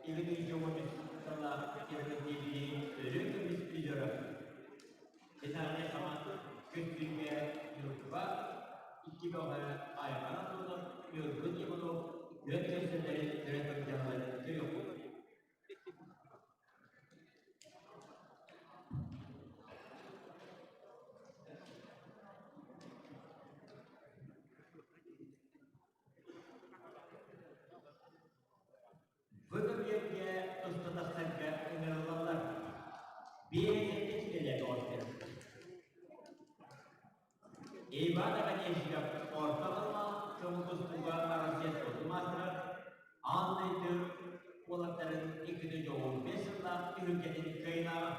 2013 сыллаах Еврокиевии өрүү көмүс призера. Финальнай хамаанда көстүүгэ Ньурба икки бөҕө Айхан Антонов, Ньургун Иванов күөн көрсөллөрүн көрө сылдьалларын көрүөхпүт. Бу көбүөргэ туста тахсарга ыҥырыллаллар. Биэс килэлэр доҕоттор. Иван Оконешников орто халлаан көҥүл тустууга Россия спордун маастара, аан дойду уолаттарын 2015 сыллаах түһүлгэтин кыайыылааҕа.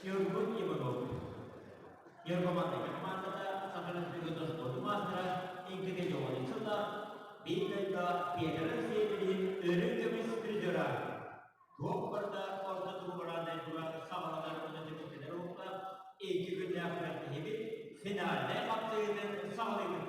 Ньургун Иванов Ньургуманнык хамаандата Саха Республикатын спордун маастара 2010 сыллаах биир дойду Петр Алексеевиһин өрүү көмүс призера. Туох барыта орто туһугар дойдуга саҕаланар уонна түмүктэнэр уһукка икки күннээх күрэхтэһиибит финальнай хапсыһыытын саҕалыыбыт.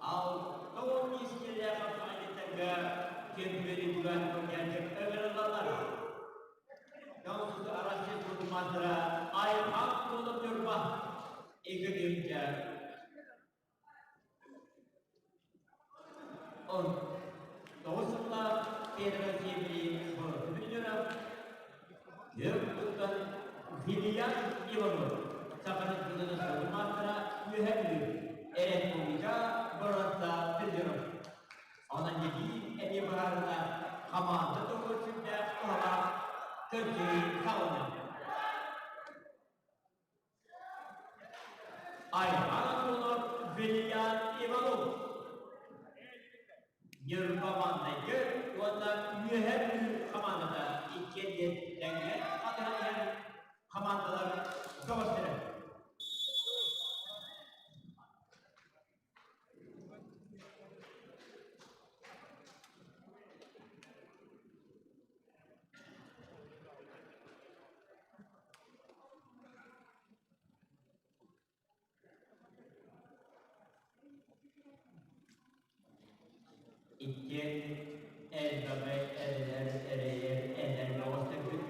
Алта миэстэлээх хаһаайыттарга кэмпиэри туган ыҥырыллаллар. Донсус Россия спортмастера Айхан Тулов Ньурба Екатеринка Он тоҕус сыллаах Петр Алексеевич Боротупилеров Күөх Вильям Иванов Саха Республикатын спордун маастара Үөһээ Бүлүү Республика боруонса призеров. Онон дьэдии эмиэ быһаарына хамаанда туһугар сүрдээх туһалаах көрсүһүү саҕаланар. Айхан Антонов, Вильям Иванов Ньурба маҥнайгы уонна Үөһээ Бүлүү хамаандата иккиэн диэн тэҥҥэ хатыһан иһэр хамаандалар бөҕөстөрө. Иккиэн элбэҕи эрэнэр, эрэйэр, энэр бөҕөстөрбүт.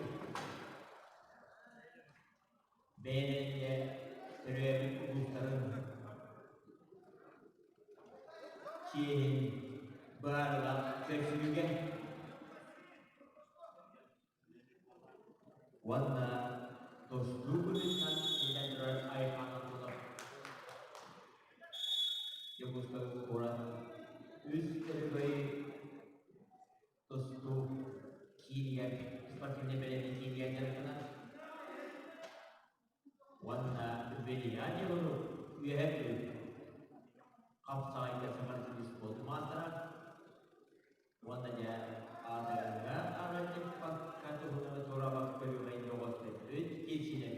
Бэйэлэргэ төрөөбүт улуустарын чиэһин быһаарыылаах көрсүһүүгэ уонна тостуу быһыытынан киирэн турар Айхан Антонов Дьокуускай куорат үс өрөгөй тустуу киинигэр спортивнай бэлэмнэнии киинигэр дьарыктанар уонна Вильяневу Үөһээ Бүлүү хапсаҕайга спортивный спорт маастара уонна дьэ аатырыҥҥа аралдьыппакка туһунан туорабакка көрүҥэй доҕотторбут киирсилэр.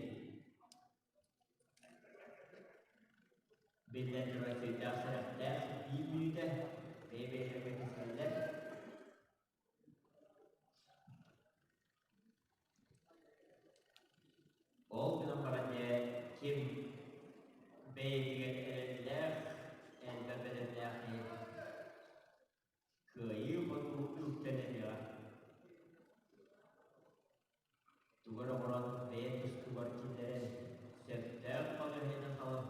Биллэн турар сүрдээх сэрэхтээх биир мүнүүтэ бэйэ-бэйэлэригэр кисэллэр. Ол гынан баран дьэ ким бэйэтигэр эрэллээх, элбэх бэлэмнээх киһи кыайыы-хотуу үктэнэниэҕэ. Тугу эрэ оҥорон бэйэ тустуугар киллэрэн, сөптөөх балаһыанньаны талан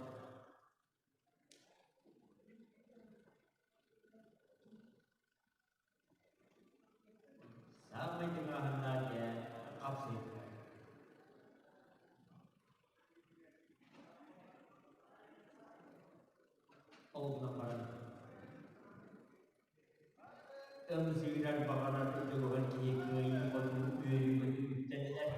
Саамай тыҥааһыннаах дьэ хапсыйдылар. Ол гынан баран ымсыырар баҕарар дьулуһар киһи кыайыы-хотуу үөрүү-көтүү үктэнэлэр.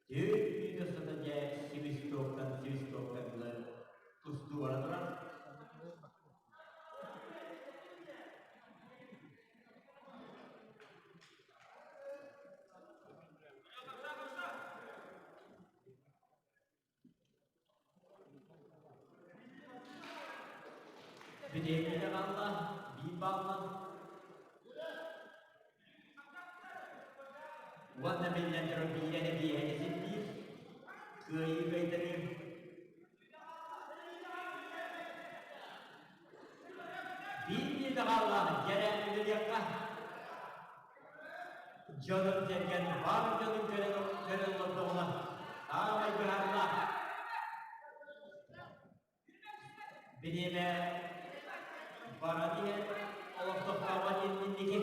Түөрт мүнүүтэ устата дьэ свистоктан свистокка дылы тустуу бара турар. Бириэмэтэ хаалла, биир бааллан. Уонна биллэн турар биирэ биэһэни сирдиир. Кыайыы кыайтарыы. Биир мүнүүтэ хаалла, дьэрэ үлэлиэххэ. Дьонун-сэргэн бар дьонун көрөн көрөн олордоҕуна, саамай быһаарылаах бириэмэ баран иһэн олох тохтообот инники.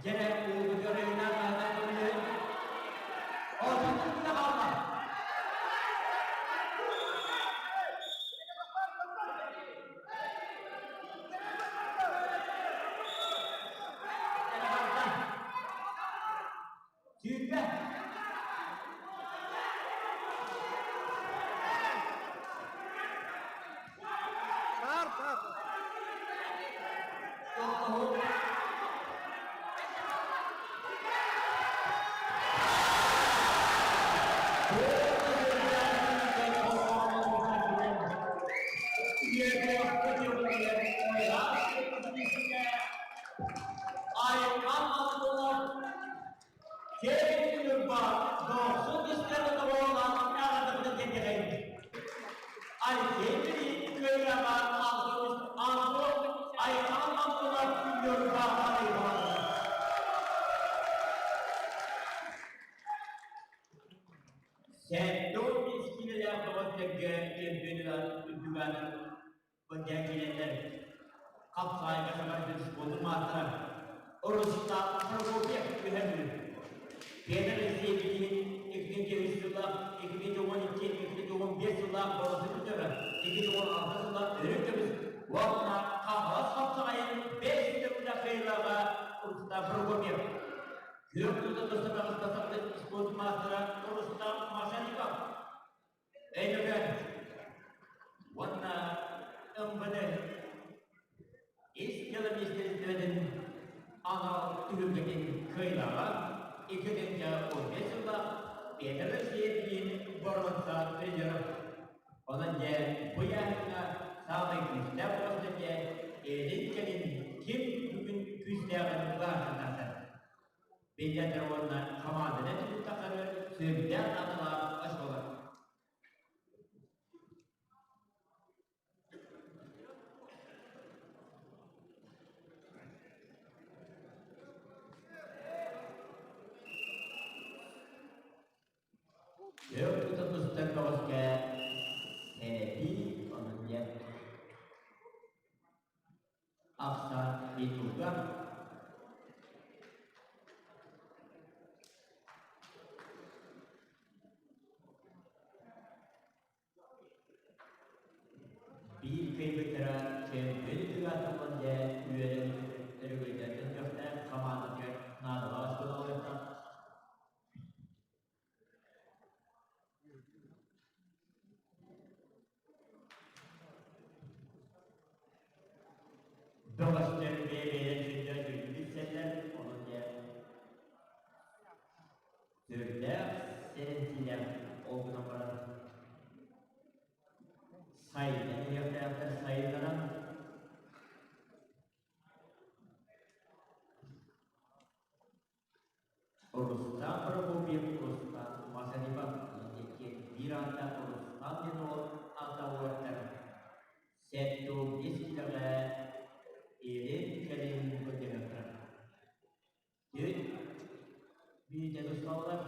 Дьэрэ уолбутугар ыйынан аһынан көмөлөһүн. Оотун да хаалла. Сүүрбэ. Бар, бар. Киэҥ Ньурба дохсун истэр доҕоолоох эҕэрдэ кэргэҕин. Алексей Кыайаҕа Антон Айхан Антонов Ньурба арыйбалар. 75 киилэлээх бөҕөттөргө чемпионат үрдүгэр Бырдьан киирэллэр. Хапсаайга саҥардыы спордун маастара Рустам Прокопьев түһэн Петр Алексеевич 2009 сыллаах, 2012, 2015 сыллаах боруоса бүтэрэ, 2016 сыллаах өрүт көмүс уонна Хаҥалас хапсаҕайын бэс төгүлэ кыайыылааҕа Рустам Прокопьев. Күөх тута тустан таҕыста спорт маастара Рустам Машарипов. Өймөкөөн уонна МВД Ис дьыала министиэристибэтин анал түһүлгэтин кыайыылааҕа 2015 сыллаах Петр Алексеевичтиин боруонса призера. Онон дьэ бу ыйааһыҥҥа саамай күүстээх оҕостор дьэ илин-кэлин ким бүгүн күүстээҕин быһаарсан тахсар. Биллэн уонна хамаанданы түмүк сүрдээх наадалаах ас буолар. Өр тута тустар бөҕөскө сэрэтии онон диэн Ахсаан Ютубка Биир кыайбыттара чемпион тыгаатыллан дьэ үөрэн өрөгөйдөртөн көхтөөх хамаандатыгар наадалаах оскуолаларыттан Бөҕөстөр бэйэ-бэйэлэрин сүрдээх үчүгэйдик билсэллэр, онон дьэ сүрдээх сэрэнсиилээх ол гынан баран сайдан иһиэхтээхтэр сайыннаран Рустам Прокопьев Рустам Масанипов диэн биир ааттаах Рустам диэн уол ааттаах уолаттар 75 киилэҕэ илин-кэлин көрдөрүөхтэрэ. Түөрт мүнүүтэ тусталлар.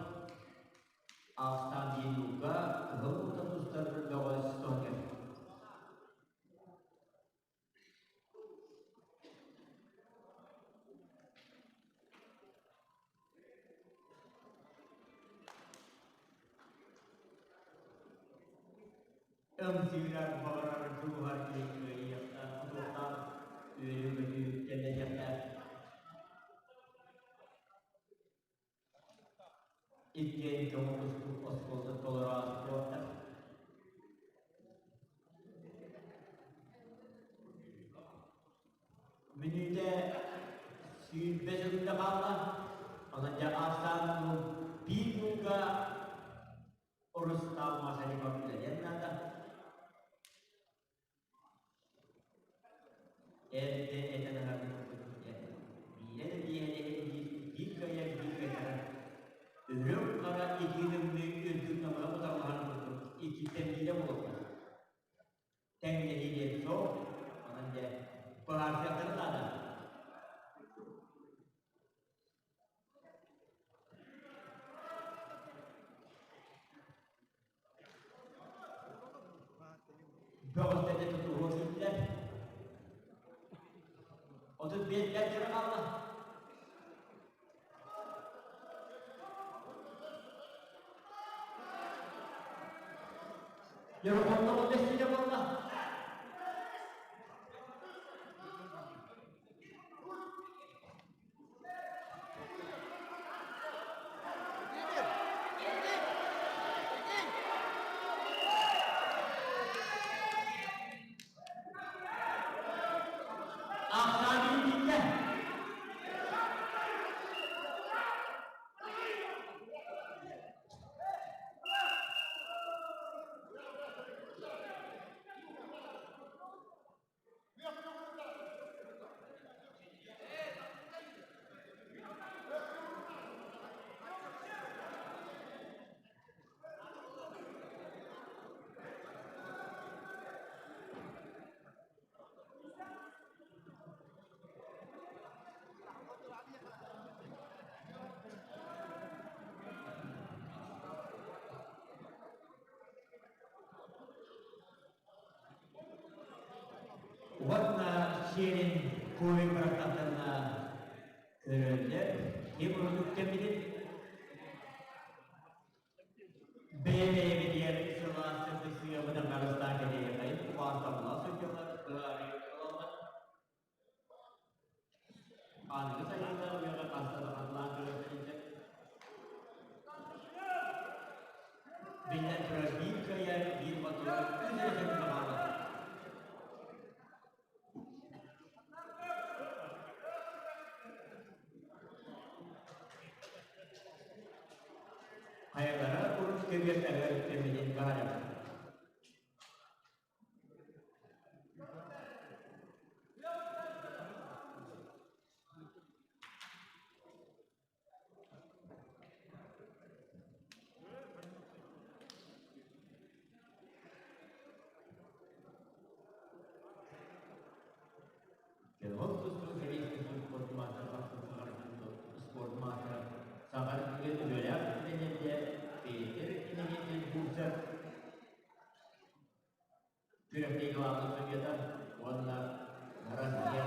Ахсаан диэн ууга кыһыл уута тустар бөҕөс тоҥер. Ымсыырар, баҕарар, дьулуһар киһи кыайыахтаах, тутуохтаах. Үөрүү-көтүү үктэллэниэхтээх. Иккиэн көҥүл тустуу оскуолатын толоро ааспыттар. Мүнүүтэ 20 секунда хаалла. Онон дьэ ахсаан биир нуулга Рустам Машарипов үлэлиэн наада. Эрдэ этэн аһарбыт курдук биирэ да биэһэ биир, биир кыайар, биир кыайтарар. Үрүҥ хара итии тымныы үрдүк намыһах утарылаһар курдук иккиттэн биирэ буолуохтаах. Тэҥнэһии диэн суох, онон дьэ быһаарсыахтарын наада. Бөҕөстөрдө тутуһуо киирдилэр. 35 бэрт дьоро хаалла. Дьоро 15 буолла. Ахсаанын билдэ. Уонна сиэрин куой бырахтахтарына көрөллөр, ким ордук кэммитин бэйэ-бэйэбитигэр сылаас сырдык сыһыаммытын харыстаан кэлиэхэйин убаастабыллаах сылдьаллар, быһаарыы ылаллар. Аныгы сайдыылаах үйэҕэ хаста да хатылаан көрүөхтэрин Биллэн турар, биир кыайар, биир хотторор, үс эрэ секунда хаалла. Хайалара урут көбүөр таһыгар үктэммитин баҕарабын. Ол тустуу сэбиэскэй спорт маастара спорт маастара Саха Республикатын үөрэх тренердэ Петр Иннокентьевич Бурцев Күрэхтэһии главнай судьуйата уонна Россия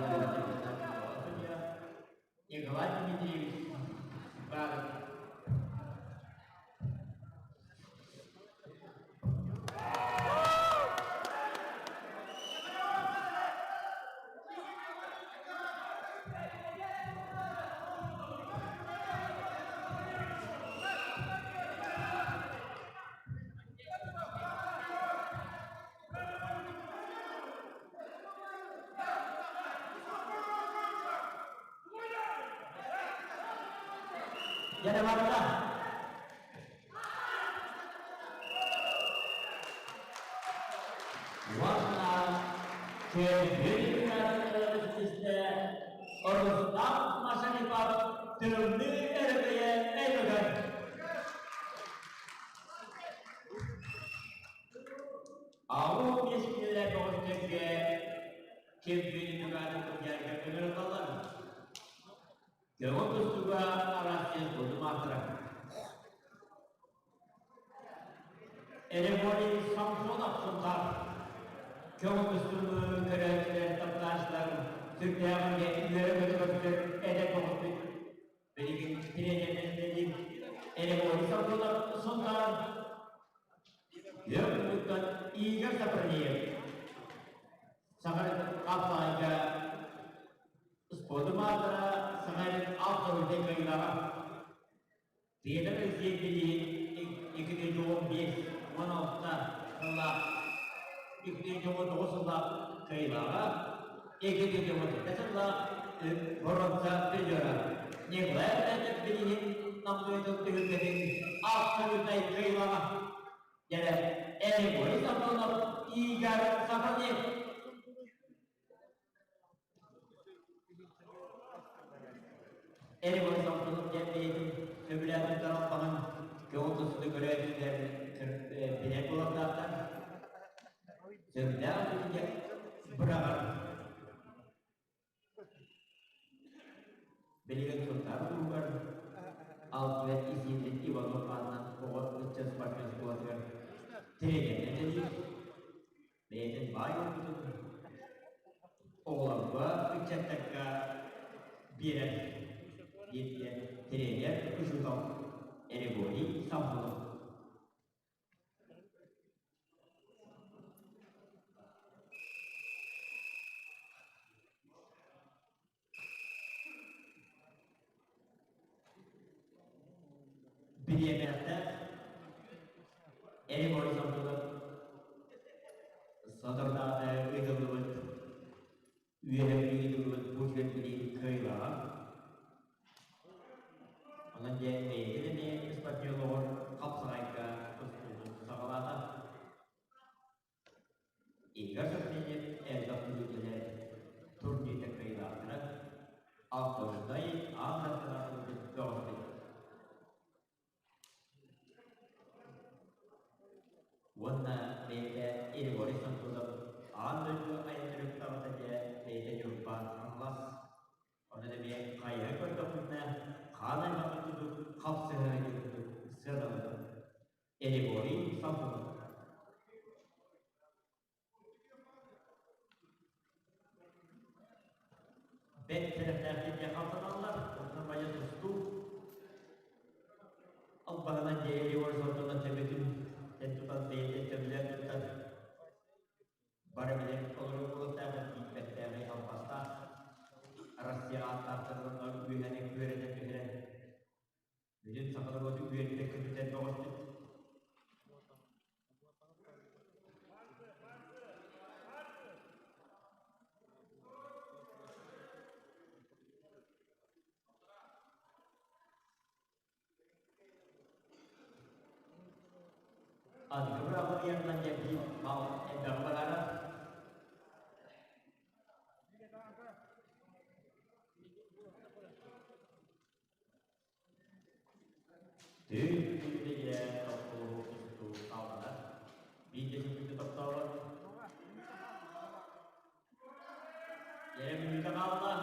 судьуйа Николай Дмитриевич Баров. Дьэ барда. Уонна Чөмпүйүн истэ Рустам Машарипов тымныы өрөгөйө өйөтөр. Аҕа биэс кинилэр бөҕөстөргө чемпионы тугааны кырдьарга ыҥырыллаллар. Көҥүл тустууга Арассыыйа спордун маастара. Эреборий Самсонов Сунтаар көҥүл тустууну көрөөччүлэр, таптааччылар сүрдээҕин үөрэ-көтө көрсөр эдэр бөҕөспүт Билигин тренеринэн үлэлиир Эреборий Самсонов Сунтаар Үөк Игорь Сапронеев Саха хапсаҕайга кыайыылааҕа. Петр Алексеевич 2015 16 сыллаах 2019 сыллаах кыайыылааҕа, 2017 сыллаах боруонса призера Николай Аркадьевич билигин Намдыытын түһүлгэтин абсолютнай кыайыылааҕа. Дьэ, Эригой Самсонов, Игорь Сафронев. Эригой Самсонов диэн бэйэтин сөбүлээн туттар албаһын көҕүл тустууну көрөөччүлэр билэр буолуохтаахтар. Сөбүлээн тустууга быраҕар. Билигин Сунтаар улууһугар Альфред Исиевич Иванов аатынан оҕо ыччат спортивнай оскуолатыгар тренеринэн үлэлиир. Бэйэтин баай уопутун оҕолорго, ыччаттарга биэрэр диэн тренер, учуутал Григорий Самсонов. Бириэмэхтээх Эригой Самсонов соторутааҕыта ыытыллыбыт үөрэҕи ыытыллыбыт бу түгэн кыайыылааҕа. Онон дьэ бэйэтин эмиэ спортсмен олоҕор хапсаҕайга тустуутун саҕалаата. Игорь Савельев элбэх түһүлгэлэр турнирга кыайыылаахтара, Алтынтай аан бастакы сылдьыт бөҕөспүт. Уонна бэйэтэ Григорий Самсонов аан дойду айаннарын таҕыта дьэ бэйэтэ Ньурба Хаҥалас. Онон эмиэ хайыһа көрдөхпүтүнэ хаан аймахпыт курдук хапсыһара диэн курдук сыаналанар. Григорий Самсонов. Бэрт сэрэхтээхтик дьэ хамсаналлар, онтон байа тустуу албаһынан дьэ Егор Сортонов төбөтүн тутан бэйэтин төбөлөөн туттар бары билэр олорор буолуохтааҕын тиийбэттээҕи албастаах Россия ааттаахтарын үөһэни күөрэтэн түһэрэн бүтүн саха норуотун үөрдэ көтүтэн бөҕөспүт. Аныгы быраабылыйаннан дьэ биир бал элбэҕи быһаарар. Түүн күнүгэ тохтолугу тустуу салҕанар. Биирдэ сүппүтэ тохтообот. Эрэ мүнүүтэ хаалла.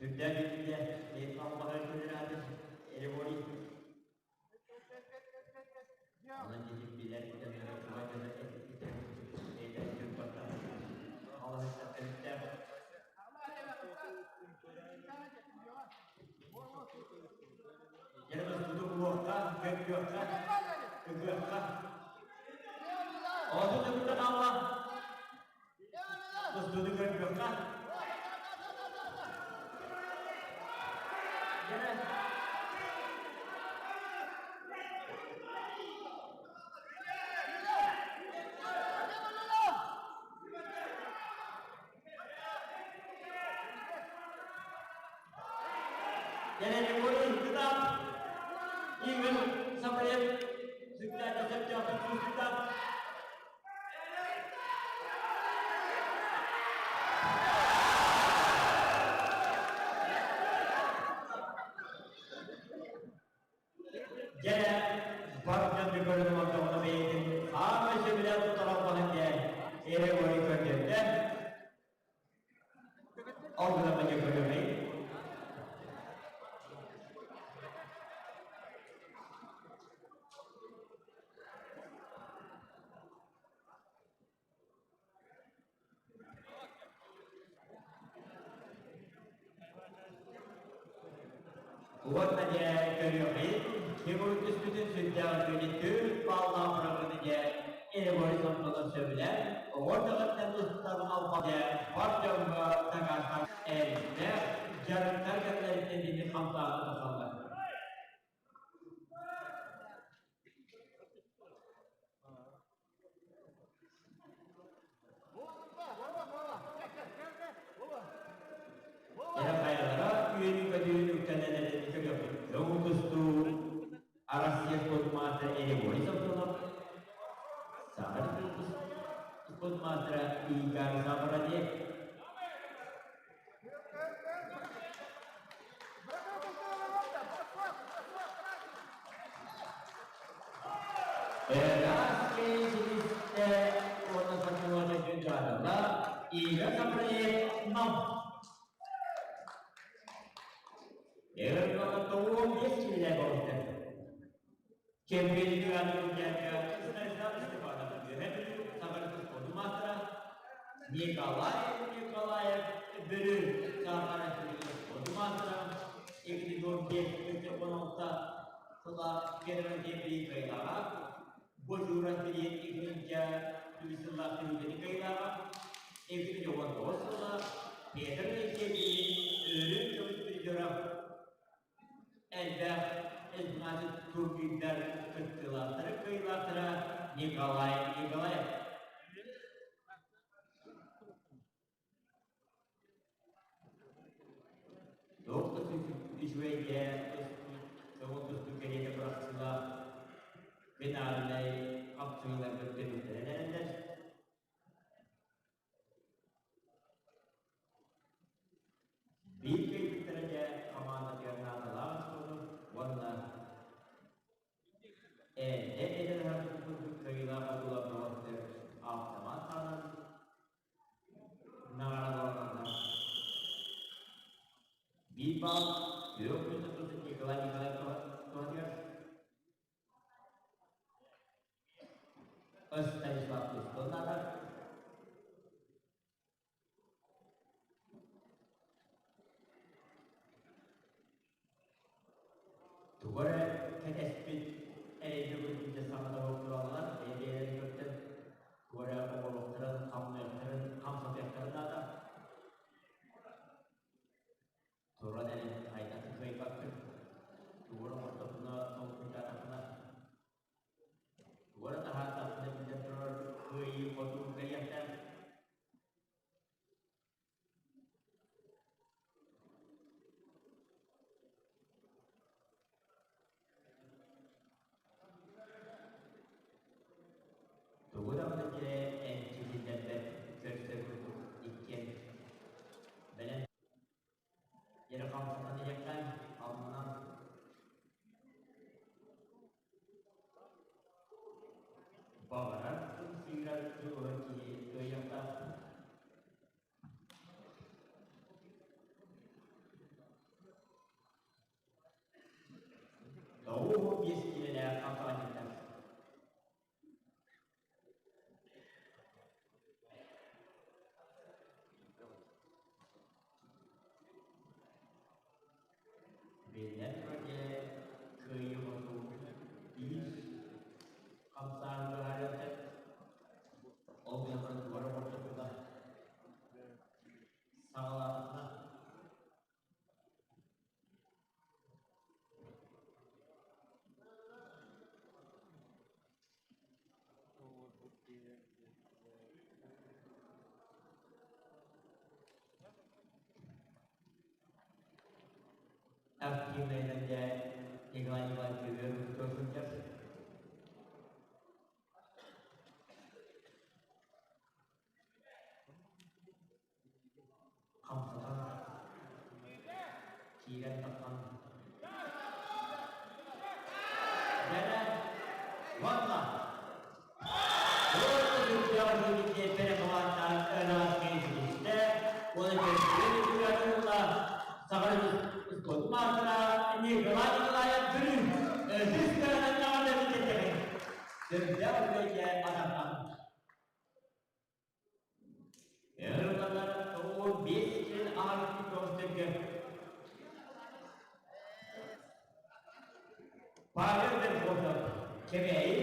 Сүрдээх итиннэ бэйэтин албаһа көнөрөөтүн Эребори. Онон дьиһин билэр дьонноро чугас дьоно этиппиттэрин бэйэтэ Ньурбаттан алаһыттан төрүттээх. Дьэ, тустууну булуохха, көрүөххэ, ытыахха. Оҕотун төбүтэ хаалла. Тустууну көрүөххэ. Дьэ, Кэлэн кытаат, Игорь Сапрев сүктээки сөптөөхтүк тустубута. Дьэ, бар дьон көрөн олордоҕуна бэйэтин хаамай сөбүлээн тутар албаһын диэн эрэ-орой көрдөрдө. Ол гынан дьэ көрүөҕэй. Уонна дьэ көрүөҕэй. Ким түспүтүн сүрдээх үчүгэйдик түөрт бааллаах бырагыаны дьэ Эребой Самсонов сөбүлээн оҕо эрдэҕиттэн устар алба дьэ бар дьоҥҥо дакаастаан элбэх дьарыктар кэмнэриттэн итинник хамсааһыны тахсаллар. Эрэ хайалара үөрүү-көтүү үктэнэлэрин көрөбүт. Көҥүл тустуу Арассыйа спортмаастара Григорий Самсонов, Саха спортмаастара Игорь Саврадев. Ыраас силистэ уонна сокуона дьаһала Игорь Саврадев Нам. Өр 15 килилэр болуктар. Чемпионы Станислав Степанов Үөһээ Бүлүү Саха спордун маастара Николай Николаев Бөрү Саха спордун маастара 2015-16 сыла Федерация кыайыылааҕа Божура Сергей 2000 сыллаах түмүгэни кыайыылааҕа 2019 сыла Петр Алексеевич Өрүн көмүс призера Элбэх 15 турнирдар кыттыылаахтара, кыайыылаахтара Николай Николаев. Туох да үчүгэйгэ көҥүл тустуу кэриэтэ бырахсыылаах финальнай хапсыһыыларга түмүктэнэн эрэллэр. Биир кыайбыттара дьэ хамаандатыгар наадалаах очкону уонна эрдэ этэн аһарбыт курдук кыайыылаах хотуулар бөҕөстөр автомат саанан наҕараадаланаллар. Биир баал күөх күн тутуутун Николай Николаев туһатыгар Станислав Тустонатов Тугу эрэ кэтэспит эрэйгэ көрбүтэ саҥата тураллар, бэйэ-бэйэлэрин көрсөн тугу эрэ оҥоруохтарын, хамныахтарын, хамсатыахтарын наада. Туран эрэн хайдах да кыайбаккын, тугу эрэ оҥордоххуна, толкуйдаатаххына, тугу эрэ таһаардаххына биллэн турар кыайыы-хотуу кэлиэхтээх. Тугу даҕаны дьэ эмчитиллэрбэт көрсөр курдук иккиэн бэлэм Дьэрэ хамсатан иһиэххэ, аллынан Баҕарар ымсыырар дьулуһар киһи кыайыахтаах. 95 киилэлээх хамсаҕанньыктар. Биллэн турар дьэ кыайыы-хотуу биир хамсааһын быһаарыахтар. Ол гынан баран тугу эрэ оҥордохпуна саҕалаатахпына Активнайынан дьэ Николай Николаевич көбүөр курдук сылдьар. Хамсатан, киирэн тахсан Дьэрэ уонна Николай Николаев Бүлүү үһүс Сүрдээх үчүгэйгэ атахтан. Өр 15 киһи аарык көҕүстэргэ. Павел Верхотов Кэбээйи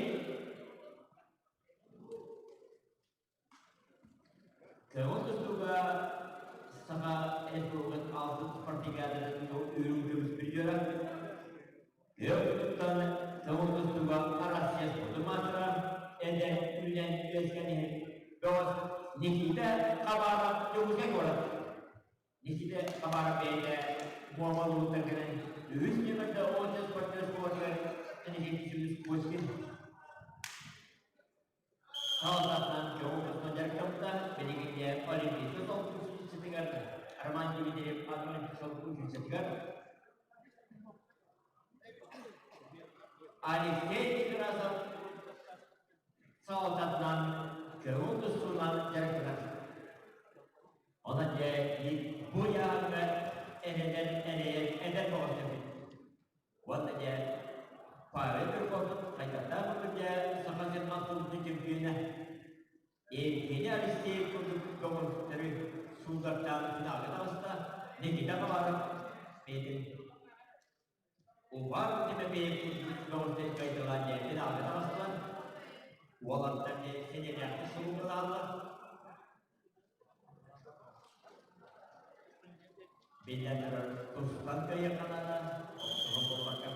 Көҥүл тустууга Саха Республикатын алтыс спартакиадатын үрүҥ көмүс призера, Күөх туттан көҥүл тустууга Россия спордун маастара, эдэр үүнэн үөскээн иһэр бөҕөс Никита Хабаров Дьокуускай куорат. Никита Хабаров бэйэтэ Муома улууһуттан кэлэн үһүс нүөмэрдэ оонньуу спортивнай оскуолатыгар Энергетик Кузькин Салалтатынан көҥүл тустан дьарыктаммыта, билигин дьэ Олимпийскай солбук училищетыгар, Роман Дмитриев аатынан солбук училищетыгар Алексей Некрасов салалтатынан көҥүл тустуунан дьарыктанар. Онон дьэ бу ыйааһыҥҥа эрэнэр эрэйэр эдэр бөҕөстөрбүт. Уонна дьэ Павел Перков хайдахтаах курдук дьэ Саха сирин махталбытын чөмпүйүөнэ Евгений Алексеев курдук көҕүлтөрү сууллартаан финалга таҕыста. Никита Хабаров бэйэтин Увар Тимофеев курдук көҕүлтэн кыайталаан дьэ финалга таҕыстылар. Уолаттар дьэ сэниэлээхтик сулууспалааллар. Биллэн турар, тустан кыайыахха наада, охсуһан буолбакка.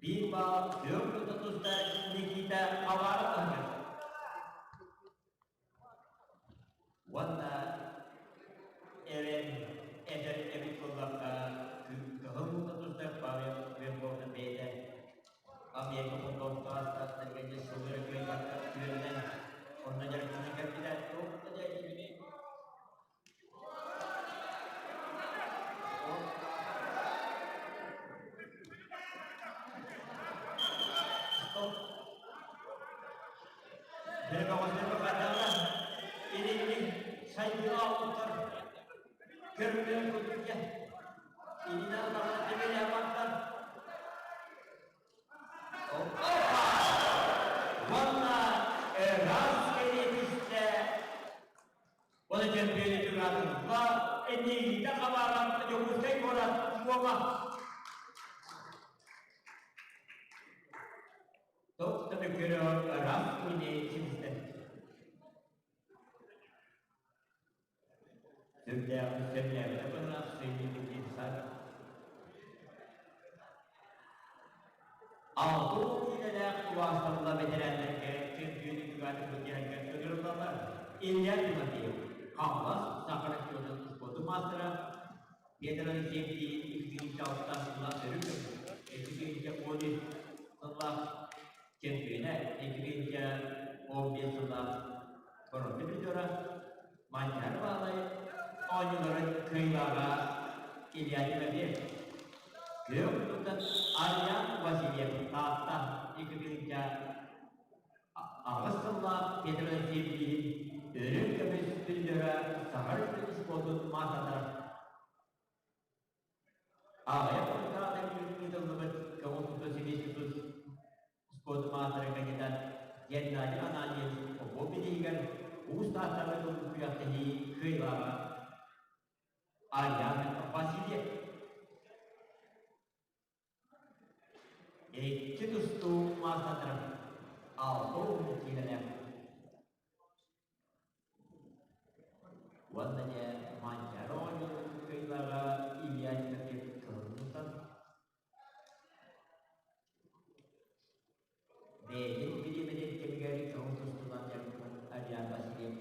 Биир баал түөрт тута туста Никита Хабаров таһыгар. Уонна эрэн эдэр эбит буоллахха, кыһыл муута тустар Павел Вербовна бэйэтэ Америка холбоһуктаах дьэ сыллары кыайбакка үөрэнэн онно дьарыктанан кэлбитэ. Туох да дьэ Стоп. Сайдыыга уттар көрүҥнэрин курдук иннинэн даҕаны тэбэлээх Уонна ыраас кэлиэтистэ Ол чөмпүйүөнү тураатылла Энииһитэ хабааран Дьокуускай куорат Муома Туох да мөккүөрэ ыраас күнү ситистэ. Сүрдээҕин сөбүлээбитэ быһыылаах сыыйыы саата. Алтын киилэлээх убаастабылла бэтэрээннэргэ чөмпүйүөнү түгээтэ былдьаһарга ыҥырыллаллар. Илья Тимофеев, Хаҥалас Саха районун спордун маастара, Петр Алексеев 2006 сыллаах өрүү 2013 сыллаах чөмпүйүөнэ, 2015 сыллаах боронза призера, Манчаары Баалай оонньууларын кыайыылааҕа Илья Тимофеев. Күөх туттан Арьян Васильев Таатта 2008 сыллаах Петр Алексеевичтиин өрүн көмүс призера Саха Республикатын спордун маастардара. Аҕыйах хонуктааҕыта ыытыллыбыт көҥүл тутуу сэбиэскэй спорт маастара кандидат Геннадий Ананьев Попов бирииһигэр Уус Тааттаҕа ылбыт күрэхтэһии кыайыылааҕа Ариана Васильев. Икки тустуу маастардара 60 киилэлээх Уонна дьэ Манчаары оонньуутун кыайыылааҕа Илья Тимофеев кыһыллыбыттан бэйэтин бириэмэтин кэмигэр көҥүл тустуунан дьарыктанар Ариан Васильев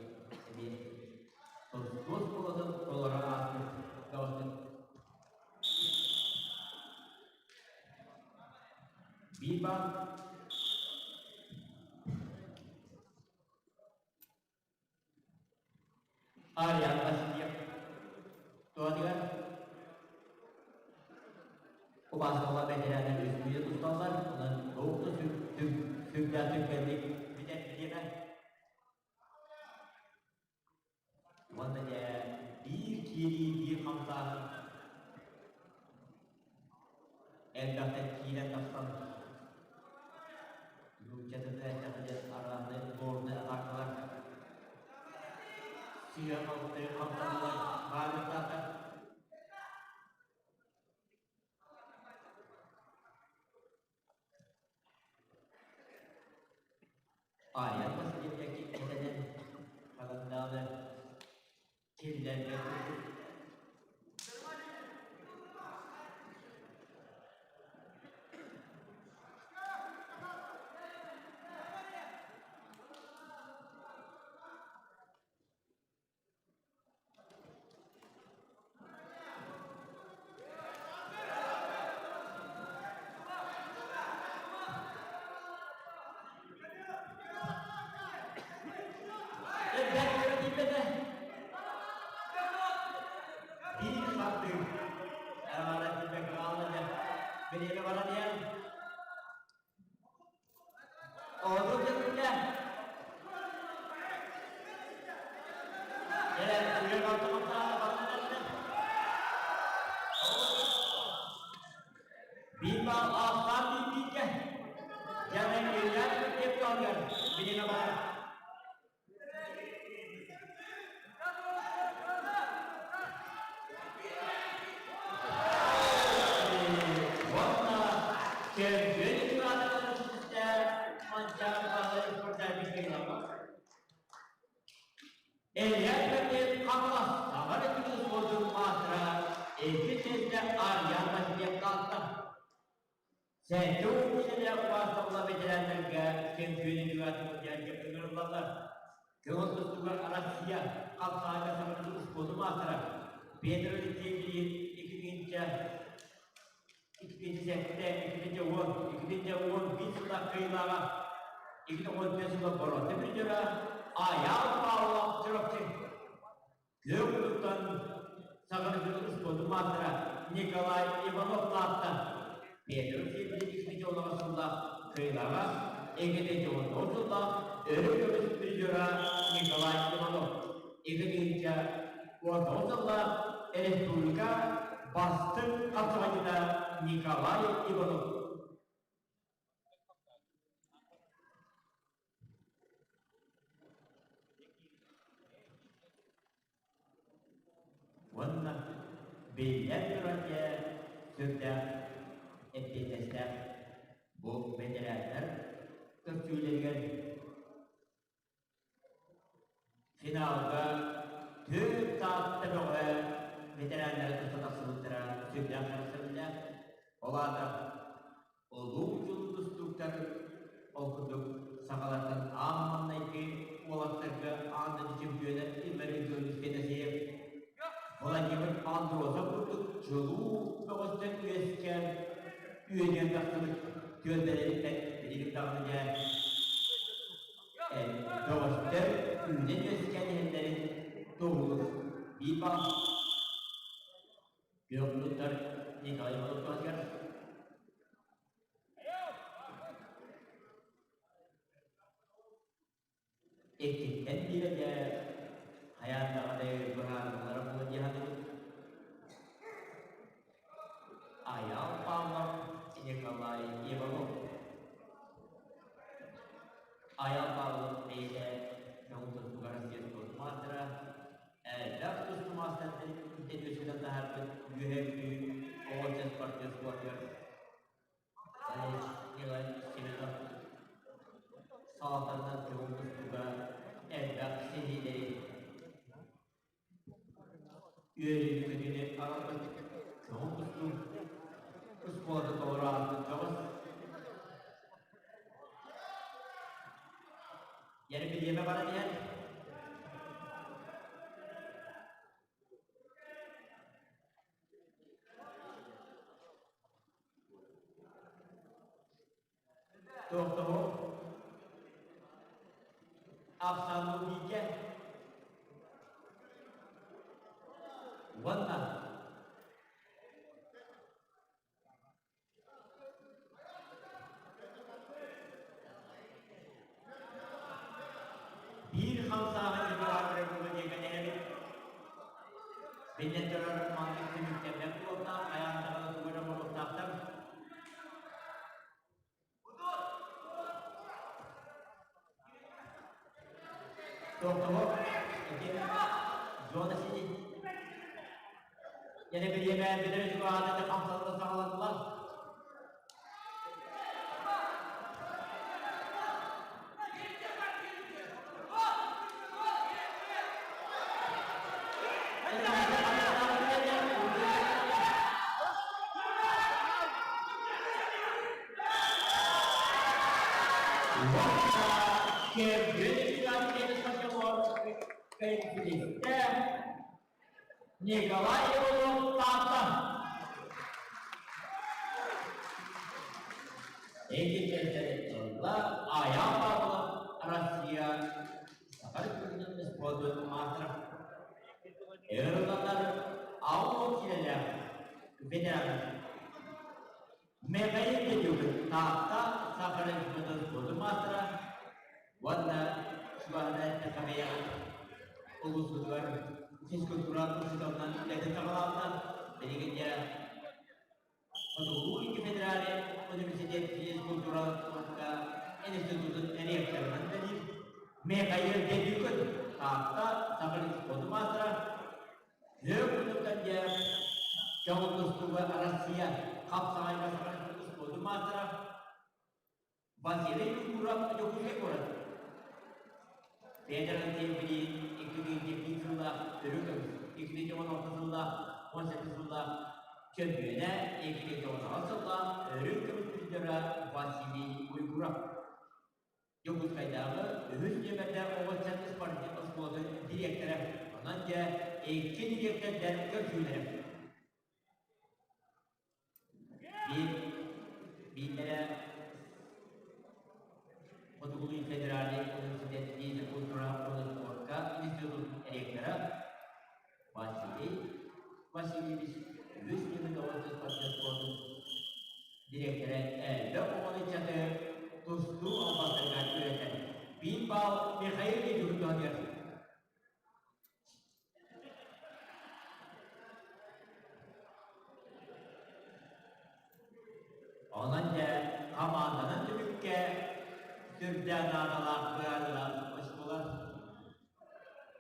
эмиэ тустуу оскуолатын толоро ааспыт бөҕөспүт. Биир баал Ариан Васильев туһатыгар убаастабыллаах бэтэрээннэр үс тусталлар, онон туох да сүрдээх түргэнник бүтэр бириэмэ. Уонна дьэ биир киирии, биир хамсааһын элбэхтэн киирэн тахсан нууччатыны эттэххэ арааһынай горнай атаакалар сыыһа-халты хамсаныылар баарыахтаахтар. Бириэмэ баран иһэр. Оҕотун кэлбитэ. Дьэ, үөр балтыбыттаах баран эрэллэр. Биир баал аахтаах бииргэ. Дьэ, Илья Дмитриев туһугар бириэмэ барар. Уонна чөмпүйүөн ырааталарын ситистээх Манчаары Баһылай спортивнай Илья Дмитриев Хаҥалас Саха Республикатын спордун маастара икки чиэстэ Арьян Васильев таатта. Сэттэ уон убаастабыла бэтэрээннэргэ чөмпүйүөн мундиальга ыҥырыллаллар. Көҥүл тустууга Россия хапсаҕайга саҥардыы успуорду маастара Петр Алексеевич 2007, 2010, 2011 сыллаах кыайыылааҕа, 2014 сылга боруонса призера Айаал Павлов Чурапчы. Күөх уттан саҕалыыр успуордун маастара Николай Иванов таатта. Петр Сергеевич Митёнова сыллаах кыайыылааҕа, 2014 сыллаах өрө көмүс призера Николай Иванов, 2019 сыллаах республика бастыҥ хапсаҕайдьыта Николай Иванов. Уонна биллэн турар дьэ сүрдээх эппиэтинэстээх бу бэтэрээннэр көрсүүлэригэр финалга түөрт Таатта бөҕө бэтэрээннэрэ туста тахсыбыттара сүрдээх кэрэхсэбиллээх. Ол аата Улуу дьулу тустууктар ол курдук сахалартан аан маҥнайгы уолаттарга аан дойду чемпиона Илларион Федосеев, Владимир Андросов курдук чулуу бөҕөстөр үөскээн үөдүйэн тахсыбыт түөлбэлэриттэн билигин даҕаны дьэ бөҕөстөр үүнэн үөскээн иһэллэрин туоһулуур биир баҕа Күөх туттар Николай Володьковичка. Иккиттэн биирэ дьэ хайаан даҕаны быһаарыллара буолуо дии саныыбын. Айаал Павлов, Николай Иванов. Айаал Павлов бэйэтэ көҥүл тустууга Россия спорт маастара, Элбэх тустуу маастардарын иитэн-үөскэтэн таһаарбыт Үөһээ Бүлүү оҕо ыччат спортивнай спордугар Николай Семенов салалтатынан көҥүл тустууга элбэх ситиһиилэри, үөрүүнү-көтүүнү аҕалбыт көҥүл тустуу оскуолата толору ааспыт дьоҕус Яри бириэмэ баран иһэр. Тохтоһу. Ахсаанну бииргэ. Уонна Биир хамсааһын ньукулаатара буолуо диэҥҥэ эһэбит. Биллэн турар, маннык түмүктэринэн буолуохтаах, хайаан даҕаны тугу эрэ оҥоруохтаахтар. Тохтоһо, ити зона сидит. Яна бириэмэ бүтэр чугаһаата хамсалла саҕаланнылар. Николай Иванов Таатта. Эти тылла Аян Павлов Россия Саха Республикатын спордун маастара. Өр ыланнар аул киилэлээх ветеран. Михаил Дедюкин Таатта Саха Республикатын спордун маастара уонна чугаһынан эттэххэ бэйэҕит улууспутугар физкультура учууталынан үлэтин саҕалаабыта. Билигин дьэ Хотугулуу-Илиҥҥи федеральнай университет физкультура спорка институтун ректорынан үлэлиир. Михаил Дедюкин Таатта Саха спордун маастара Күөх муннуктан дьэ көҥүл тустууга Россия хапсаҕайга саха спордун маастара Василий Юкуров Дьокуускай куорат. Петр Алексеев билигин 2007 сыллаах өрүү көмүс, 2016 сыллаах 18 сыллаах чөмпүйүөнэ, 2019 сыллаах өрүү көмүс призера Василий Уйгуров. Дьокуускайдааҕы үһүс нүөмэрдээх оҕо ыччат спортивнай оскуолатын дириэктэрэ. Онон дьэ икки дириэктэрдэр көрсүүлэрэ. Биир биирдэрэ Хотугулуу федеральнай университет физкультура уонна спорка институтун ректора Василий Васильевич үһүс нүөмэр оҕо спортивнай спордун дириэктэрэ элбэх оҕону ыччаты тустуу албастарыгар үөрэтэр. Биир баал Михаил Ильич туһатыгар. Онон дьэ хамаанданан түмүккэ сүрдээх наадалаах быһаарыылаах оскуола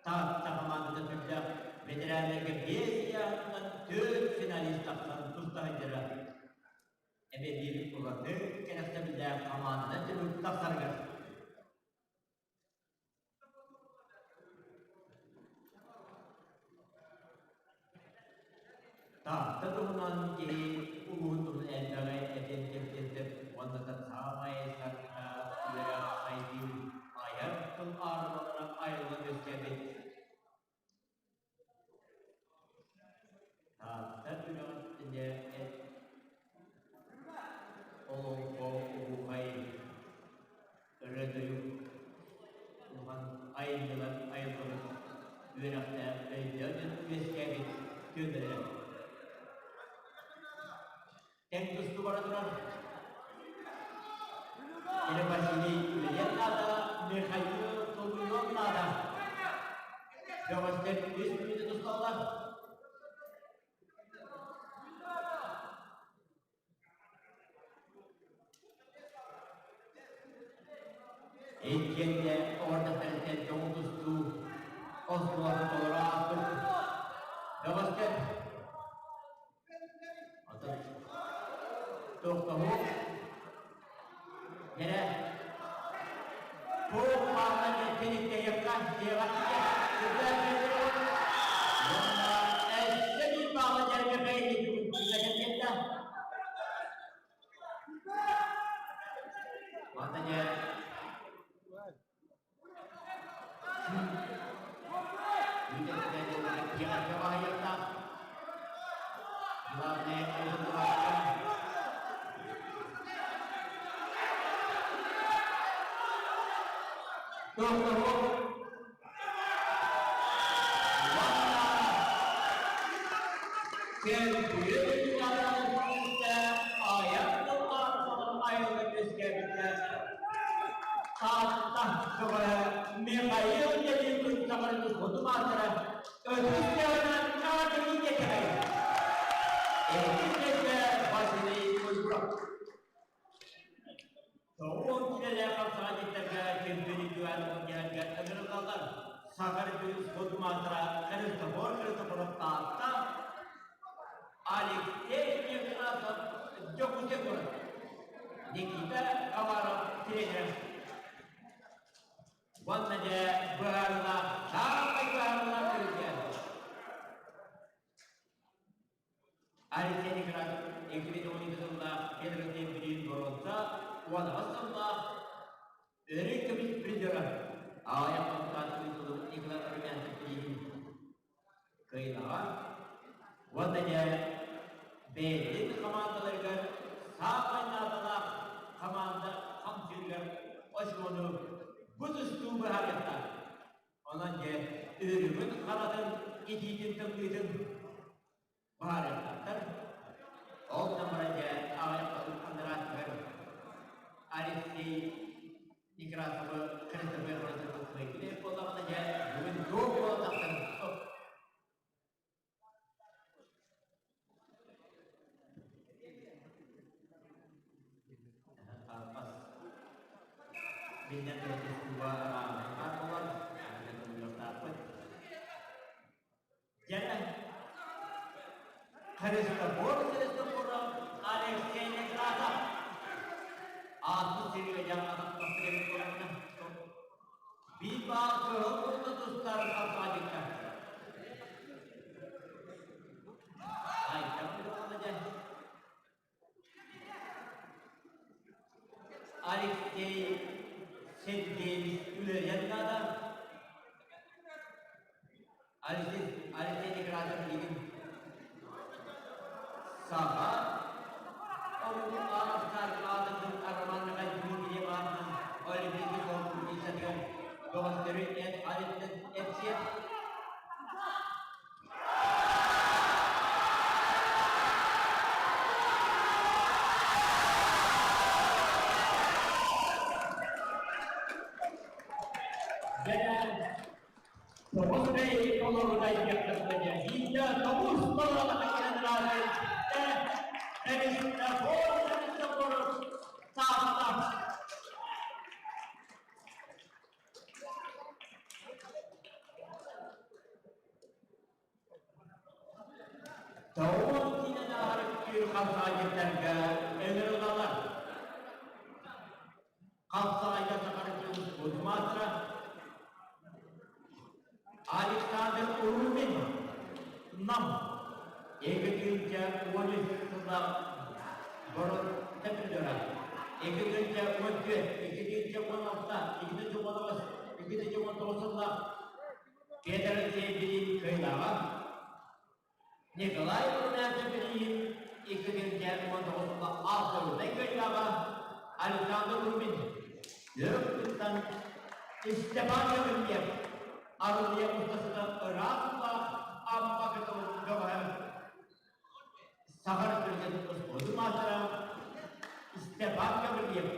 Таатта хамаандата сүрдээх бэтэрээннэргэ биэс ыйааһынынан түөрт финалист тахсан туста сылдьара. Эмиэ биир ураты кэрэхсэбиллээх хамаанданан түмүк тахсарыгар. Таатта туһунан киһи улууһун туһунан элбэҕи этиэн кэпсиэн уонна саамай саргыта үөрэх сайдыы айар тыл аармалара айыллан үөскээбит Таатта үрэҕин эт олоҥхо оһуохай ырыа-тойук улахан айымньылар айыллыбыт үөрэхтээх өйдөөн үөскээбит түөлбэлэрэ. Тэҥ тустуу бара турар. Кини Василий үлэлиэн наада, Михаил толуйуон наада. Бөҕөстөр үс мүнүүтэ тусталлар. Иккиэннэ оҕордохторуттан көҥүл тустуу оскуолатын толору ааспыт бөҕөстөр. Оттон тохтоһуу Кэрэ туох бааллар кэлиттэйэххэ дьиэҕэ тиийэ уонна өссө биир баала дьарга бэйни бүгүн кэллэ. Манна дьэ Главное, Таатта көҕө Михаил Ильин саҕарыгы хоту маастара өтүс тыаһынан аатырыы кэтэҕэй. Эркин кэлбэ Василий Уйгуров. Тоҕуон килэлээх хамсаҕа чемпионы оҥоһарга ыҥырыллаллар. Сахар күнүс хоту маастара Христофор Христофоров Таатта Алексей Некрасов Дьокуускай куорат. Никита Хабаров тренер. Уонна дьэ быһаарыылаах, саамай быһаарыылаах көрүлгэ. Алексей Некрасов 2012 сыллаах Федоровтин Билин боруонса уонаҕас сыллаах өрүү көмүс призера аҕыйах хонуктаах ыытыллыбыт Николай Румянцев билиитин кыайыылааҕа уонна дьэ бэйэтин хамаандаларыгар саамай наадалаах хамаанда хамсыырыгар очкону бу тустуу быһаарыахтаах. Онон дьэ үрүҥүн харатын итиитин тымныытын быһаарыахтаахтар. Ол да баран дьэ аҕыйах Христофор Христофоров Алексей Некрасов. Ааспыт сиригэ дьаҥҥатах тахсыбыт Биир баал кыһыл курдук тустар хапсаҕайдыктар. Алексей Сергеевич үлэлиэн наада. Алексей, Алексей Некрасов билигин саха омугун аастар аатырдын Роман Дмитриев аатынан Олимпийский конкурсатыгар бөҕөстөрү эт алиттан эпсиэт Дьэ, тоҕус бэйи толорудай диэхтэрэ биирдэ тоҕус толору кэлэн Христофор Христофоров Таатта. Тоҕус киинэн ааһар хамсаанньыттарга ыҥырыллаллар. Хапсаҕайга сахарытыы спортмаастара Александр Урумин Нам 2013 сыллаах боруота призера 2014, 2016, 2019, 2019 сыллаах Петр Алексеевич кыайыылааҕа Николай Румянцев билигин 2019 сылла алтыннай кыайыылааҕа Александр Рубин Лөккүттэн Степан Гаврильев Арылыйа устасына ыраах уулаах Амма кытылын көҕө Саха Республикатын успуордун маастара Степан Гаврильев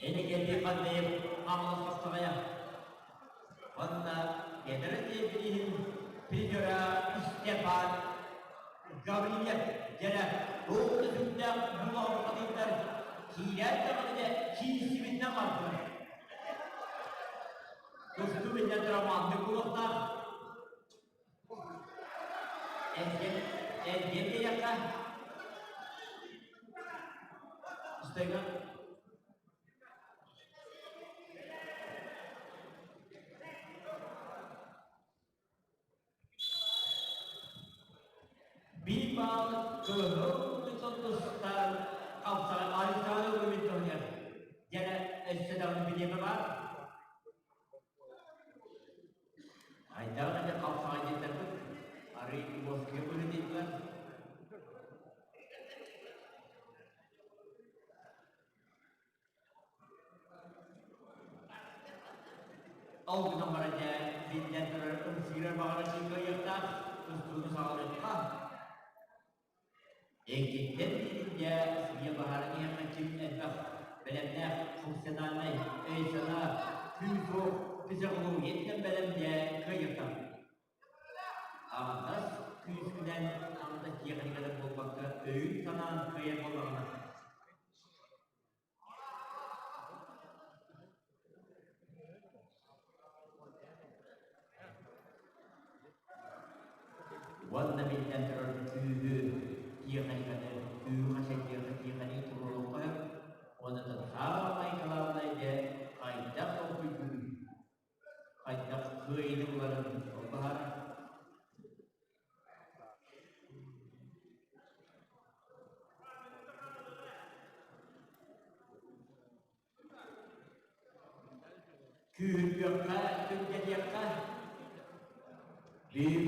Энигердий Ханныев Хаҥалас Хапсаҕайа уонна Петр Алексеевич призера Степан Гаврильев дьэрэ туох да сүрдээх булаҕын хатыйдар киирээт даҕаны киирсибитинэн бардылар. Тустуу биллэн турар маннык буолуохтаах. Эргин, эргин диэххэ. Стойка. Биир баал кыһыл тустар хапсаҕай Александр Рубинтоһугар дьэрэ өссө даҕаны бириэмэ баар. Хайдах эмэ хапсаҕайдьыттарбыт арыый уоскуйа быһыытыйдылар. Ол гынан баран дьэ, биллэн турар, ымсыырар баҕара кыайыахтаах тустууну саҕалыахха. Иккиттэн бииргэ сыыйа баһааран иһэххэ ким элбэх бэлэмнээх функциональнай өй-санаа, күүс-уох, психологияттан бэлэм дьэ кыайыахтаах. Аҥардас күүскүнэн, аҥардас тиэхиньикэнэн буолбакка, өйүн-санаан кыайар буоллаҕына. Уонна биллэн турар күүһү, тиэхиньикэни, күүһү хачайдыахха тиэхиньикэ туруоруохха сөп. Уонна саамай кылаабынай дьэ хайдах толкуйдуур, хайдах кыайыыны буларын ол баһаар. Күүһүрдүөххэ, түргэтиэххэ. Биир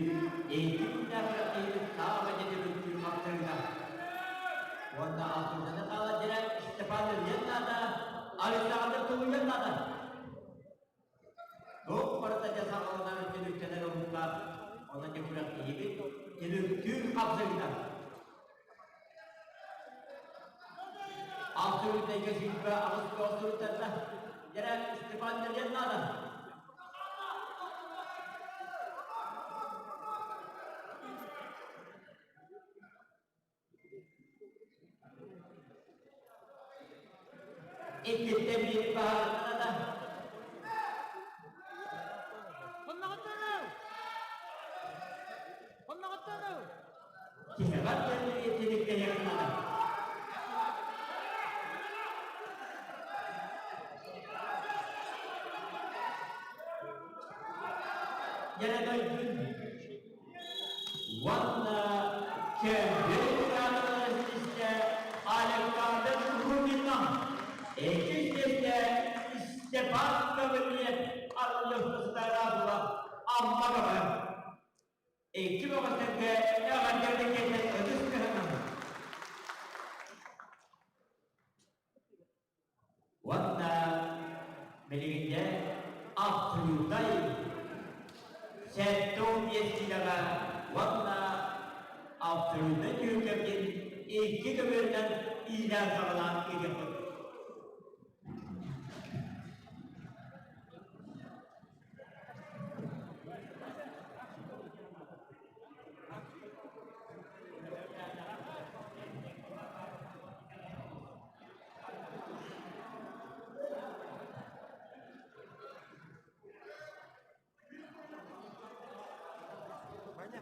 икки күннээх күрэхтэһиибит саамай дьэдьүрүттүүр хаптарыыта. Уонна алтынньыны хаалар дьэрэ Степан Ильин наада, Александр Тулуйан наада. Туох барыта дьэ саҕаланар түмүктэнэр омуктаах, онон дьэ күрэхтэһиибит түмүктүүр хапсыгыта. Алтынньыга 28 көҕүс суруйтарда. Дьэрэ Степан Ильин наада. Иккиттэн биир баһаарына да. Хонноҕуттан! Хонноҕуттан! Тиһэҕэр тиниктэһиэххэ Дьэ, уонна көмүс кыраадалара Александр Рубина, иккис миэстэ Степан Гаврильев Арыллыахтастараабыла Амма баҕар. Икки бөҕөстөргө эҕэрдэ киэтэн ытыс тыаһынан. Уонна билигин абсолютнай 75 киилэҕэ уонна абсолютнай түһүлгэбитин икки көбүөрүнэн иилээн-саҕалаан ыытыахпыт. Ваня.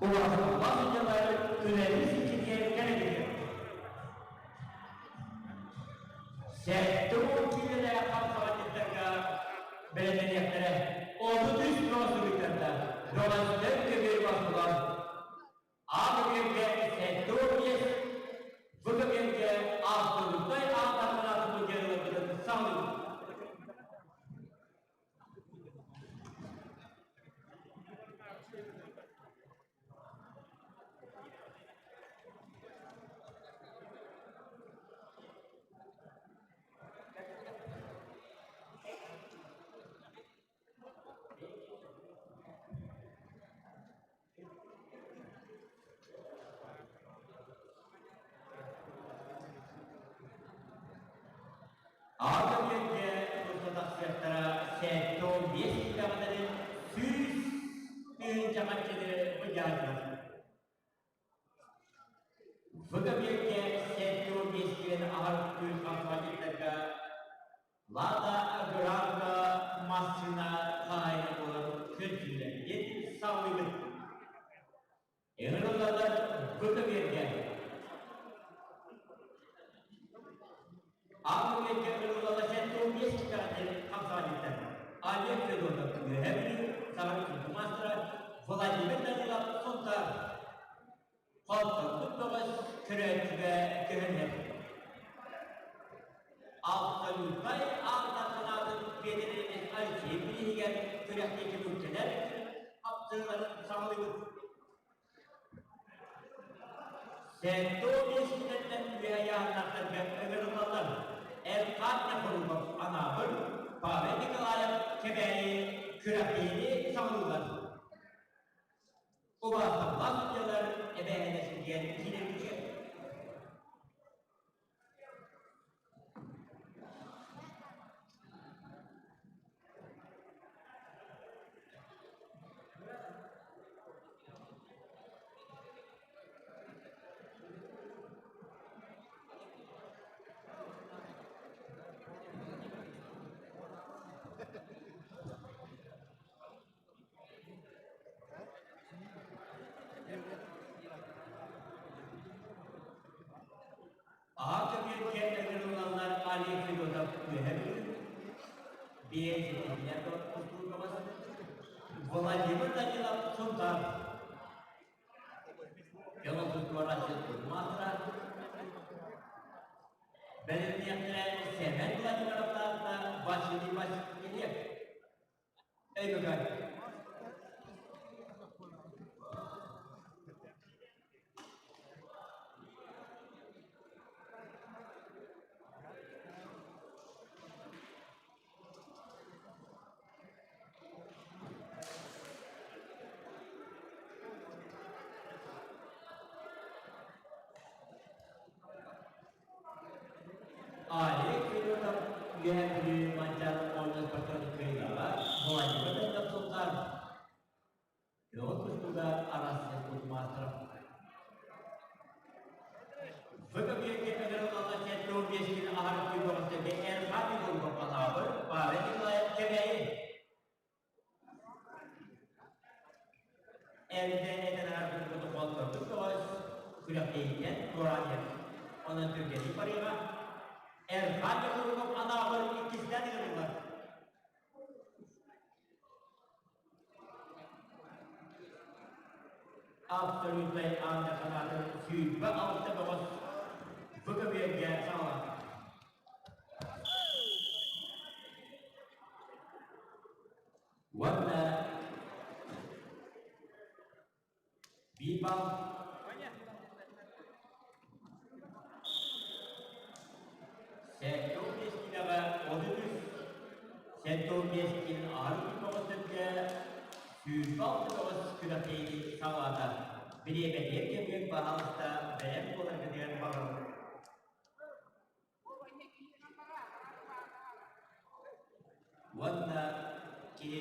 Улахан судьялар үлэни ситиһэр кэлэбитэ. 70 киилэлээх хамсаҕатыттарга бэлэмнэниэхтэрэ. 33 бөҕөсүгүттэрдэ бөҕөстөр көбүөр бастылар. А көбүөргэ 75, В көбүөргэ абсолютнай ааттарынан судьяларбытын саҕалыыбыт. Аҕа көлүөккэ туста тахсыахтара 75 киилэҕэлэрин 100 тыһыынча харчыны быдьаатылар. Выгобиэккэ 75 киилэни аҕар күүс хамсаҕатыттарга Лада Гранта массыына хаһаайына буолар күн диэн саҕалыыбыт. Ыҥырыллаллар Выгобиэргэ. Аан ыҥырыллаллар 75 киилэҕэ хамсаҕатыттар. Олег Федотов Үөһээ Бүлүү Саҥа тутуу маастара Владимир Данилов Сунтаар Хотторбут бөҕөс көрөөччүгэ көһүннэр. Абсолютнай аан санаатын биэдэрин Алексей бирииһигэр күрэхтии түмүктэнэр аптыыларын саҕалыыбыт. 75 килэттэн үөһэ ыйааһыннаахтарга ыҥырыллаллар. Эрхаан Нехоруков Анаабыр, Павел Николаев Кэбээйи күрэхтэһиини саҕалыыллар. Убаастабыллаах судьялар эбээһинэскитигэр киирэргитигэр. Аҕа көбүөргэ ыҥырыллаллар Олег Федотов Үөһэ Бүлүү, биэс итиннэ устуукабас Владимир Данилов Сунтаар Велосипед маастара бэлэмниэхтэрэ Сэмэн Владимировтаахта Василий Васильев Өймөкөөн. Олег Федотов Үөһээ Бүлүү Манчаары оонньуу спортивнай кыайыылааҕа Владимир Данилов Сунтаар Бөҕө тустууга Арассыыйа спорт маастара. ВКБ-гэ ыҥырыллаллар 75 киилэ аһары күүр бөҕөстөргө Эрхаан Егоров Анаабыр, Павел Николаев Кэбээйи. Эрдэ этэн аһарбыт хотторбут бөҕөс күрэхтэһииттэн туораан иһэр. Онон түргэнник барыаҕа. Эрхаан Егоров Анаабыр иккистээн ыҥырыллар. Абсолютнай аан санаатын 26 бөҕөс ВКБ-гэ саҕаланна. Уонна биир балл 75 киилэҕэ 33, 75 киин аһары бөҕөстөргө 26 бөҕөс күрэхтэһиини саҕалаата. Бириэмэтигэр кэмигэр баһаалыста бэлэм буоларгытыгар баҕарабын. Уонна кини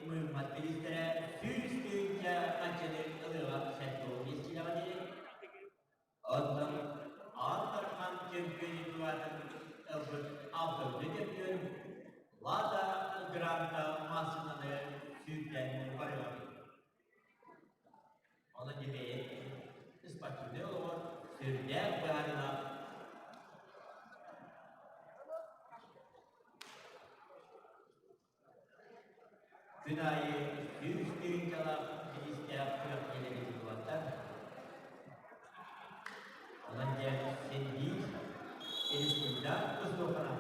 мыыммат бириистэрэ 100 тыһыынча харчыны ылыаҕа 75 киилэҕэ диэри. Оттон Аан Дархан чөмпүйүөнү тураатын ылбыт алтынньы чөмпүйүөн Лада Гранта массыынаны сүүрдэн барыаҕа. Онон дьэ Сүрдээх быһаарыылаах Күн аайы 100 тыһыынчалаах бириистээх күрэхтэһиилэри ыытыллаллар. Онон дьэ син биир республика тустуоххана.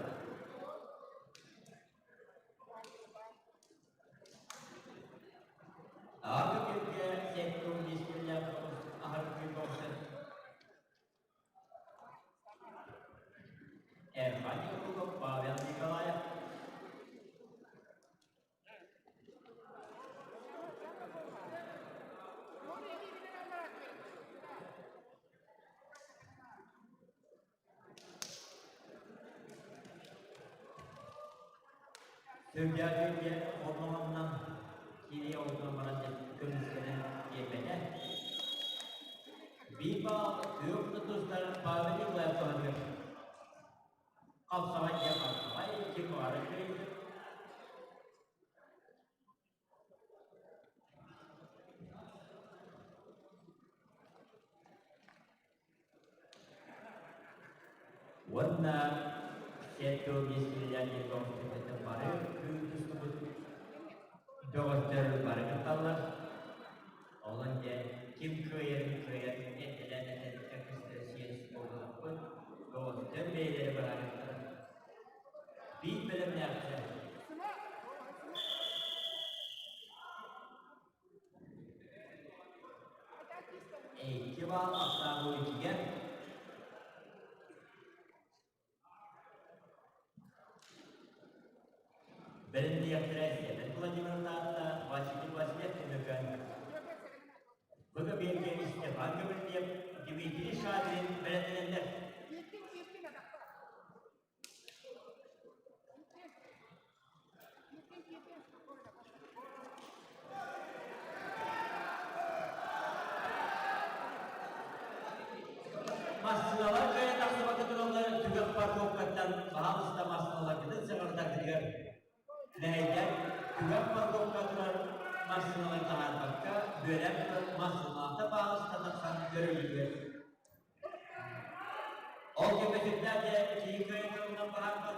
Аҕа күнгэ 75 күннээх аһар күн бохсун Эрхан Якупов, Павел Николаев. Сүрдээх оннугунан киирии оҕотунан баран көмүскэнэн биэрбэтэ. Биир баал күөх тустар Павел Николаев туһаныыр. Хапсаҕай диэн хапсаҕай, ким баҕарар кыайыыта. Уонна 75 диэн бөҕөстөрбүттэн бары күн тустубут бөҕөстөр бары кытталлар. Онон дьэ ким кыайарын кыайан эрдэлээн этэн экстрасенс буолбатахпыт, бөҕөстөр бэйэлэрэ быһаарыахтара. Биир бэлэмнээхтэр. Икки баал ахсаабы иккигэ. Бэлэмниэхтэрэ Семен Владимировна Василий Васильев Өмөкөн. Быга биэргэ Степан Гаврильев, Дмитрий Шадрин бэлэмнэнэллэр. Массыыналар кыайан тахсыбакка тураллар түгэх парковкаттан баһаалыста массыыналаргытын сыҥырдаргытыгар мэһэйдээн түгэх парковка турар массыыналары таһаарбакка бүөлээн турар массыыналартан баһаалыста тахсан көрөллүгэр. Ол кэмҥэ сүрдээх дьэ киһи кыайан тылынан баһаарбат.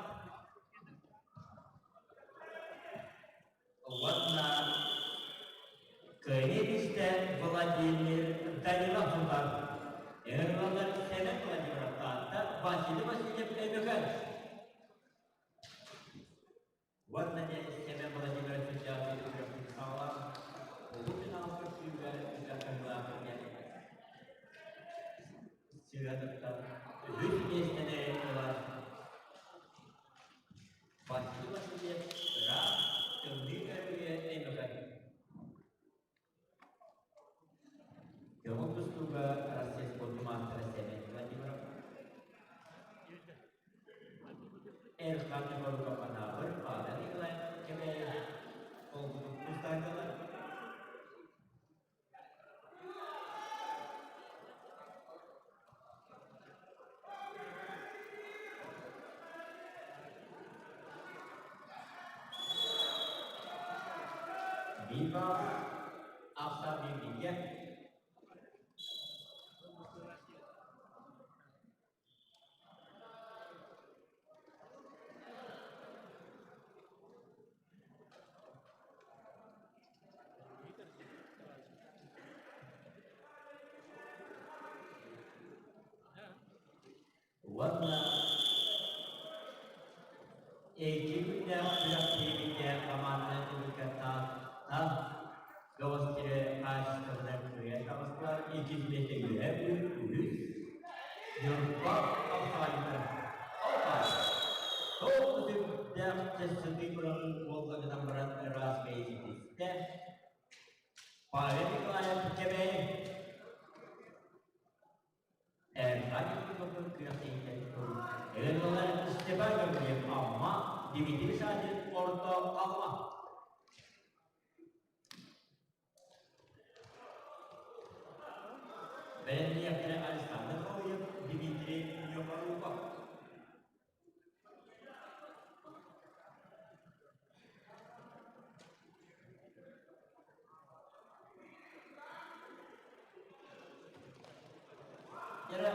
Уонна кыайыы истэ Владимир Данилов тутар. Ыҥырыллар Сэмэн Владимиров Таатта, Василий Васильев Өймөкөөн. Уонна дьэ Сэмэн Владимирович сүрдээх күрэхпит саҕалаан, улуу финал көрсүүгэ үтэ кыһыылаах диэн сыыһа туттан үһүс миэстэни ылар. Василий Васильев ыраах тымныы өрүһэ Өймөкөөн. Көҥүл тустууга Россия спордун маастара Сэмэн Владимиров, Эрхан Егоров Анаабыр, Павел Николаев Кэбээйи холбутук тустааччылар. Биба ахса бииргэ. Уонна икки күннээх күрэхтэһиибитэ хамаанда түмүккэ Таатта бөҕөстөрө хаачыстыбанан кыайан таҕыстылар. Иккис миэстэ үөһэ үһүс Ньурба хапсаҕайдара. Опа! Тоҕус үрдээх чассытыы быраҕыы буолла гынан баран ыраас бэйэтитистэ. Павел Николаев Кэбээйи Эрхан күрэхтэһиитэ Ырыалар Степан Гаврильев Амма, Дмитрий Саадин Орто Халыма. Бэлэмниэхтэрэ Александр Хоуев, Дмитрий Ньокоруков. Yere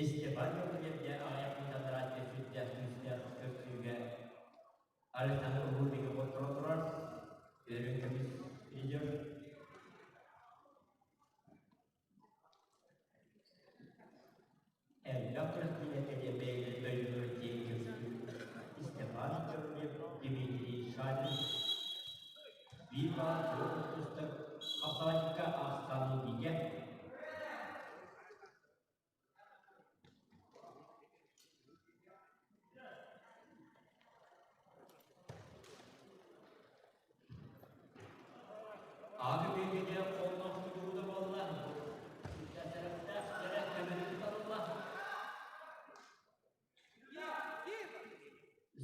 Степан Гаврильевне аҕыйах мытаннарааччы сүрдээх күүстээх көрсүүгэ Александр Рубиков отторо турар, үрүҥ көмүс призер. Элбэх күрэхтэһиилэргэ диэн бэйэлэрин дойдуларын киэҥ көмүскүүр Степан Гаврильев, Дмитрий Шамин биир баҕа туох тустар хапсаҕайдыкка ахсаанын бигэ. Ааны биэрбитэ холлоох тутуута буолла. Сүрдээх кэрэ көмөлүк туталла.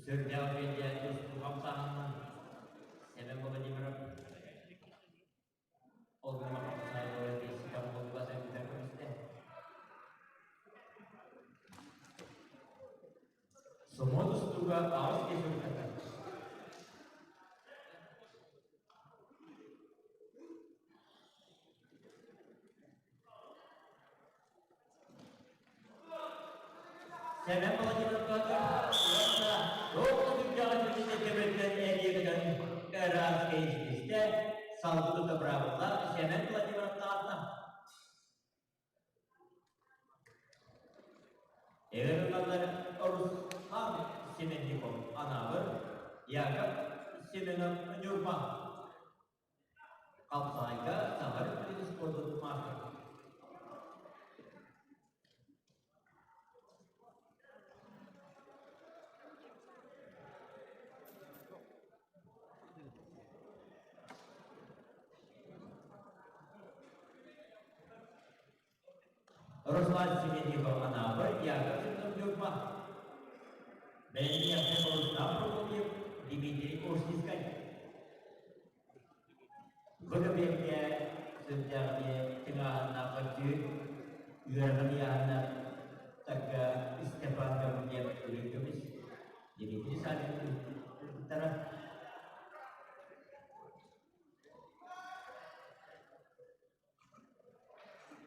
Сүрдээх биэрдэ тустуу хамсааһынынан Семен Владимиров Ол гынан хамсаайылара биэситэ буолбат эбитэ көрүстэ. Сомуон устууга аҕыс киһи ырытата. Сэмэн Владимировка уонна туох да түргэҕэ түмүннэ көмөлтөн эрийэ көтөн ыраас кэйистистэ салгы тута быраабылла Сэмэн Владимиров таатта. Эверналар Руслан Семенников Анаабыр, Яков Семенов Ньурба. Хапсаҕайга Саха Республикатын спордун маастара. Руслан Семенников Анаабыр, Яков Семенов Ньурба. Бэлэмниэхтэн Рустам Прокопьев, Дмитрий Ушницкай. Бу кэмҥэ сүрдээҕи тыҥааһыннаах көрсүү, үөрэҕин ыйааһыннаах тарга Степан Гаврильев үрүҥ көмүс, Дмитрий Савин ыыппыттара.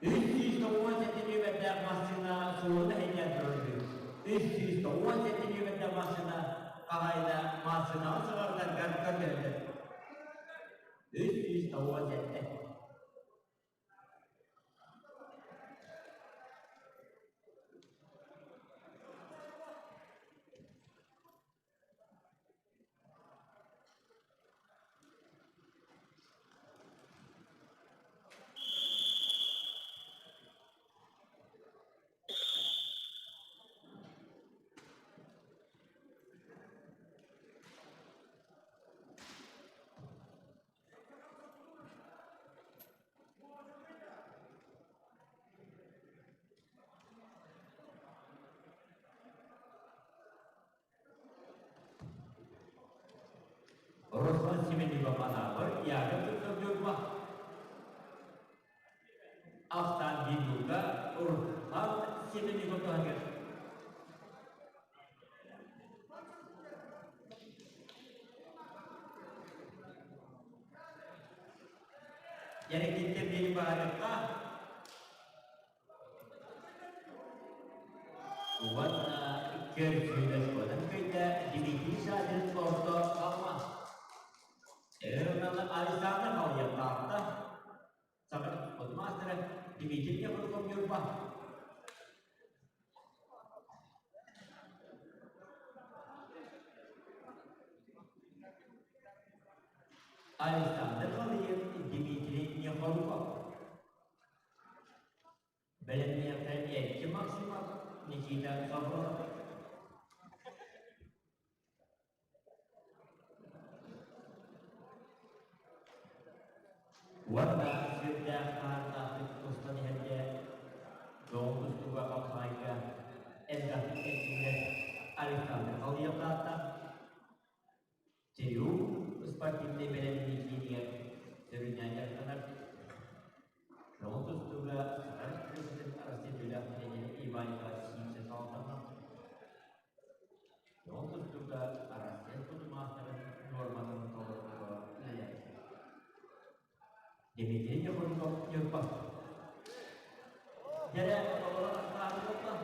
397 нүөмэрдээх массыына суолун эһэйдээн турар үһү. 397 нүөмэрдээх массыына хаһаайына массыынаҕа саҕардаргар көрдөһөллөр. 397. Руслан Семенников Анаабыр, Яков Петров Ньурба. Ахтан Бинуга Руслан Семенников туһагар. Яны киттер баарыкка Уонна көрсүүнэс буолан кыйда Дмитрий Савин орто Халма. Өр Александр Халыйаттаахта Саха маастара Дмитрий Якутов Ньурба. Александр Халыев Дмитрий Нехоруков. Бэлэмниэхтэрин Эрчи Максимов, Никита Савронов. Уонна сүрдээх хааннаахтык тустан иһэргэ дьоҕус тустууга хапсаҕайга элбэхтик эрчиллэр Александр Халыевтаахтар Триумф спортивнай бэлэмнэнии киинигэр сүрүннээн дьарыктанар. Көҥүл тустууга Саха Республикатын Россия үтүөлээх тренерэ Иван Николаевич Сивцев салалталаах. Көҥүл тустууга Россия спордун маастарын нуорматын толорууга үлэлээбит. Дмитрий Нехоруков Ньурба. Дьэрэ, толору астаабыт буолла.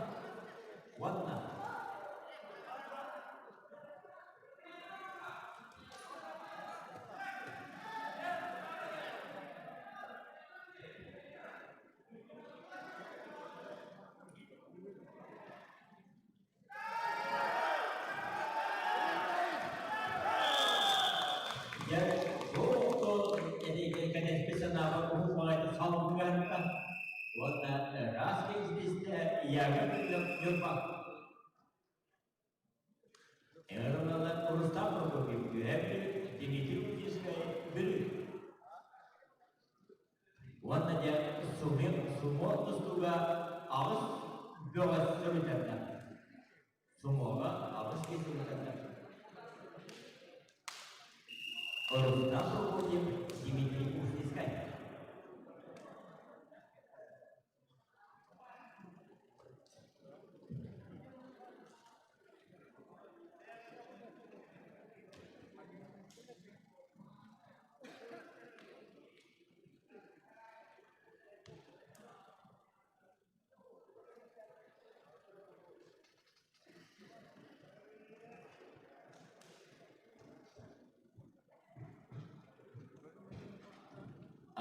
Ыҥырыллаллар Рустам Прокопьев Үөһээ Бүлүү, Дмитрий Лукинскай Бүлүү. Уонна дьэ сумин сумо тустууга аҕыс бөҕөс суруйтарда. Сумоҕа аҕыс киһи суруйтарда. Рустам Прокопьев, Дмитрий Устинскай.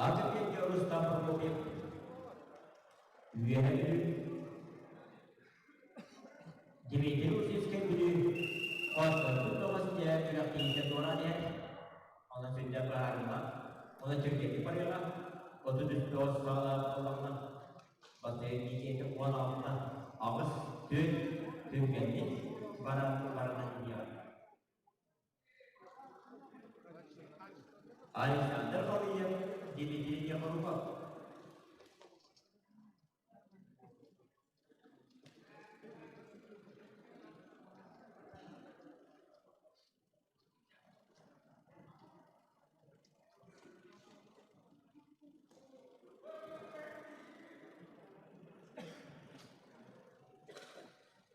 Атын кэмҥэ Рустам Прокопьев Үөһээ Бүлүү Дмитрий Устинскай Бүлүү Оттон тоҕус дьэ күрэхтэһиитэ туораан иһэр. Онон сүрдээх быһаарыылаах. Онон түргэнник барыаҕа. 33 тоҕус саҕалаах буоллаҕына, бастакы киирсиитэ 16 аҕыс түөрт түргэнник баран барынан иһиэҕэ. Александр Халыев, Дмитрий Яхоруков.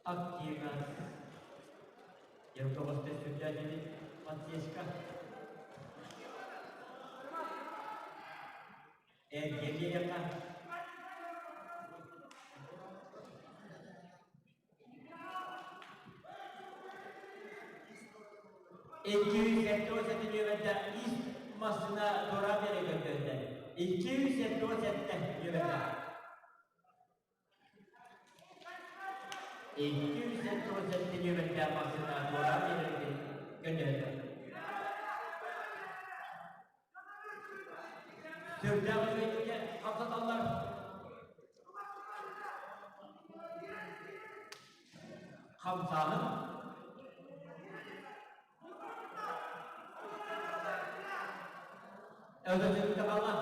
Активность. Руководство председателей подсечка. Евгения 277 нүөмэрдэ ис массыына туораан биэрэ көрдөрдө. 277 нүөмэрдэ. 277 нүөмэрдээх массыына туораан биэрэргин көрдөһөллөр. Сүрдээх үчүгэйдик хамсаталлар. Хамсааһын Өтөтүттэ хаалла.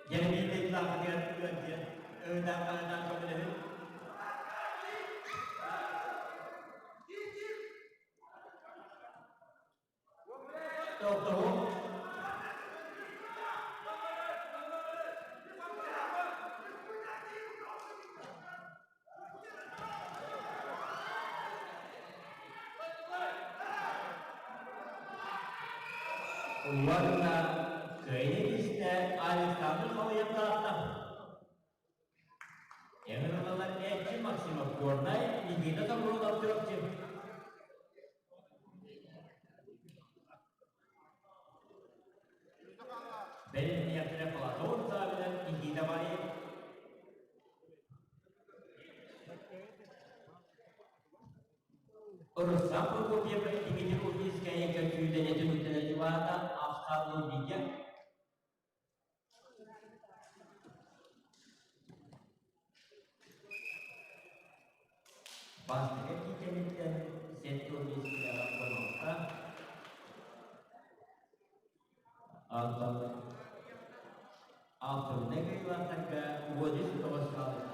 Дьэрэбиитэ илаахытыгар ыалдьыа, ыытаахханаан көмөлөһүн. Тохтоһу. Уонна кыайыы истэ Александр Халыйаттаахта. Ыҥырыллар Эрчим Максимов Горнай, Никита Сокурунов Чурапчы. Бэлэмниэхтэрэ Платон Савинов, Никита Варьев. Рустам Прокопьев Дмитрий Ульницкая көрсүүтэ түмүктэнэ чугаһаата ахсаан бигэ. Бастакы киикэниттэн 75 килэҕэ хонуохха Онтон алтынньы кыайыылаахтарга 39 хаалыылаах.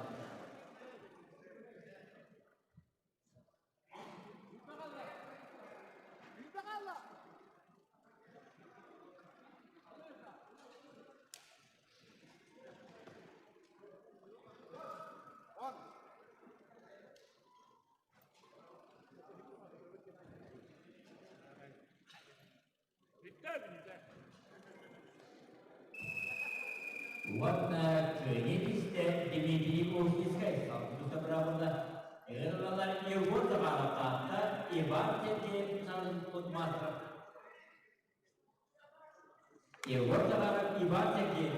Уонна кыайыы түстэ Дмитрий Устинскай салгыта быраабыла ыҥырыллар Егор Забаровтаахта Иван Сергеев Сарынпут Мастров Егор Забаров Иван Сергеев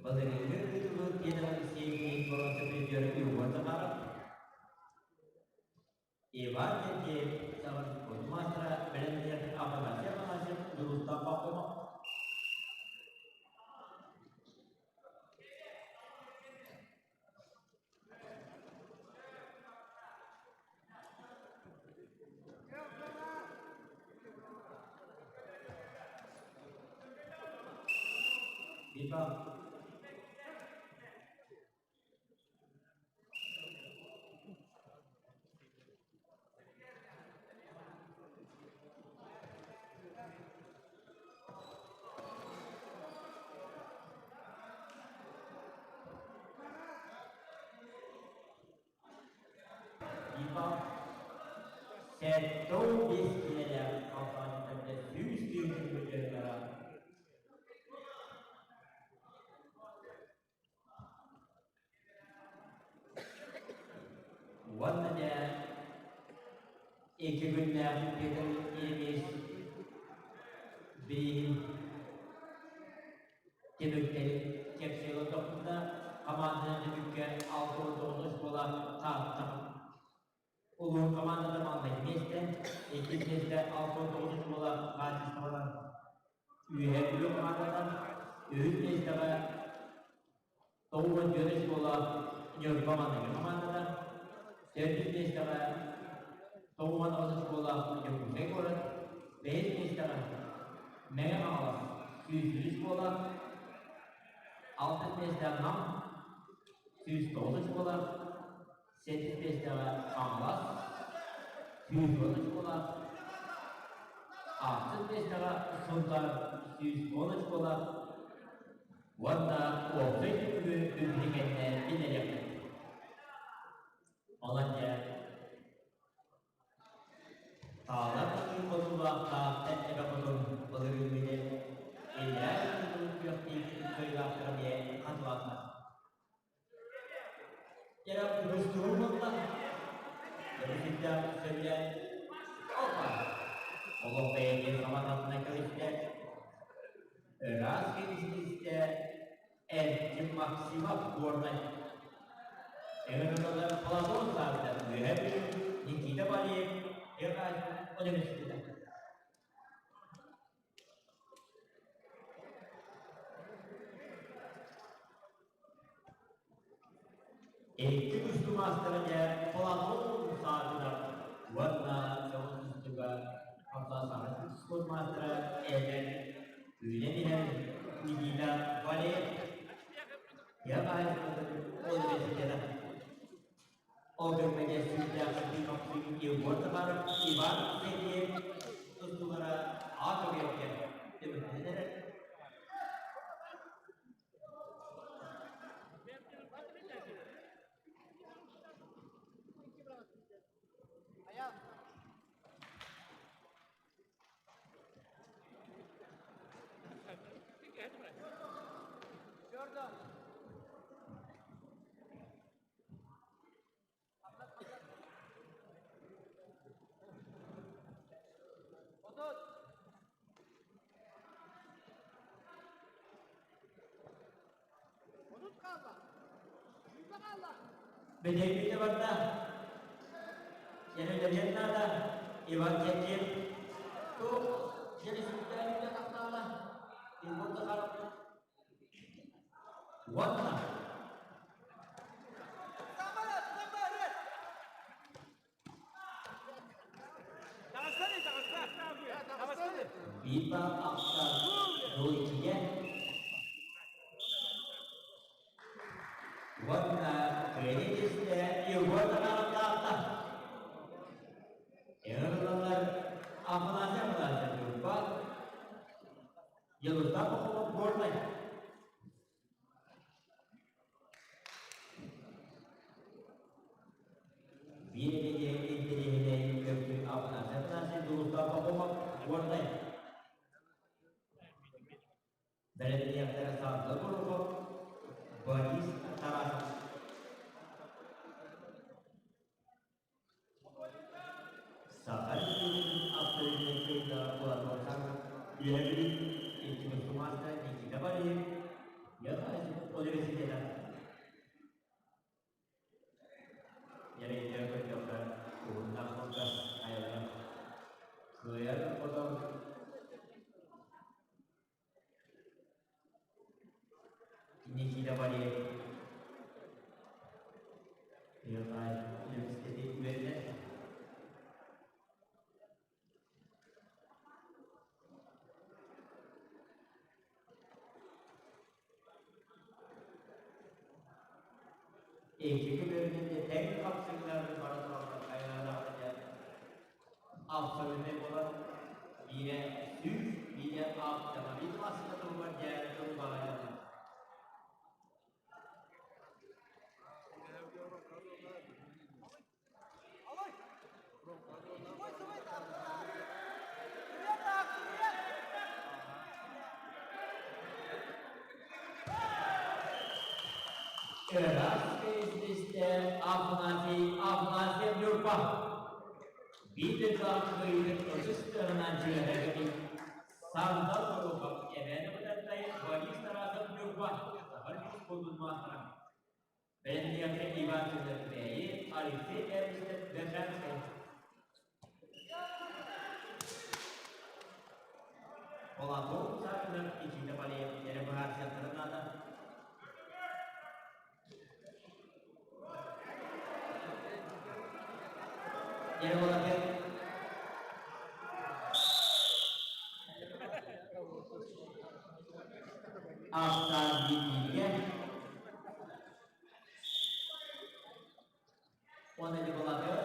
Былырыыҥҥы ыытыллыбыт диэн Алексей боруонса призера Егор Захаров, Иван Сергеев саҕан спорт маастара бэлэмнээх Афанасий Афанасьев. Биир бал. Биир 75 киилэлээх халҕаанньыттарга 100 тыһыынча Уонна дьэ икки күннээх Петр Ильич бирииһин түмүктэрин кэпсии олордохпутуна хамаанданан түмүккэ 69 оскуола Таатта улууһун хамаандата маҥнайгы миэстэ, иккис миэстэ 69 оскуола хаачыстыбалар Үөһээ Бүлүү хамаандата, үһүс миэстэҕэ 94 оскуола Ньурба маҥнайгы хамаандата, төрдүс миэстэҕэ 98 оскуола Дьокуускай куорат, бэһис миэстэҕэ Мэҥэ Хаҥалас 103 оскуола, алтыс миэстэҕэ Нам 109 оскуола, сэттис миэстэҕэ Хаҥалас 110 оскуола, ахсыс миэстэҕэ Сунтаар 110 оскуола уонна уопсай түмүгү үрдүк кэннэ биллэриэхпит. Онон дьэ Таалар хотуулаах Таатта эбэ хотун былырыыҥҥыны иллэрээ сыл күөхтиир кыайыылаахтара эмиэ хатыланна. Эрэ уустугу буолла. Өрүсүндээх сөбүлээн опа! Олох бэйэтин хамататына көрүстэ. Ыраас кирбиистэ Эрчим Максимов Горнай. Ыҥырыллар Платон Саввин Үөһээ Бүлүү Никита Валеев Ырааһын университета. Икки тустуу маастара дьэ Платон Саввинов уонна Дьоҕус тустууга Хамсаасаҕа спорт маастара эдэр үүнэн иһэр Никита Валеев тыа хаһаайыстыбатын университета. Ол гыммыта сүүрдээх сытыы Егор Захаров, Иван Сергеев тустуулара аат объекка түмүктэнэн эрэр. Бэлиэтиитэ барда. Дьэ наада. Иван Чэрчиев. Туох дьэ тахтаала. Егор Захаров. Уонна Биир ахсаан Дойчигэ уонна кредитистэ Егор Захаровтаахта. Ыҥырыллар Афанасий Афанасьев Ньурба, Елустан Пахомов Горнай. Биэриигэ интэриэһинэй көрдүү Афанасий Афанасьевич Дулустаах Пахомов Горнай. Бэлэмниэхтэрэ Саргы Горохов, Борис Тарасов. Саха Республикатын авторитетын кыайда Платон Үөһээ икки мустумааста Никита Валерьев университета Дьэрэйдэр көрдөххө уһуннаах кылгас айылҕа кыайар хотон Никита Валерьев университеты үөрэнэр. Икки көбүөрүнэн да тэҥ хапсыһыылар бара тураллар хайалара дьэ абсолютнай буолан биирэ 100, биирэ автомобиль массыына туһугар дьэ турбаҕа дьонно. Ыраас истэ Афанасий Афанасьев Ньурба биир кыайыытын ытыс тыаһынан дьүөрэлээтин Сандал Горохов Эбээн Бытантай Борис Тарасов Ньурба Саха спордун маастара Бэлэмниэхэ Иван Федорович Алексей Эрнистов Бержанскай. Платон Савинов Никита Валеев эрэ быһаарсыахтарын наада. Ерболатыр Автомобильге Уонна Николаев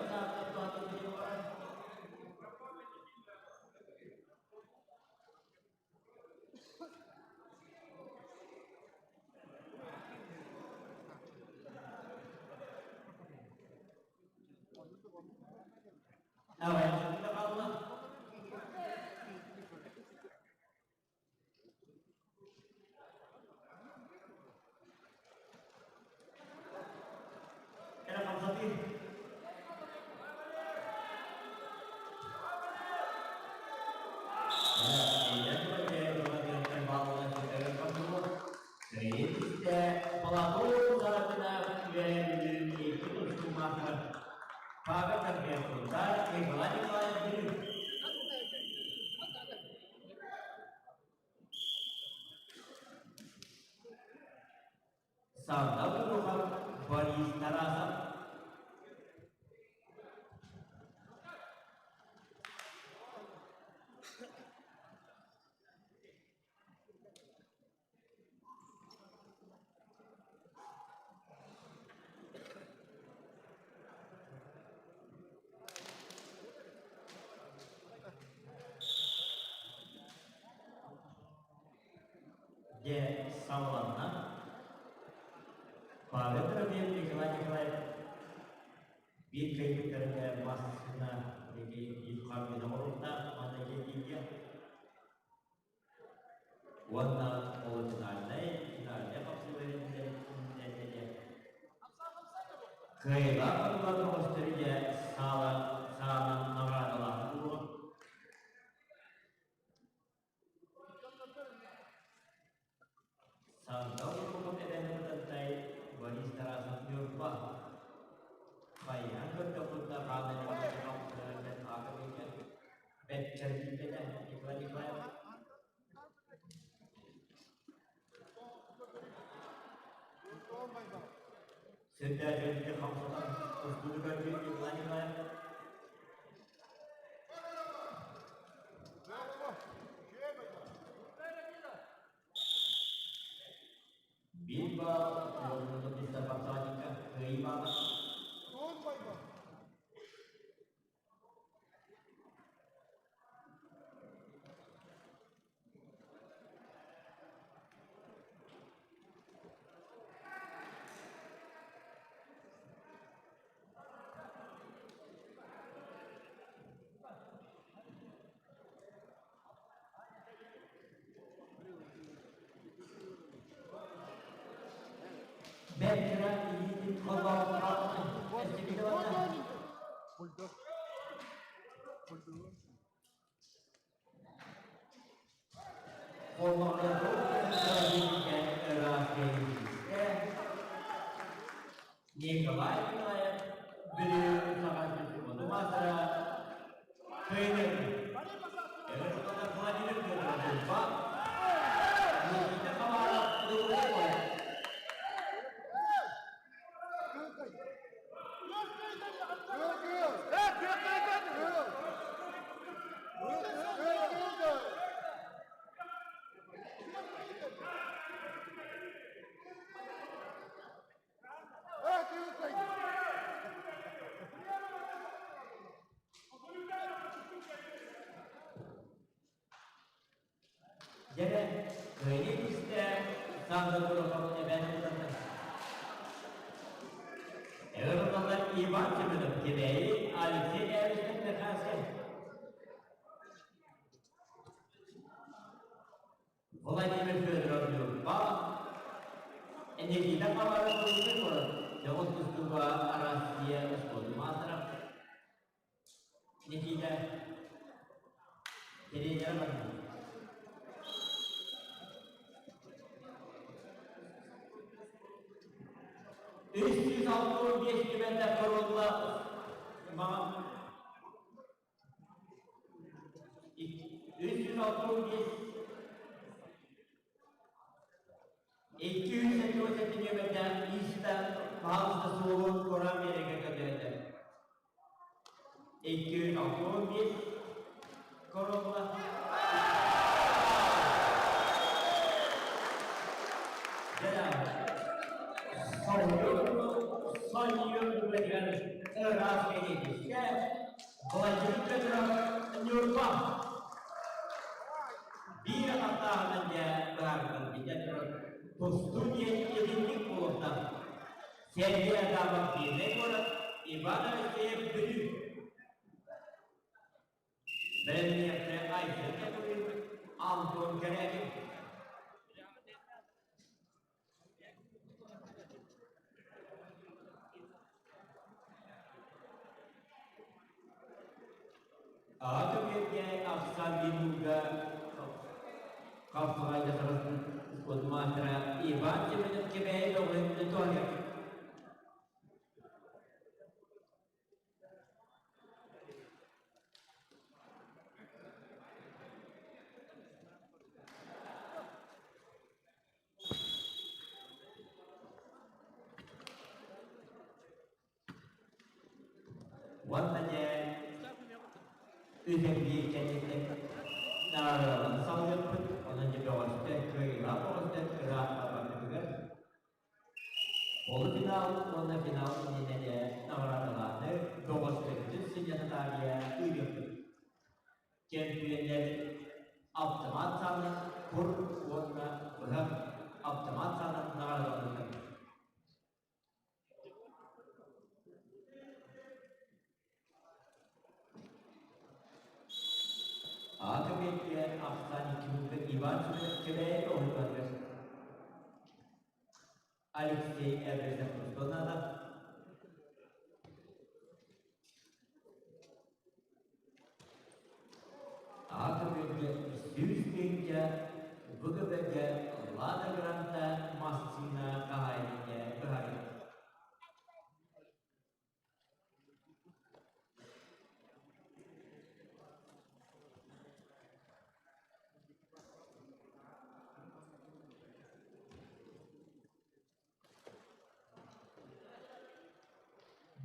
Эрэ хамсатыы. Платон Сарапинов үөрэнүү икки тустуу маастара Павел Карпенко Николай Николаев Бүлүү. Сандал Турухов, Борис Тарасов. Дьэ, саҕаланна. Павел Трофимов Николай Николаев биир кыайбыттарыгар массыына ил оҥоруохтаах уонна кэлиигэ уонна полуфинальнай, финальнай хапсыһыылары кыайыылаах оҕолор бөҕөстөрүгэр саала саанан наҕараадалаах буолуо. Сандал Якупов эбэни Бытантай Борис Тарасов Ньурба Хайаан көрдөххүнэ хаана аакабыйга бэт чэрдийбэтэ Николай Николаев. Сүрдээжэлгэ хамсатан тустууну көрдүү Николай Николаев. Биир баал уонна Мистер кыайыы баала. Бэрт илиитин холбоон эстибитэ уонна Николай Николаев Бүлүү Саха сирин маастара кыайдын. Владимир Федоров Никита Хабаров Луковой. Дьэрэ, кыайыы түстэ, Сандал Горохов эбээн ылларда. Эҕэрдэлэр Иван Семенов Кэбээйи, Алексей Эвичтэн Михайловскай. Владимир Федоров Ньурба, Никита Хабаров Курскай куорат, Дьоҕус тустууга Россия спорт маастара Никита тренера барда. 365 түбэлтэ курулла 365 277 нүөмэрдээх Иста пауза суолун туораан биэрэргэ көрдөһөллөр. 265 Королла. Соньон түбэтигэр ыраас кэриэтискэ Владимир Петров Ньурба биир атахтааҕынан дьэ быһаарбытын билэн туран тустуу диэн итинник буолуохтаах. Сергей Адамов Мирнэй куорат, Иван Алексеев Бүлүү. Бэлэмниэхтэрэ Айсен Якутин, Антон Кэрякин. Аҕа көмүөлгэ ахсаан биир хапсаҕайга спортмаастара Иван Семенов Кэбээйи бөҕөһүн туһанар. Уонна дьэ үһэргиир кэнниттэн наҕараадаларын салгыппыт, онон дьэ бөҕөстөр кыайыылаах бөҕөстөр ыраах барбаппытыгар полуфинал уонна финал иннинэ дьэ наҕараадалааны бөҕөстөрбүтүн сынньата таарыйа ыытыахпыт. Чөмпүйүөннэр автомат саанан кур уонна быһах автомат саанан наҕараадаланнылар. А-кабинетке ахсаан икки муҥка Иван Семенов Кэбээйи оһуохайыгар Алексей Эверстов Русланада А-кабинетке 100 тыһыынча ВГБ-гэ Лада Гранта массыына хаһаайыныгар быһаарыы.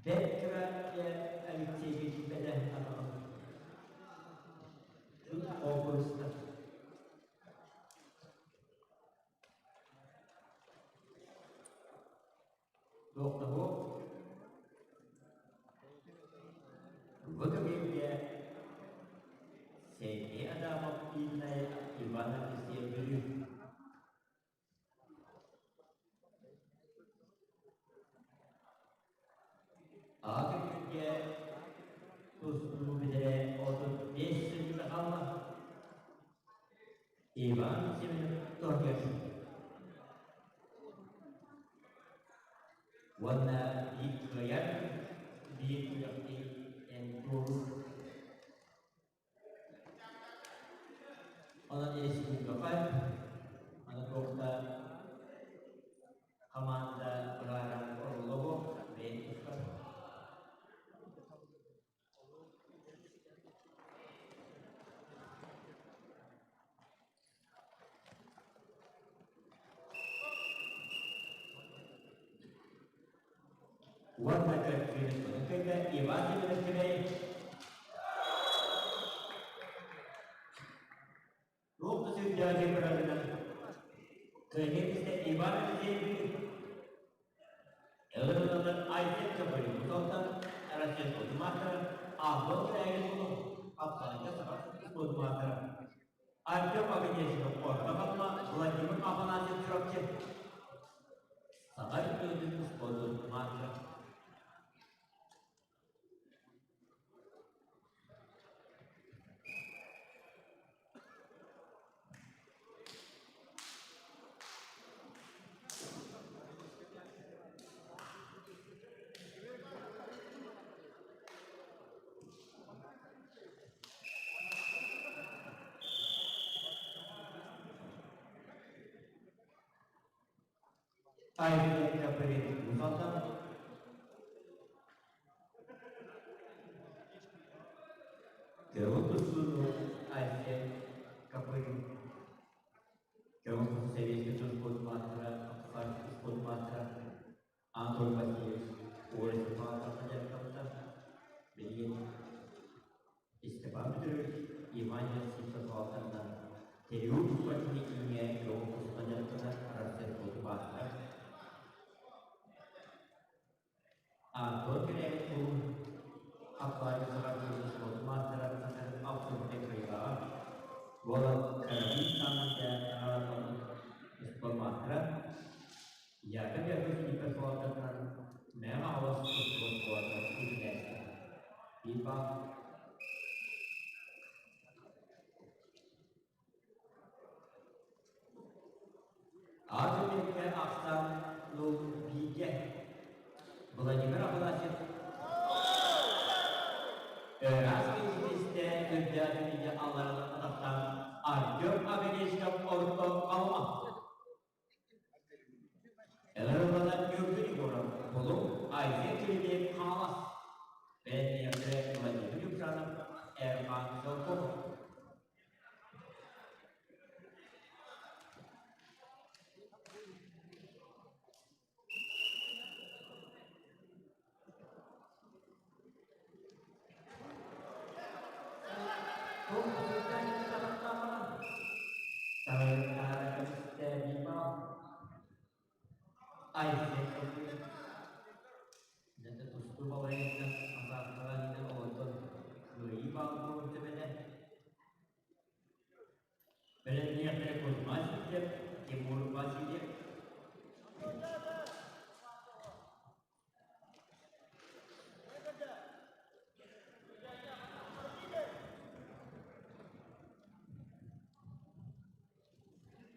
Бэрт кыра Алексеевич бэлэм атаҕын конкурста. Туохтаһуо ВКБ-гэ Сергей Адамов Инна Иван Алексеев Бүлүү. Аҕа күннэргэ тустуу бүтэрэ 35 сылга хаалла. Иван Семенов Торгер. Уонна биир кыайар, биир күрэхтии эн туоруур. Онон республика аны туох да хамаанда быһааран оруоллоҕу бэйэм туспар. Уонна көрдүүнү кытта Иван Семенович Туох да сүрдээҕи барарынан кыайыы истэ Иван Алексеевич Ылыныллар Айсен Чапарин Мусалтан Россия спорт маастара, Антон Кирягин Апсалайга Саха спорт маастара. Артем Огонесов орто халыма, Владимир Афанасьев Чурапчы. Саха үтүөтүн спордун маастара. Айрия Каприн Мусалдан Көҥүл тустууну Айсен Каприн Көҥүл тустуу сэбиэскэй спорт маастара, спорт маастара Анатолий Васильевич Оресов ааттарынан дьарыктаммыта. Билигин Степан Петрович Иван Сивцев ааттарынан Териул спортивнай кииҥҥэ көҥүл тустуунан дьарыктанар Россия спорт маастара. Антон Кириллович Кулун Атлантика Саҕардыыр спорт маастара абсолютнай кыайыылааҕа. Уола Карабин Саннын спорт маастара Яков Яковлевич Николаевтан Мэҥэ Хаҥалас тустуу оскуолатыгар иитиллээччитэ. Биир Аат үрдүккэ ахсаан бииргэ Владимир Афанасьев ыраас киһитистэ үрдээх илиигэ алларан атахтаан Артем Авенечков орто Халыма. Ыҥырылланар Ньургун Егоров, Булуҥ, Айсен Кириллин, Хаҥалас. Бэлэмниэхтэрэ Владимир Юмшанов, Эрхан Шелкопов. Дьэ тустуу балайыттан азартара диэн олордон кыайыы баал буолан төбөтө. Бэлэмниэхтэрэ Кузьма Сивцев, Тимур Васильев.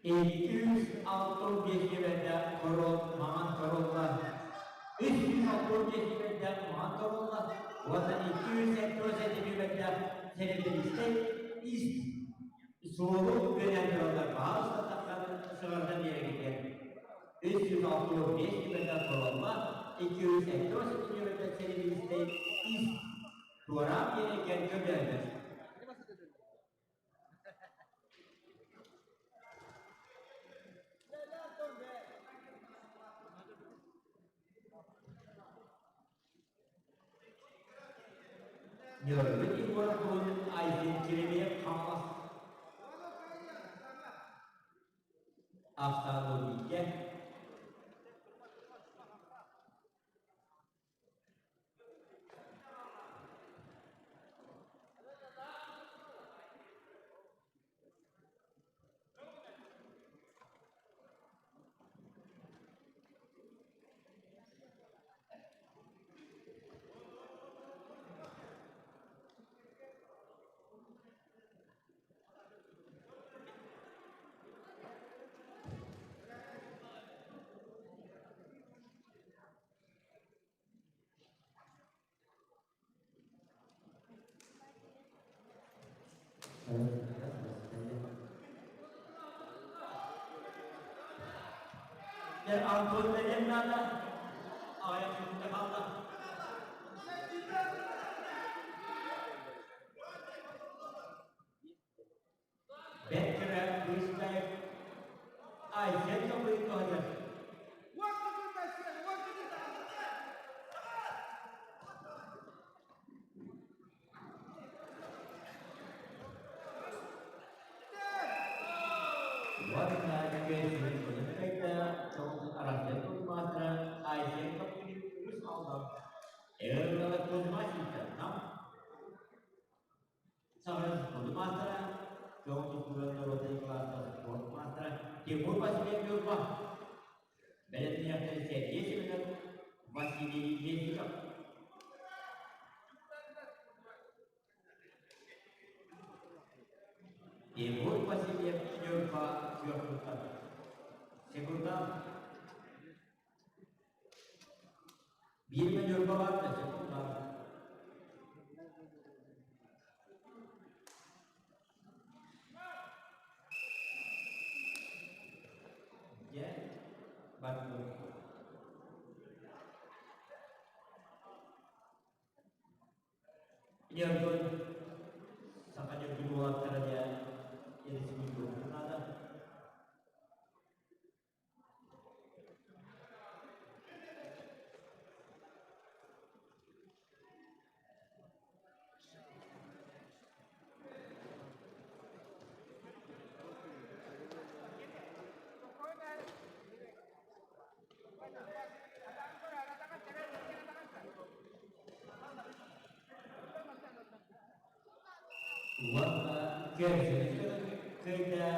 265 километрде корол маҥан королла, 365 километрде маҥан королла уонна 277 километрде серебристэй ис суолу үөнэн тураллар баһаалыста тахсан сыҕардан биэрэгитигэр 365 километр королла, 277 километр серебристэй ис туораан биэрэгэр көрдөһөллөр. Ньургун Егоровтуун Айсен Киримиев Хаҥалас Автономия Антон Бэлэмнада аҕыйах мүнүүтэ хаалла. Бэрт кыра быыстаев Айсен Каприн туһатар. Уонна күөсүн көнөппөйдө тоҕус арассыыйа маастара Айсен Каприн үс алда. Эрэллээх Кузьма Сивцев Саҕа маастара Көҕүн тустууга норуотун кылаастаах спорт маастара Тимур Васильев Ньурба. Бэлэмниэхтэр Сергей Семенов, Василий Лесиков. Тимур Васильев Ньурба күөх туттар. Секундант. Биир Ньурба бар да секундант. Дьэ, бардым. Ньургун, саха ньургун уолаттара дьэ республикатын наада. Уонна кыайда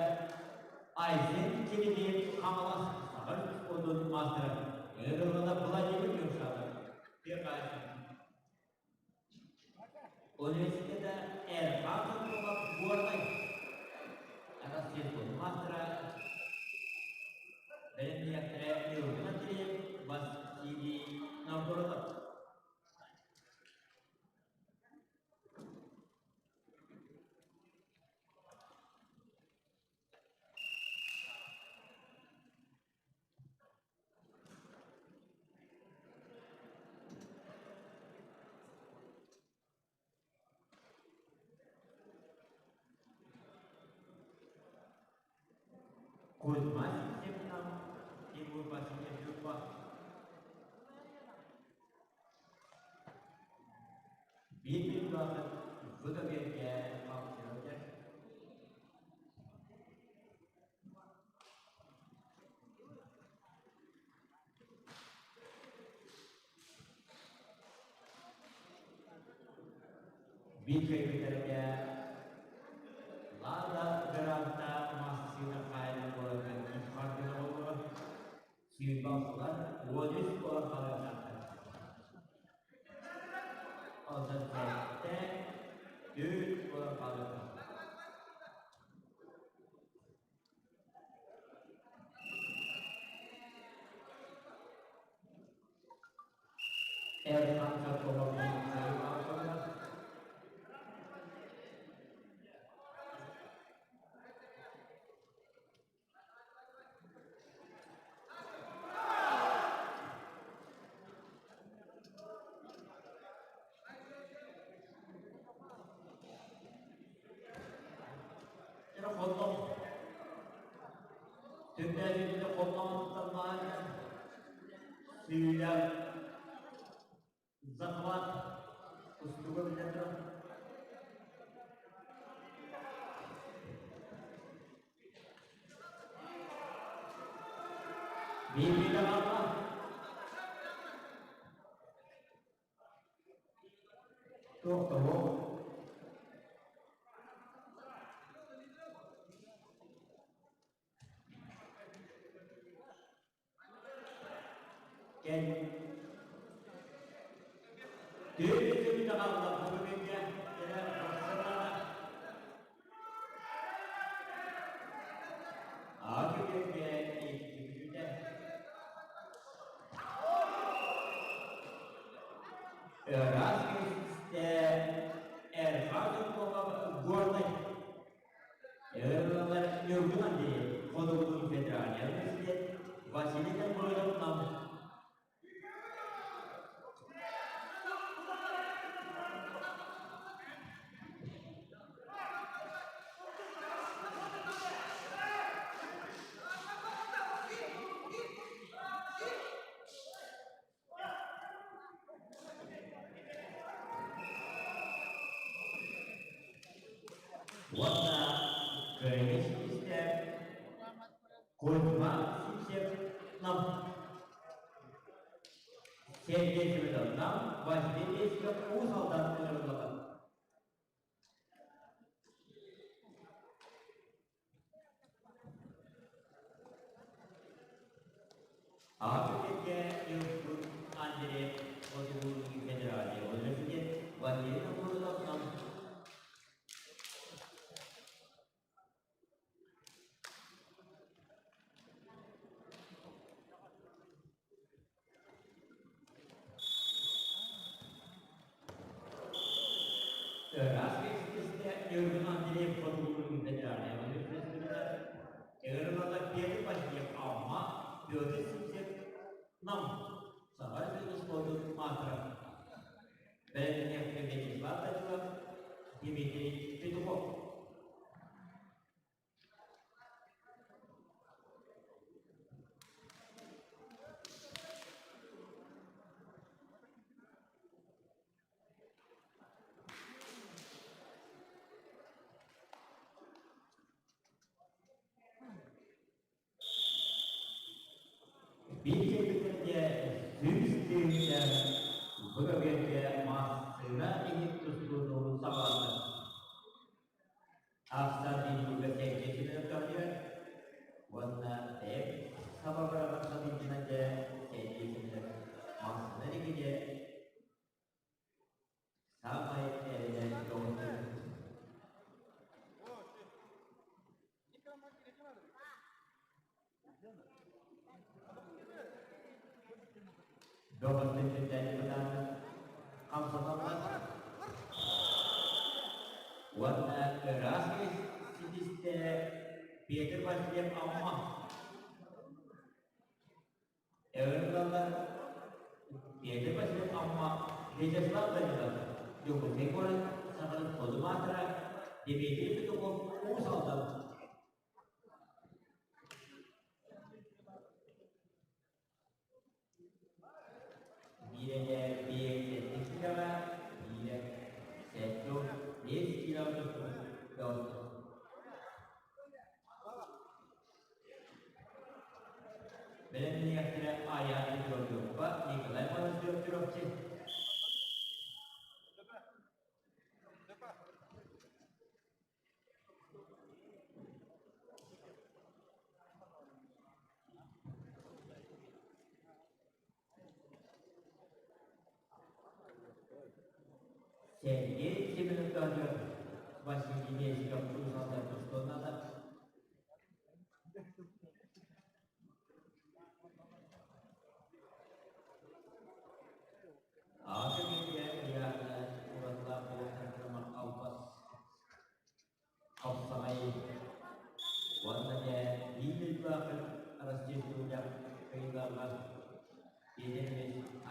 Айсен Кириллин Хаҥалас Саха спордун маастара Ырылана Владимир Юршатов Пекасин Университета Эрхан Соколов Горнай Россия маастара бэлэмниэхтэрэ Ньургун Андреев Василий Новгородов. Кузьма Симсевнам, Тимур Васильев Юрба. Биир минутаҕа выдавергэ хаалсыһар. Биир кэлбиттэргэ Лада Гранта массыына хаайна буолан хардыына буоллуга сүүрбэ 13 буолан хаалыахтаахтар. Онтон сэттэ, түөрт буолан хаалыахтаахтар. Эрхан Соколов Түннээбитинэ холлоҥуттан сыыйа захват устуга билэн туран Биирдэ хаалла. Туох да суох. Кэл. Түөрт сүбүтэ хаалла бу күҥҥэ эрэ барсалаана. Аа күҥҥэ икки бүтүтэ. Ыраас киристэ Эрхан Соколов Горнай Ыаллар Ньургун Андреев Хотугу федеральнай университет Василий Новгородов Нам Уонна кыайыы ситистэ Кузьма Сивцев Нам Сергей Семенов Нам Василий Лесиков Уус Алдан ыҥырыллыбыт. Аҕа Ньургун Андрей Хотугулуу федеральнай университет Валерий Куриловтан Ыраас кэкситистэ Ньургун Андреев Хотугулуу федеральнай университетыгар Ыҥырыллар Петр Васильев Амма, Петр Сивцев Нам Саха Республикатын спордун маастара. Бэлэмнэниэхтэрэ Вячеслав Данилов, Дмитрий Петухов. Биир кэлбиттэргэ 100 тыһыынча бу көбүөргэ массыына иһин тустууну саҕаланна. Ахсаан биэриигэ Сергей Семенов көҕүлүөр уонна бэйэм саба быраҕан сатыырбынан дьэ Сергей Семенов массыына диэки саамай эрэнэр доҕотторбут. Бөҕөттөн сүрдээни бытааннык хамсаталлар уонна ыраас ситистэ Петр Васильев Амма. Ыҥырыллар Петр Васильев Амма, Вячеслав Данилов Дьокуускай куорат Сахалин хоту маастара Дмитрий Петухов Уус Алдан. Биирэ биир сэттэ киилэҕэ, биирэ 75 киилэҕэ тустубут бөҕөстөр. Бэлэмнэниэхтэрэ Айаан Георгиевка, Николай Монастырев Чурапчы. Сергей Семенов Василий Местников Уус тустуонната. Аҕа кэмҥэ ыйааһына уратылаах буолан албас хапсаҕай уонна дьэ биир дойдулаахпыт Россия кыайыылааҕа Петр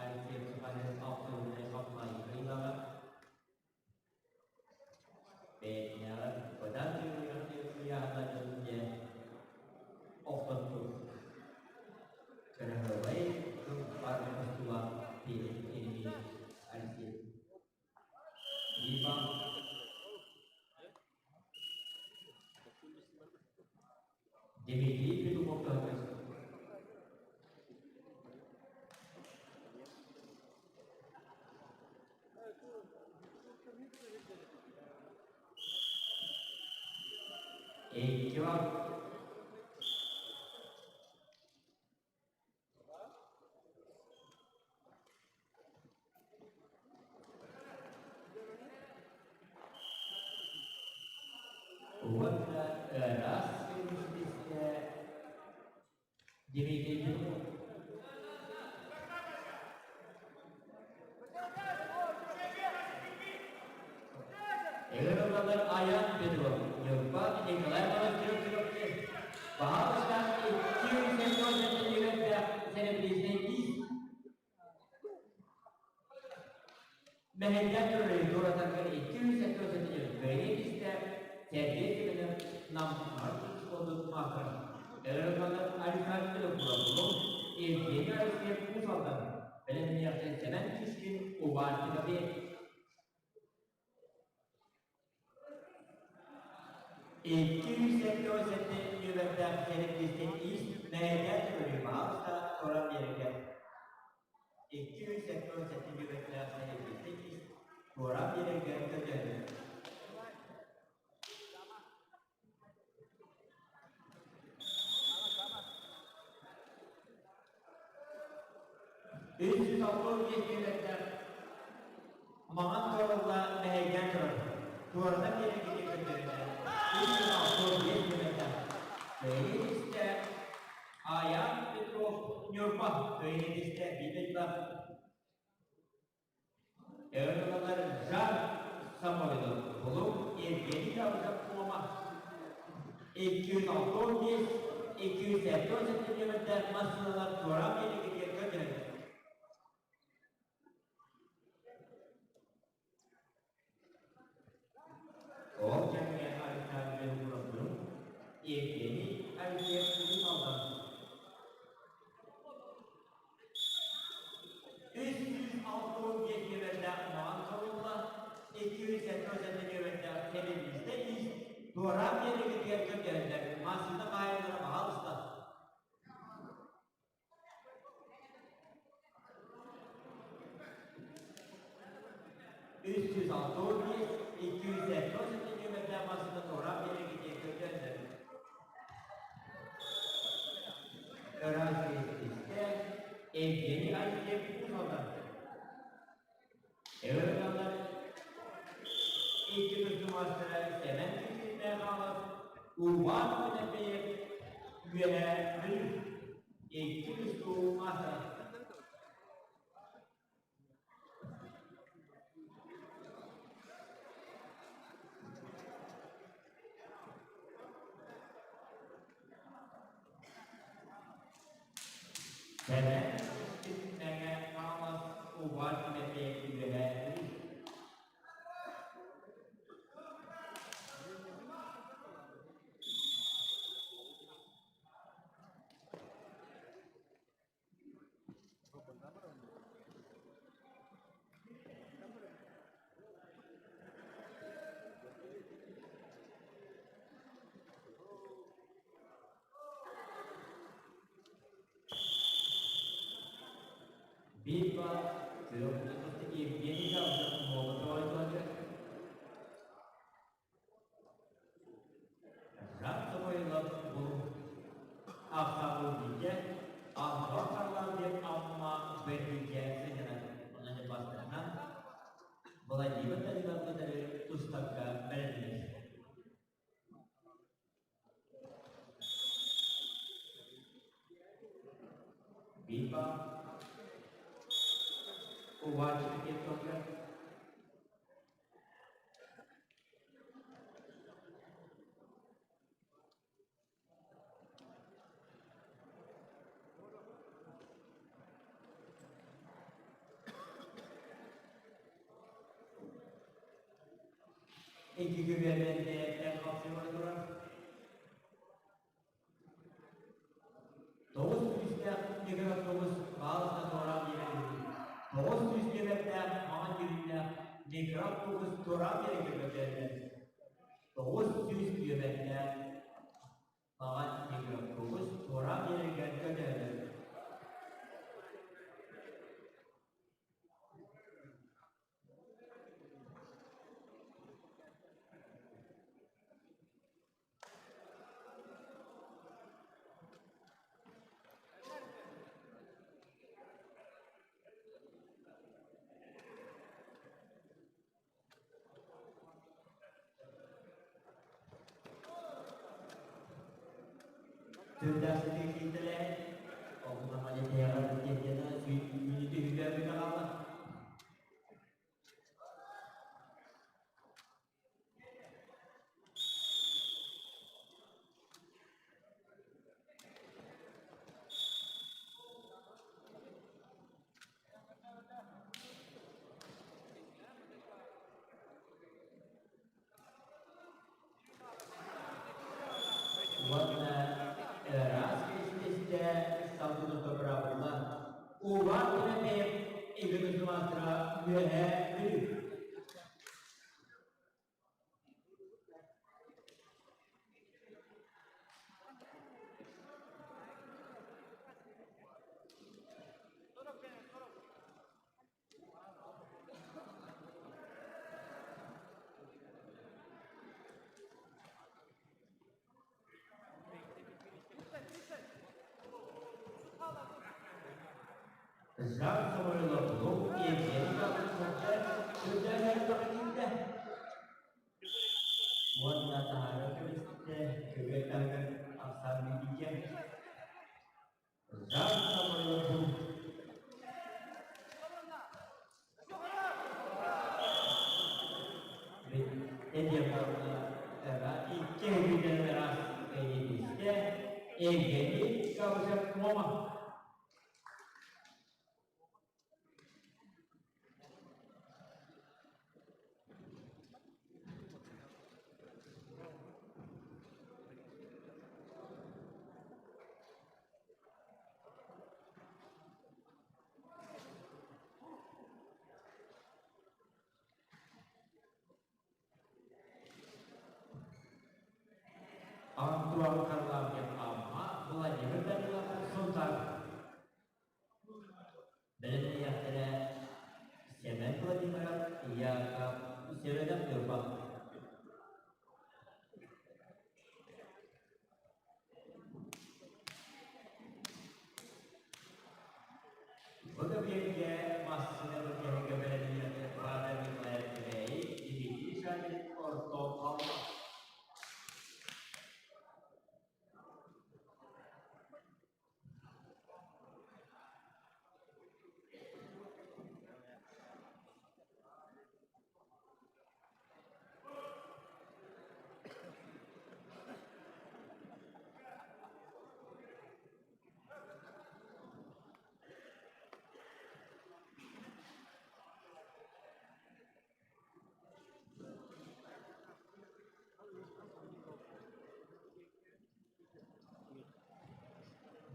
Алексеев Сахалин алтыһынай хапсаҕай кыайыылааҕа бэйэтинээҕэр быдан ыйааһыннаах дьон дьэ охтоттур кыраһыабай тыл устуулаах Петр Еремеевич Алексеев Дмитрий Петухов Икки Уонна ыраас көмүс Дмитрий Петров. Ыҥырыллалар Аян Петров, Ньурба Николай Монастырев Чурапчы, Баһаалыстаах 287 үөрэттээх серебряный иис Мэһэйдээн турар туоратарга 277 кыайыы истэ Сергей Семенов Нам школатын маастара. Ыҥырыллалар Александр Куратулов, Евгений Алексеев Уус Алдан, бэлэмниэхтэн Сэмэн Чушкин Убаан Тимофеев. 277 нүөмэрдээх серебристэй иис мэһэйдээн турар баһаалыста туран биэрэргэ. 277 нүөмэрдээх серебристэй иис туоран биэрэргэ көрдөһөбүн. 365 нүөмэрдээх Маҥан Туоралла мэһэйдээн турар. Туоратан биэрэргитин көрдөрүнэ. 365 нүөмэрдээх Кыайыы истэ Аян Петров Ньурба Кыайыы истэ биир дойдулаах Ырылалар Жан Самойлов Булуҥ Евгений Давыдов Куома 265 277 нүөмэрдээх массыыналар туораан биэрэргитигэр көрдөһөллөр. Ол кэмҥэ Александр Муромнун Евгений Алексеев Улуус 365 нүөмэрдээх Маҕан Харулла, 277 нүөмэрдээх Кэлэбиистэ Иис туораан биэрэргитигэр көрдөһөллөр. Массыына хаһаайыннара баһаалыста. 365, 277 нүөмэрдээх массыына туораан биэрэргитигэр көрдөһөллөр. Ыраас истэ Евгений Алексеев Уус-Алдан. Ырыалар икки тустумаастара Сэмэн Киркиннээх Аҕас, Урбаан Тимофеев Үөһээ Бүлүү икки тустуу маастара. Сэмэн Мэҥэ Хаҥалас Убар Тимофеев Үөһээ Бүлүү. Битва трех Евгений Давыдов Молотова айтылады. Жан бұл автомобильге Антон Харлампьев Амма Бэрдигэ сынньанар. Онон бастакынан Владимир Данилов кытары тустарга бэлэмнэнэр. Битва Уварчик Петровка. Икки күбүөрбэнтэн хапсыйбара турар. Тоҕус күүстээх микроавтобус баалыста туораан биэрэр үһү. 900 нүөмэрдээх маҥан дьүһүннээх микроавтобус туораан биэрэргэ көрдөөннөр. 900 нүөмэрдээх маҥан микроавтобус туораан биэрэргэ көрдөөннөр. Түрдээх сытыы киирдэлээһин, ол Малетеяҕа диэн сүүнү түһүлүөбүтэ хаалла. Уонна ыраас киристистэ салгыны бырабылла Уваан Тимофеев Игорь маастара Үөһээ Бүлүү. Жан Самойлов Лук Евгений сылдьар сүрдээх элбэх киирдэ. Уонна таһаара кэбистэ, көбүөр таһыгар ахсаан билбитэ. Жан Самойлов Икки өйүнэн ыраас эйиэдистэ Евгений Габышев Муома. Антуан Харламьев Амма, Владимир Данилов Сунтар. Бэлэмнэниэхтэрэ Семен Владимиров, Яков Семенов Ньурба. Бу кэмҥэ массыына былдьаһыга бэлэмнэнэр Павел Николаев Кэбээйи Дмитрий Шамин орто хаалла.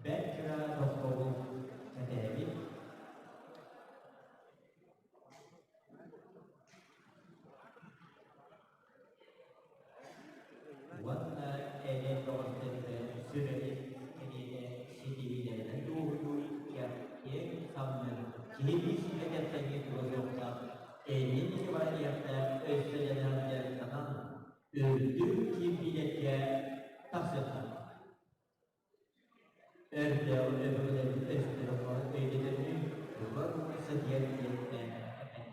Бэрт кыра тохтобул кэтэһэбит. Уонна эдэр бөҕөстөргө сүбэбит кэриэтэ ситиһиилэринэн дуоһуйуу киэҥ самнар киһи биисимэ кэпсэҥҥэ туруорсуохтаах эйиин диэхтээх өссө дьаныһан дьарыктанан үрдүк кирбиилэргэ тахсыахтаах. Өрдөөх өбүгэлэрбит өстөөх өйдөтөрүнүү тугар сытыйар диэн мээнэ эппэттэр.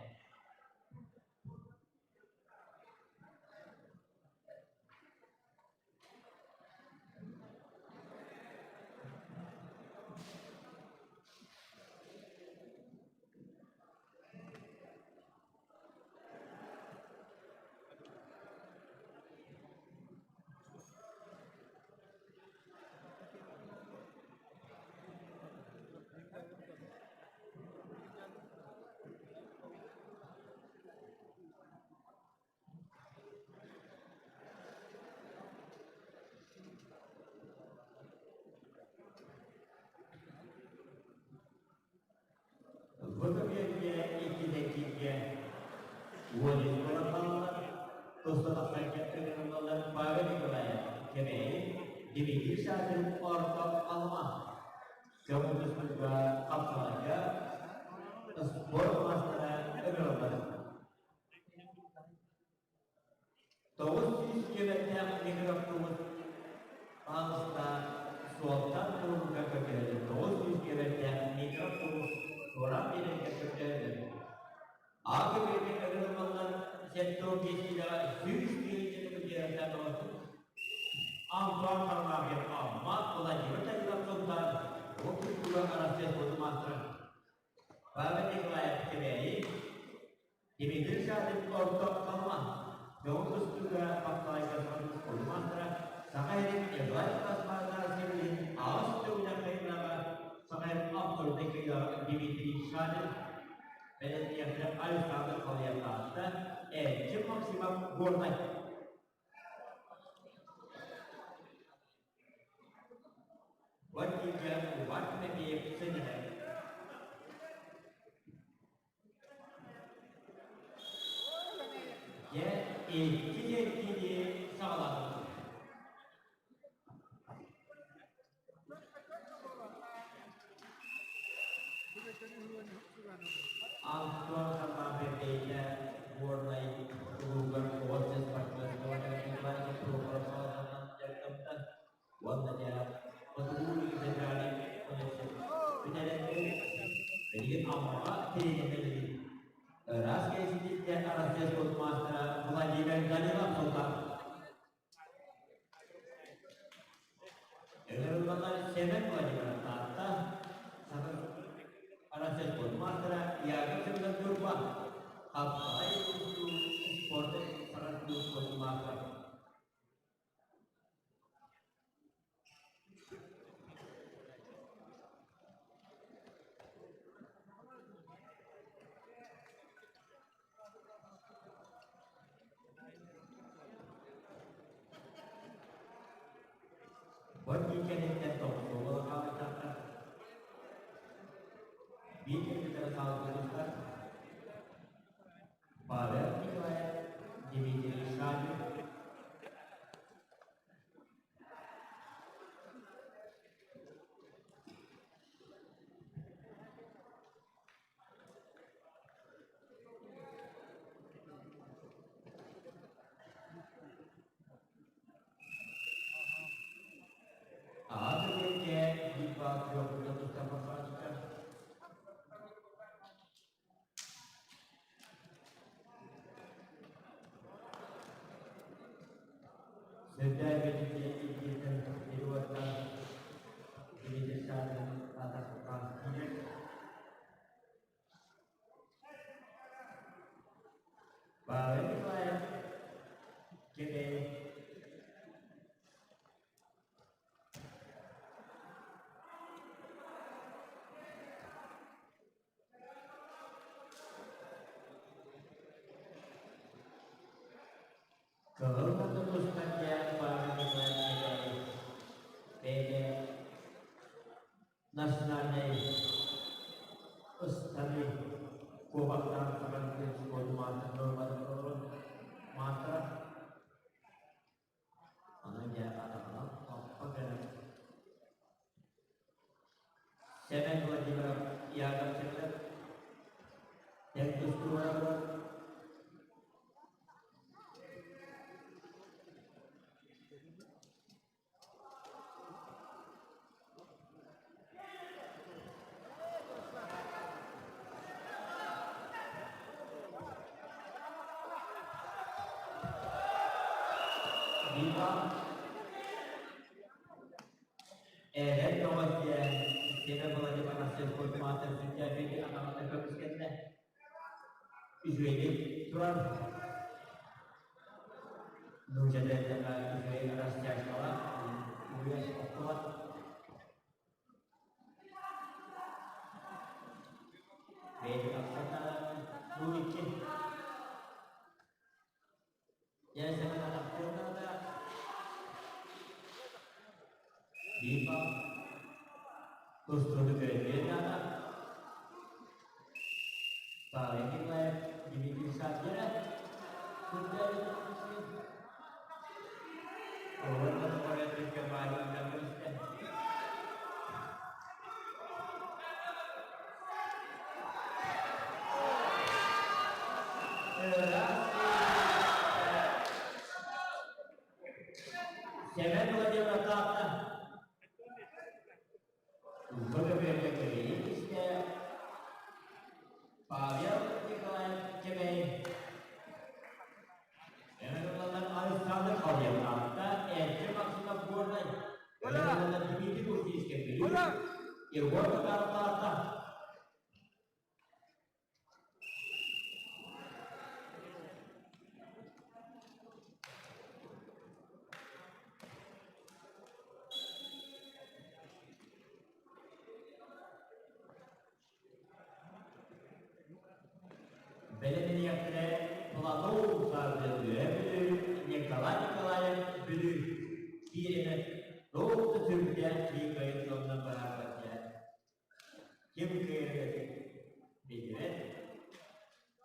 Бу кэмҥэ иккитэ Уолин буолан хааллар, туспа тахсан кэпсэтэн Павел Николаев Кэбээйи Дмитрий Шадрин орто Халыма көҥүл тустууга хапсаҕайга спорт маастара ыҥырыллар. 900 километрдээх микроавтобус аҕыста суолтан туругурга көрдөрөллөр. 900 километрдээх микроавтобус туораан биэрэргэ көрдөрөллөр. Аага биэргэ ыҥырыллаллар 75 килоҕа 100 тыһыынча төгүл оҥостубут. Антон Харлампьев Амма Владимир Данилов Сунтаар бу культура Арассыыйа спордун маастара. Павел Николаев Кэбээйи Дмитрий Шадрин орто Халыма көҥүл тустууга Бакалайга спордун маастара Саха сирин Эдуард Касмардар Сибилин аҕыс төгүлэх кыайыылааҕа Саха сирин авторитет кыайыылааҕа Дмитрий Шадрин бэлэмниэхтэрэ Александр Халыйатаатта Эрчим Максимов Горнай. Вадимга Иван Тимофеев сынньанар. Дьэ, икки эргиини саҕалаатыбыт. Антон Харлампьев бэйэтэ Горнай улууһугар оҕо спортивнай оскуолатыгар Прохоров салалтатынан дьарыктаммыта уонна дьэ Хотугу Федеральнай университет бүтэрэн билигин Ыҥырыллаллар Сэмэн Владимиров Таатта, Саха Арассыыйа спорт маастара Яков Семенов Ньурба, Хапсаҕай тустуу спорт Саха спорт маастара. Бу кэнниттэн тоҕус хаалбыттар. Биир кэнниттэн хаалбыттар. Павел Николаев, Дмитрий Шамин. Аҕа түгэҥҥэ биир баар күөх тустар бахсааччыта. Сүрдээх бэлиитэ илдьиттэн переводтан Дмитрий Савин атахха киирэр. Павел Николаев Кэбээйи Кыһыл муннук устар диэн Павел Николаев Кэбээйи бэйэтэ национальнай ыстаныы куобахтаан саҕан спорт маастара маастара Аны дьэ атаҕынан хоппо кэлэн Сэмэн Владимиров Яков Семенов тэҥ тустууга турар. Дима Эдэр бөҕөс диэн Сеня Владимир Сельхозмастер сүрдээбити анаҕына көмүскэннэ. Үчүгэйдик турар. Нуучча үчүгэй растяжкалар, үгэс охтубат. Бэйэтин бу икки. Дьэ, Сэмэн атахтыырда Дима тустууну көрдүөн наада. Павел Николаев Дмитрий Савдера Сэмэн Владимировна Бөдөбүөтэ Павел Николаев Кэбэй Эҥэрэллэр Александр Халыевнаахта Эрчим Максимов Горнай Эҥэрэллэр Дмитрий Устинскай Бүлүү Егор Татаровтаахта. Бэлэмниэхтэрэ Платон Саргы Үөһээ Бүлүү, Николай Николаев Бүлүү киирэнэ туох да сүрдээх киһи кыайын сонно быһаарбат Ким кыайар биллибэт,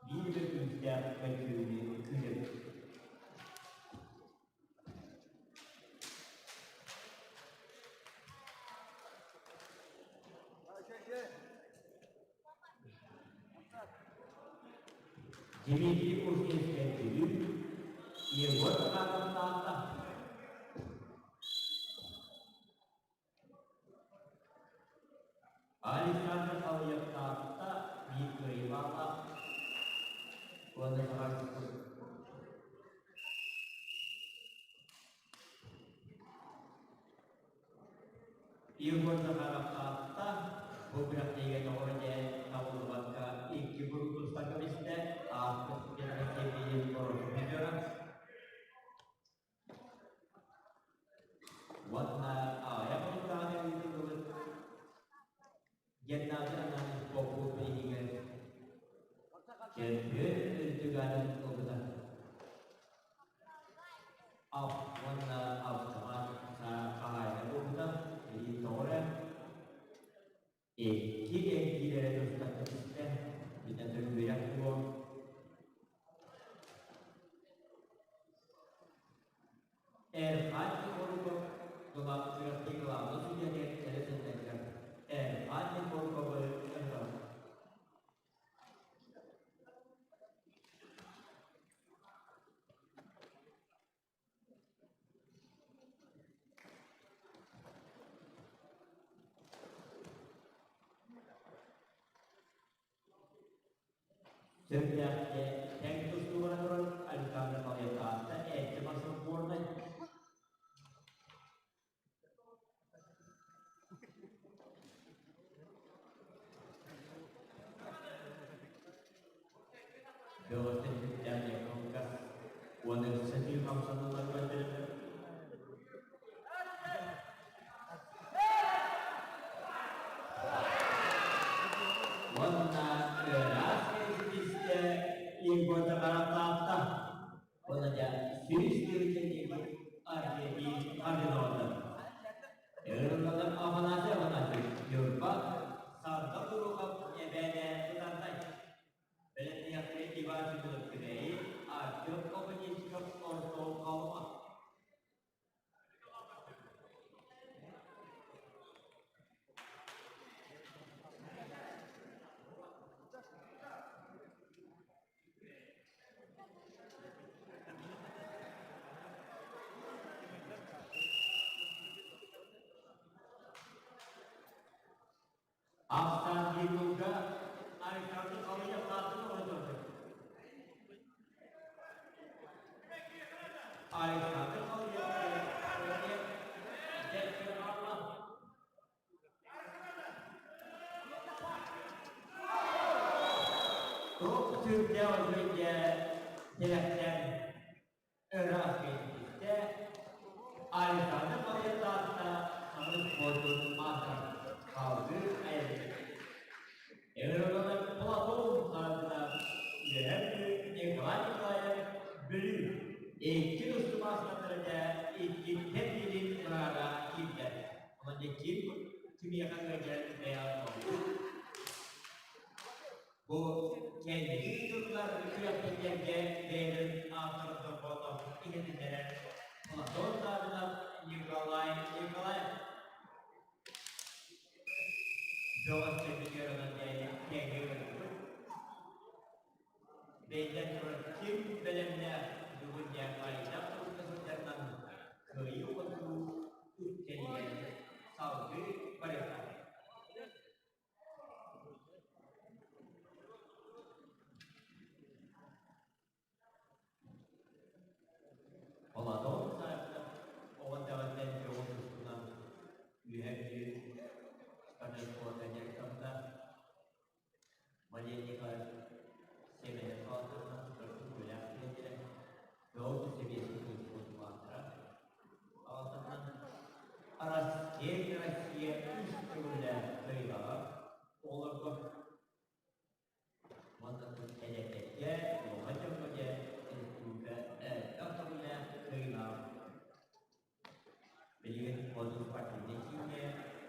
биир да күүстээх мөккүөрү күүтэбит. Дмитрий Устинскай Бүлүү, Егор Захаров Таатта. Александр Халыев Таатта биир кыайыылаах уонна Саха Егор Захаров Таатта бу күрэхтэһиигэ тоҕо дьэ табыллыбакка икки куруук туста кэбистэ, ааспыт Россия боруоку призера. Уонна аҕыйах хонуктааҕы ыытыллыбыт Геннадий Ананьев Попов бирииһигэр чөмпүйүөн үрдүк аатын ылбыта. Ав уонна автомат хаһаайына буолбута билигин тоҕо эрэ икки эргиирэрэ тустан кэбистэ бүтэн үөрэх буолуо. Эрхаан Егоров күрэхтии главнай судьятыгар кэлэ сылдьарыгар Эрхаан Егоровы ыҥырабыт. Сөптөөхтө тэҥ тустууга турар Александр Павловтаахта эрчим сборнай. Бөҕөттөн сүрдээх кылгас уонна сытыы хамсаныылар көрдөрөллөр. Уонна ыраас кэбистэ Егор Захаровтаахта. Уонна дьэ 100 диэки Аркадий Хардиновтар. Ырыллалар Афанасий Афанасьевич Ньурба Сарда Туруков эбээнэ Бытантай. Бэлэмниэхтэрэ Иван Семенов Күбэйи, Артем Оконечников Орто Халыма. Ахсаан биир Александр Халыев аатын оҥордо. Александр Халыев Дьэккэ хаалла. Туох сүрдээх үчүгэйгэ тирэхтэн ыраас кэлбиттэ Александр Павловтаахта саҥа спордун маастар салгыы айанныыр. Ыҥырыллан Платон Саргына Үөһээ Бүлүү Николай Николаев Бүлүү икки тустуу маастардара дьэ иккиттэн биирин быраара киирдэ. Онон дьэ ким кимиэхэ ыалдьар бэйэҕэ толкуй. Бу кэнники ыытыллар күрэхтэһиилэргэ бэйэлэрин ааттарын дорҕоонноох иһитиннэрэр Платон Саввинов, Николай Николаев. Бөҕөс кэлбитигэр онон тэҥҥэ ыҥырбыт. Биллэн турар, ким бэлэмнээх бүгүн дьэ хайдах турукка сылдьарынан кыайыы-хотуу үктэлигэр салгыы барыахтаах. Платон Саввинов оҕо эрдэҕиттэн көҕүл тустунан Үөһээ Бүлүү спортивнай школата дьарыктаммыта. Валерий Николаевич Сэмэнов салалтатынан спортивнай тренерэ, Бөҕө сэбиэскэй тустуу маастара. Салалтатынан Россия Россия үс төгүллээх кыайыылааҕа оҕолорго уонна эдэрдэргэ, улахан дьоҥҥо дьэ республика элбэх төгүллээх кыайыылаах. Билигин Хоту спортивнай кииҥҥэ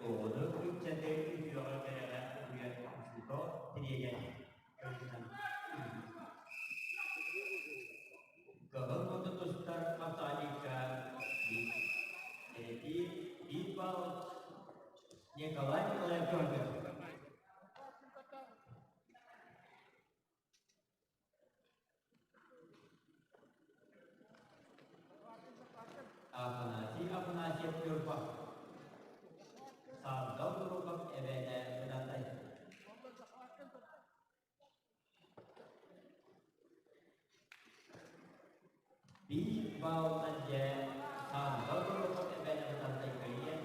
оҕону ыччаты үтүөҕэ кэрэҕэ уһуйар учуутал тириэньэр быһыытынан үлэлиир. Кыһыл мунду тустар Хасаникка биир биир балл Николай Николаев көрдө. Афанасий Афанасьев Ньурба Сандал Дуруков эбээнэ Бытантай. Биир баалтан дьэ Сандал Дуруков эбээнэ Бытантай кыайан.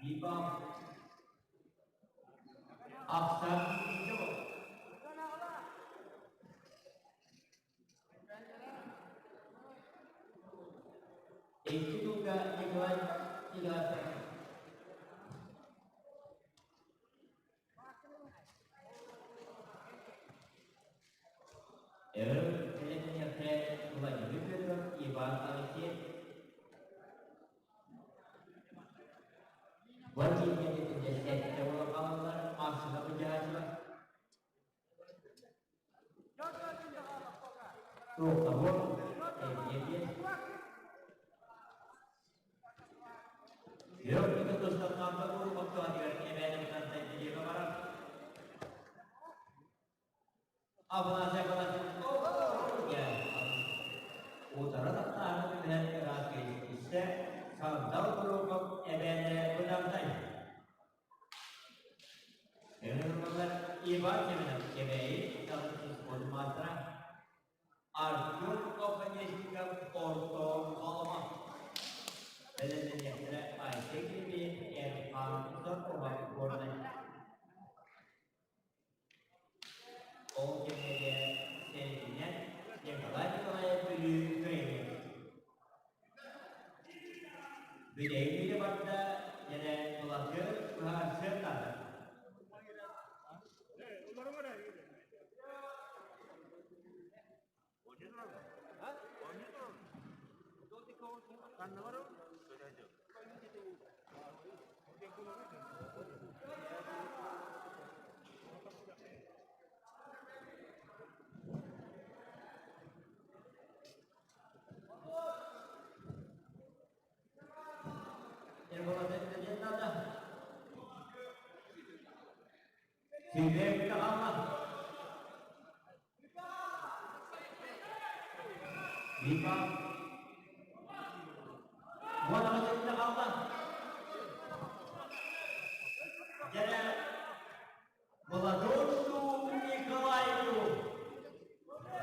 Биир Ахсаан Икки тылга Николай Игнатьев. Эрэл кэлэниэхэ Владимир Федоров, Иван Алексеев Владимир сэттэ буолан хаалаллар, массыына былдьаһааччылар. Туохтабыл, эмиэ биэс. Күөх күнү тустан уруһуктаатыгар эбээнэ диэки барар. Афанасий Афанасьевич утары таптааһын түһэн ыраас истэ Сандал Куруков эбээнэ Быдантай. Ыҥырыллар Иван Семенов Кэбээйи талын спорт маастара Артур Оконешников Орто Халыма бэлэмнэниэхтэрэ Айсен Кирбиев Эрхан Соркомов Горнай. Ол кэмнэргэ сэрэтинэн Николай Николаев Бүлүү кыайбыт. Бүтэйдиирэ барда дьэрэ былатыыр быһаарсыан наада. Сүүрэн хаалла. Вика. Уон аҕыс хаалла. Дьэрэ Молодожку Николаеву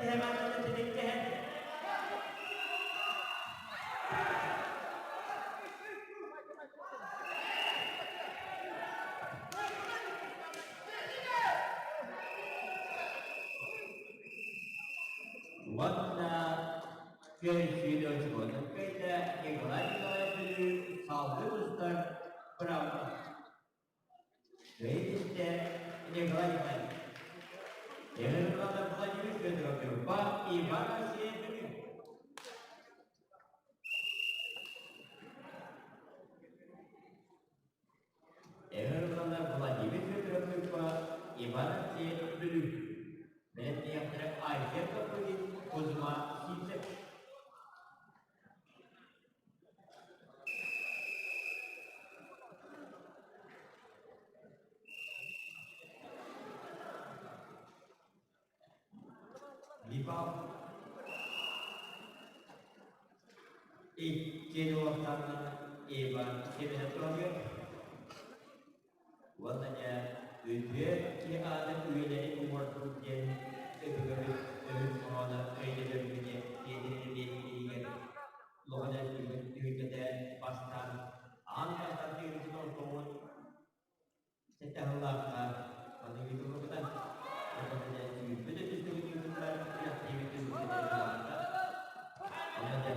Эһэмэттэн тиниктэһэн Уонна көрсүү очкотун кыайда Николай Николаев Бүлүү салгыы тустар быраабыла. Кыайын Николай Николаевич. Иван Владимир Федоров Ньурба, Иван Алексеев Бүлүү. Эһэр Владимир Федоров Ньурба, Иван Алексеев Бүлүү. Бэлэмниэхтэрэ Айсен Копырин, Кузьма Сивцев. Липа Икки уохтанна Иван Семенов уонна дьэ үтүө киһи аата үйэлэри уҥуордубут диэн өбүгэбит өһүн хоһооно өйдөтөргүнэ Петр Ильинигэр улахан түһүлгэтэ бастаан аан бастаан тыырбытын ортоҕун Сэттэ сыллаахха маннык ыытыллыбыта. Сүүрбэ да түстүгүн ыытыллар күрэхтэһиибит түмүктэнэр быһаарда. Онно дьэ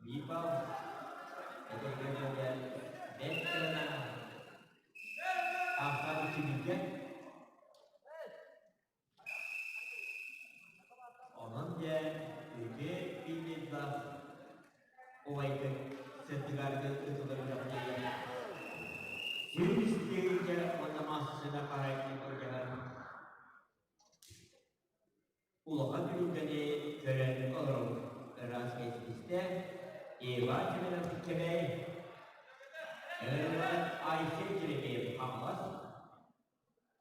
биир бал эдэргэ дьэ бэрт кырана аахсаан үчүгүйгэ. Онон дьэ үтүө биир убайгын сырдыгаргын ытылар үрэхтиигэр сүүс тыһыынча уонна массыына хаһаайкын былдьаһар улахан түһүлгэни көрөн олоробут. Ыраас кэсиистэ Иван Семенов Кэбэй, Иван Айсен Еремеев Хаҥалас,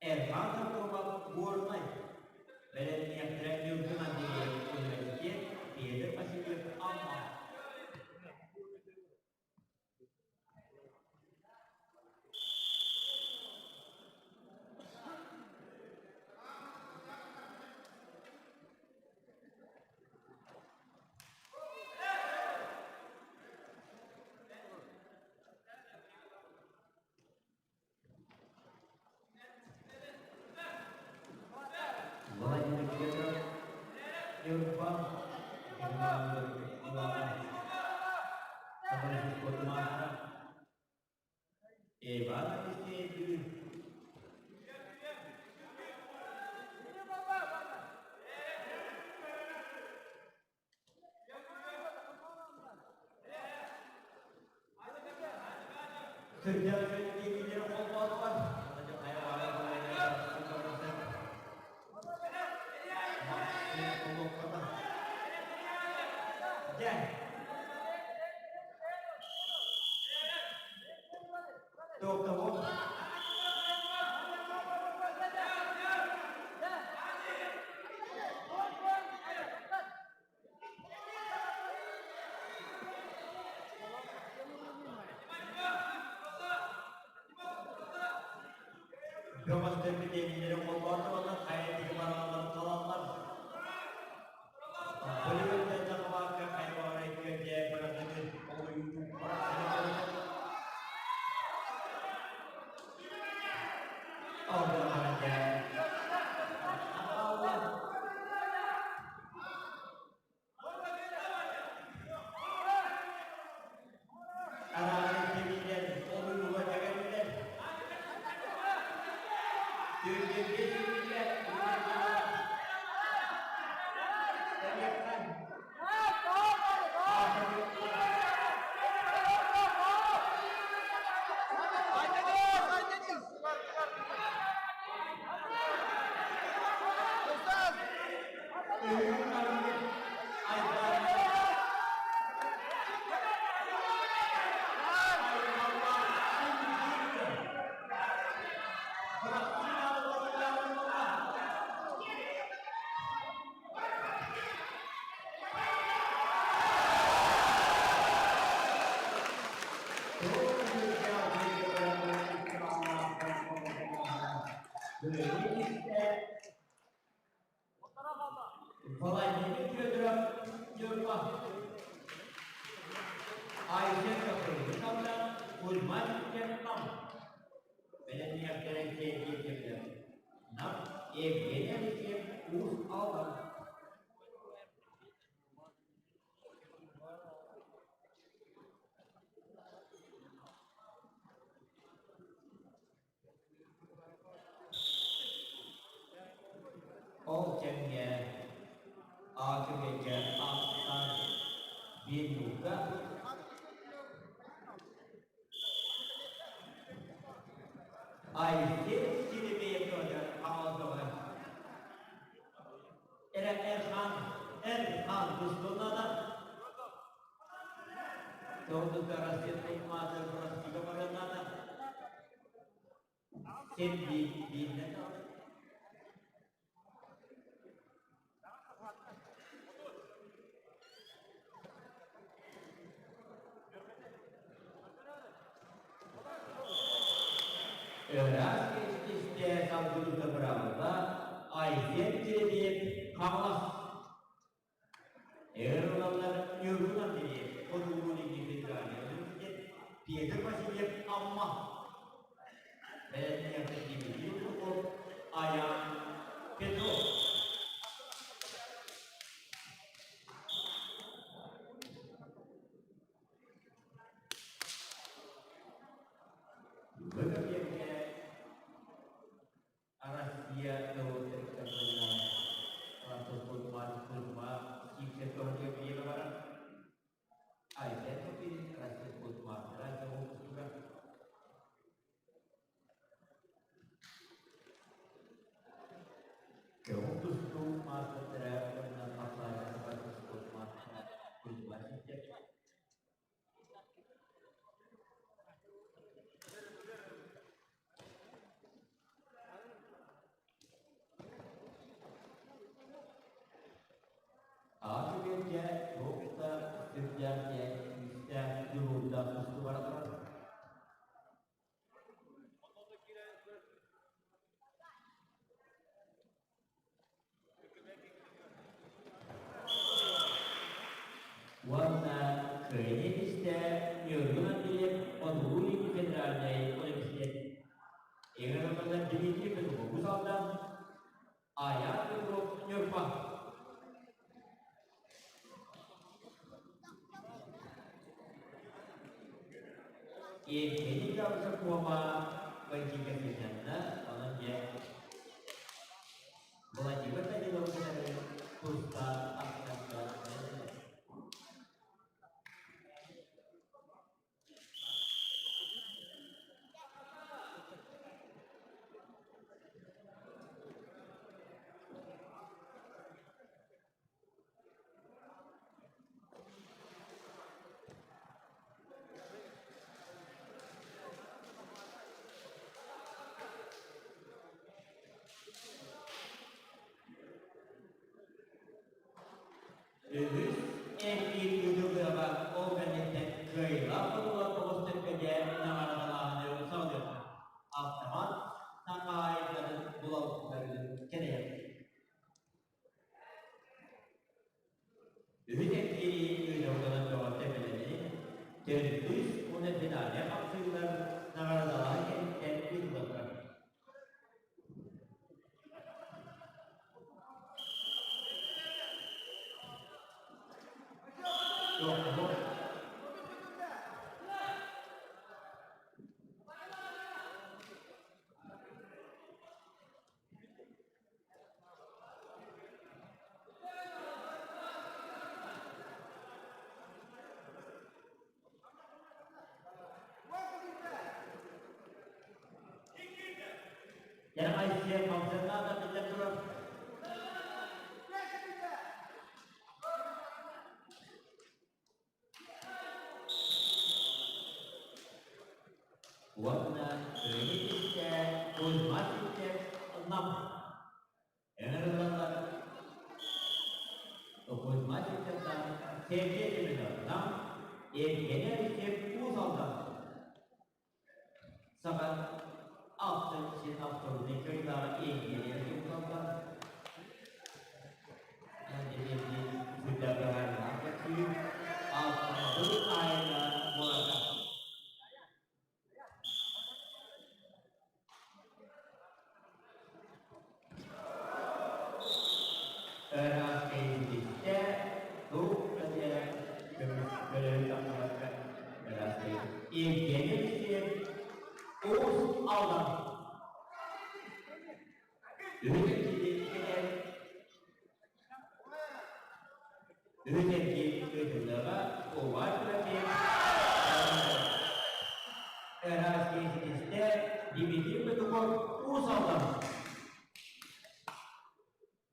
Эрхан Соколов Горнай, бэлэмниэхтэрэ Ньургун Андреев Университет, Петр Васильев Амма. спорт маастара Иван Алексеевич. Сырдьар диэкилэр холбоотулар. Дьэ. Токтогол. Бөҕөстөр бүтээһиннэри холбоотоҕуна хайа диэки баралларын талаллар. Бөлүгүттэн Дьаҕылаакка хайа баҕарар күөлгэ быраҕыыны олуйуу Араҕын кэбиһэн олуйууга тэгэллэр. Түргэнгэ сиргэ Владимир Федоров Ньурба Айсен Капрыгановна Кузьма Нам Бэлэмниэхтэрин сиэрдиэтилэр Нам Евгений Алексеев Уус Алдан. Ол кэмҥэ АКГ-га ахтар Бенюка Айсен Шереметьевоҕа хааллаҕа. Эрэ Эрхан, Эрхан тустуннана Тоҕута Россия маатыр Россия бараннана Син биирдэ Ыраас истэ салгыбыта быраҕылла Айсен Кирилиев Хаҥалас Эр ылаллар Ньургун Андреев Хотугулуу-Илиҥҥи федеральнай университет Петр Васильев Амма Бэлэмниэхтэр Дмитрий Луков Аян Петров. Бу кэмҥэ Россия норуоттарыттан Кузьма Сивцев биэрэ баран Айсен Топилин Россия спортмастера дьоҕурдугар Көҥүл тустуу маастардара уонна Хапсаҕай саха спорт маастара Кузьма Сивцев. Аҕа түгэнгэ туох да сүрдээх диэн күүстээх дьулуурдаах тустуу бара турар. Уонна кыайыы истэ Ньургун Андреев Хотугу-Илиҥҥи федеральнай университет Игорь Дмитрий Петров Уус Алдан Аян Петров Ньурба. Евгений Гаврикова Валентина сылдьанна, онон дьэ Владимир Данилов кытары туста тахсарга бэлэмнэнэр. Үһүс эргиир ыытыллыаҕа ол кэнниттэн кыайыылаах хотулар тоҕус төппөтэ наҕараадалааһыны саҕалыахтара. Автомат хаһаайкатын булалларын кэтэһэр. Үһүс эргиири ыытылланан бөҕөттөн бэлэмнэнин, төрдүс уонна финальнай хапсыһыылар наҕараадалааһын кэнниттэн ыытыллаллар. Айсен Мамсырнаада биллэн турар. Уонна Өрүһү Кузьма Ситтэр Нам ыҥырыллаллар. Кузьма Ситтэртэн Сергей Семенов Нам, Евгений Алексеев Уус Алдан. Саха алтын син автобуһун кыайыылааҕа Евгений Алексеев Уус Алдан. Сүрдээх быһаарыылаах кэпсиир. Алтан аайына буоларга. Ыраас кэйиилиттэ туох да диэн көмүс көлөһүн тахсыбакка ыраас Евгений Алексеев Уус Алдан Үһүс эргиир ыытыллыаҕа Увар Трофим Ыраас ситистэ Дмитрий Петухов Уус Алдан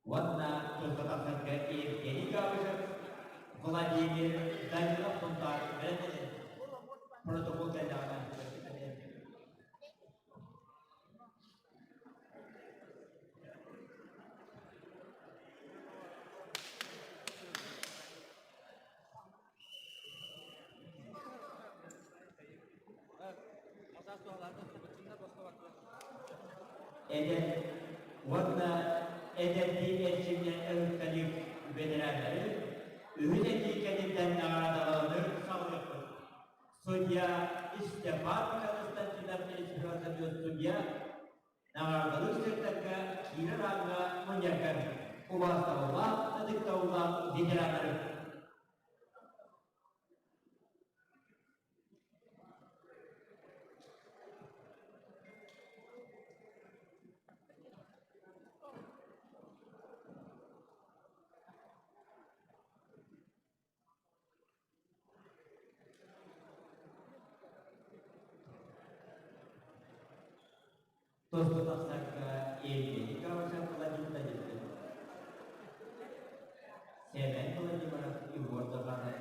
уонна туспа тахсарга Евгений Габышев, Владимир Данилов Сунтаар бэлэмнэнэр. Протокол кэллэҕинэ. Эдэр уонна эдэрдии эрчимнэр өрүттэлик бэтэрээннэри үһүс этии кэнниттэн наҕараадаланар саҕалыахпыт. Судья Степан Константинов Эльфирозович судья наҕараадалыыр сирдэргэ киирэр ааҥҥа мунньаргар убаастабыллаах, ытыктабыллаах ветераннары. Тосту тахсарга Евгений Кравченко Владимир Данилович, Семен Владимиров, Егор Захаров,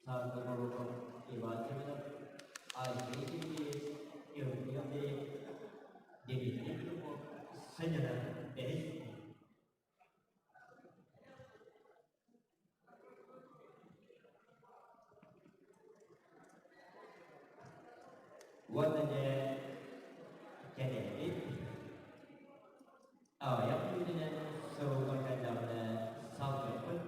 Саргы Горохов, Иван Семенов, Андрей Сергеев, Евгений Андреев, Дмитрий Петухов, сынньанар бэһис. Уонна дьэ кэлэбит, аҕыйах түүнүнэн суруллан кэллэҕинэ салгыппыт.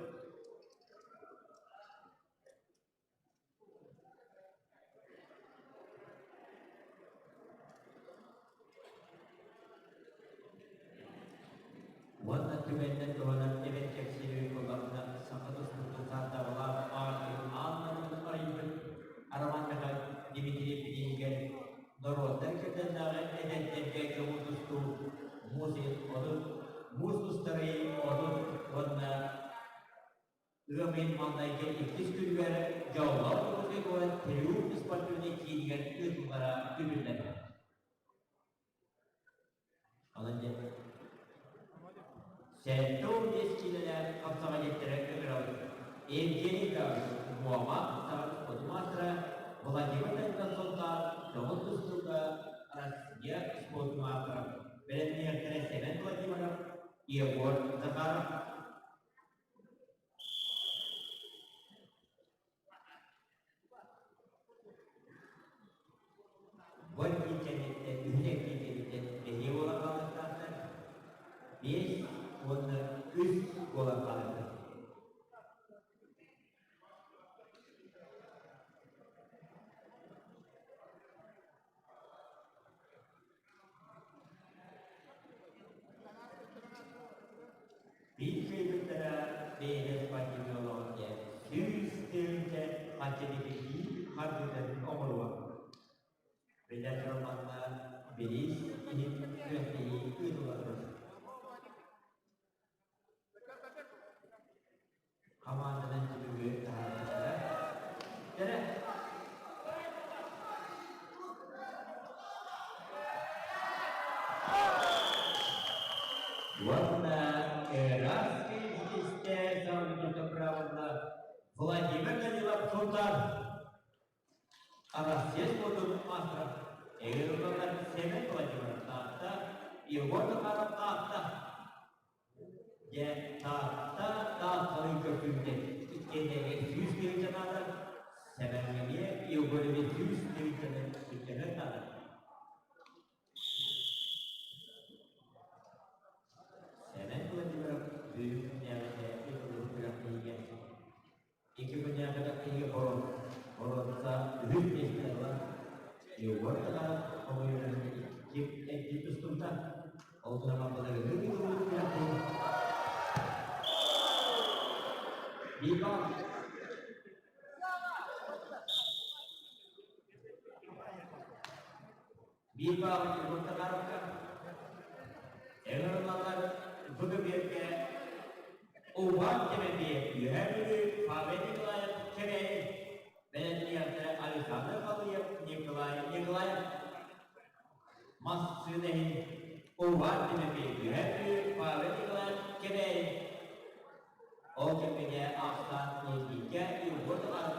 Уонна түгэнинэн туһанан эбэт кэпсиир буоллаҕына саха тустуутун саардаҕалаах аартыгын аан маҥнай арыйбыт Роман Михайлович Дмитриев билиигэ киинигэр ыытыллара күүтүллэр. Онон дьэ, 75 киилэлээх хапсаҕайдьыттары ыҥырабыт. Евгений Гаврилович Муома саҕа спорт маастара, Владимир Данилов Сунтаар көҥүл тустууга Россия спорт маастара, бэлэмниэхтэрэ Сэмэн Владимиров, Егор Захаров. Бу эргиир кэнниттэн, үһүс эргиир кэнниттэн бэһиэ буолан хаалыахтаахтар, биэс уонна үс буолан хаалыахтаах. Биир кыайбыттара бэйэлэр спортивнай олоҕун диэн 100 тыһыынча хачча биир хардыытын оҥоруо. Биллэн турар манна бириис иһин күрэхтэһии ыытылла турар. Хамаанданан түмүгү таһаарбыттара. Кэрэ. Уонна Эраский истэ саҕалыыта правила Владимир Данилов Султан Арассыйа спордун маастара Эйрыллар Семен Владимиров Таатта, Егор Захаров Таатта Дьэ, Таатта Таатталыы көрсүбүтэ иккиэннэригэр 100 тыһыынча наада, Сэмэҥҥэ Егорове 100 тыһыынчаны сүктэрэр наада. Сэмэн Владимиров бүгүн күннээҕитэ ыытыллыбыт күрэхтэһиигэ икки күннээҕи күрэхтэһиигэ боруонса үһүс миэстэни ылан, Егор Татаров хомуйуутун икки эргиир тустубута. Ол гынан былырыыҥҥы ыытыллыбыт күрэхтэһии биир баҕа Биир баалы Егор Татаровка, ыҥырыллаллар бу көбүөргэ Уһаан Кэмэпиэ Үөһээ Бүлүү Павел Николаев Кэбээйи бэлэмниэхтэрэ Александр Халыев Николай Николаев массыына иһин Уһаан Кэмэпиэ Үөһээ Бүлүү Павел Николаев Кэбээйи ол кэмҥэ ахсаан Ньиргийгэ Егор Татаров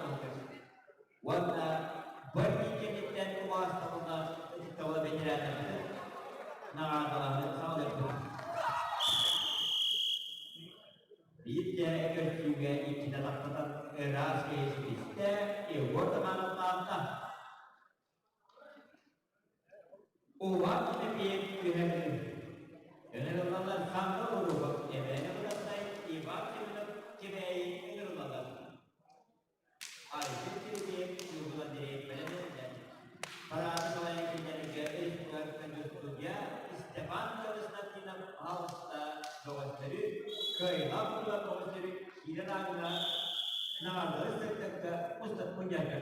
Уонна бу эргиир кэнниттэн убаастабыллаах ытыктабыла бэтэрээннэрбитин наҕараадалааһыны саҕалыахпыт. Биирдэ көрсүүгэ иккитэ тахсатан ыраас киһи ситистэ Егор Тамановтаахта. Уһаат Тимофеев түһэрдим. Ыҥырыллалар Сандал Уруков, Эбээнэ Бырастай, Иван Семенов Кэбээйи ыҥырыллалар. Айсен Сергеев Ньургун Андреев бэлэмнэннэ. Параады салайан киллэрэргэ республика судья Степан Константинов аһаҕаста бөҕөстөрү, кыайыылаах буолар бөҕөстөрү киирэн ааҥҥа наҕараадалары сырдатта устат мунньарга.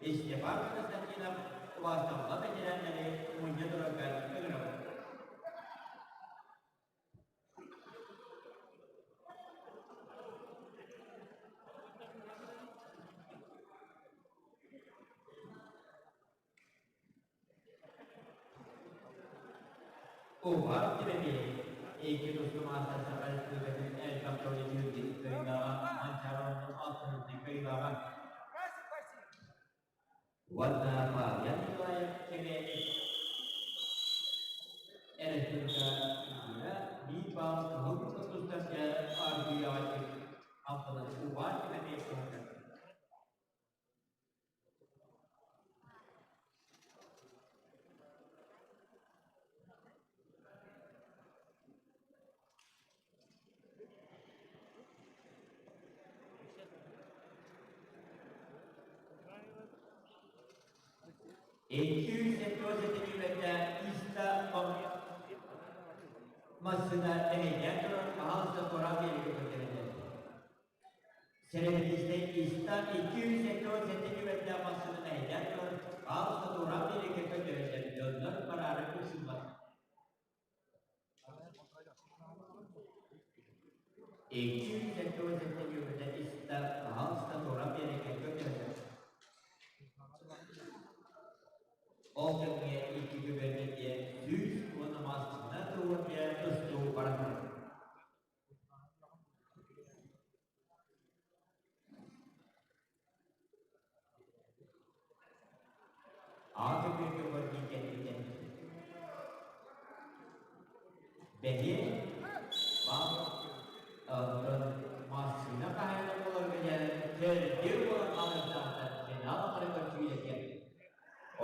Степан Константинов убаастабыллаах бэтэрээннэри мунньа турарга ыҥырабыт. Уһаат Тимофеев икки тустуу маастар Саха Республикатын элбэх тылы түһүлгэтин кыайыылааҕа Манчаары алтынньы кыайыылааҕа уонна Павел Николаев Кэбээйи Республика биир баал кыһыл тустарга аргыйаҕа алтынан Уһаат Тимофеев туһунан. 277 түбэлтэ иста массыына эрэйдээн туран аһаҕас да туораан биэрэргэ көрдөрөллөр. Сэрэбиэдиссэй иста 277 түбэлтээх массыына мэһэйдээн туран аһаҕас да туораан биэрэргэ көрдөрөллөр, дьоннор бараары ыксыыллар. 277 нүөмэрдэ истэ пожалуйста туора биэрэккэ көрдөһөллөр. Ол кэмҥэ икки күбүөргэ 110 массыына туруорга тустуу баран турар. Аҕа көбүөргэ көрдүү кэлбитэ. Бэһиэ бал оттон массыына хаһаайына буоларга дьэ төрдүө буолан хаалыахтаахтар финал ахары көрсүүлэргэ.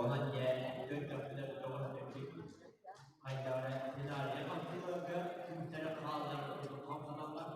Онон дьэ көрдөхпүнэ тоҕус төрдүк хайдах эрэ финальнай хамсыыларга күүстэрэ хааллар курдук хамсаналлар.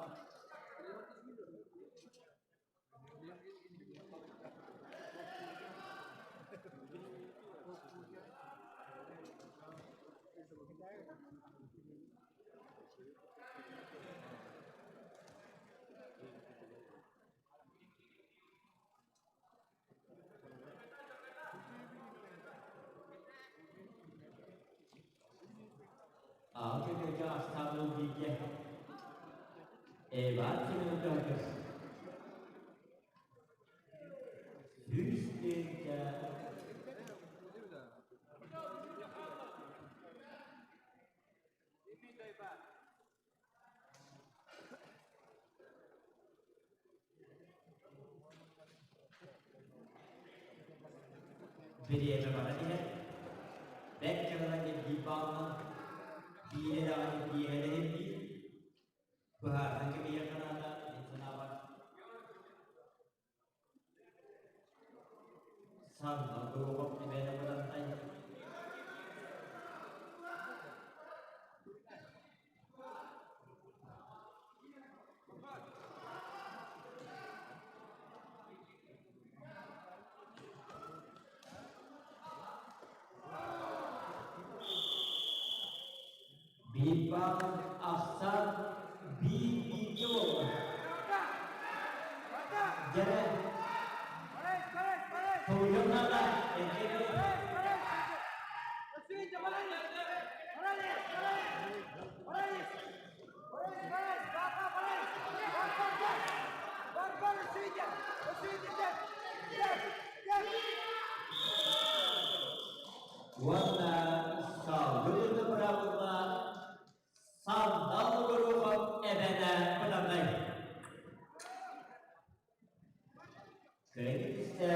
Аҕа көтөргө астаабыл бииргэ Иван Семенович 100 тыһыынча Бириэмэ баран иһэр. Бэрт дьаһала диэн баалынан биирэ даҕаны биэһэлэһин биир. Быһаарсан кэбиһиэххэ наада мин санаабар. Сандал Горохов эбээнэ Бытантай. Биир баал ахсаан биир бииргэ буолла. Дьэрэ Толуйан наада Уонна салгыы да быраҕылла Сандал Горохов эбэнэ Бытантай. Кыайыы түстэ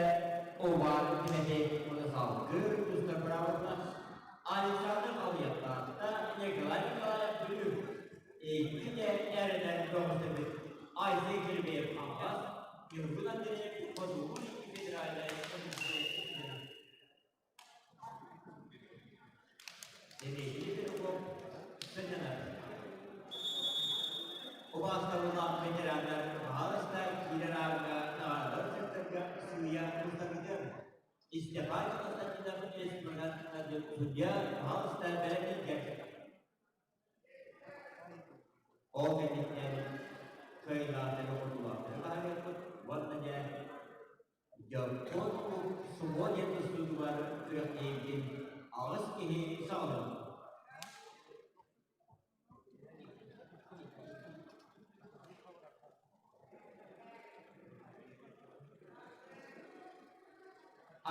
Овар Тимофей уонна салгыы тустар быраабытынан Александр Алыяптаахта Николай Николаев Бүлүү икки де эрэнэр бөҕөстөрбүт Айсен Кирбеев Хаҥалас, Ньургун Андреев Хотугу Илин федеральнай Дмитрий Петухов сынньанар. Убаастабыллаах ветераннар баһаалыста киирэр ааҥҥа наҕараадалар сыттарга сыыйа мустаргытын. Степан Константинов республиканын судья баһаалыста бэлэмнииргэр. Ол кэнниттэн кыайыылаахтары хотуулаахтары баһаарыахпыт уонна дьэ Дьоппуон сумо диэн тустуутугар күрэхтэһиибитин аҕыс киһи саҕалыыр.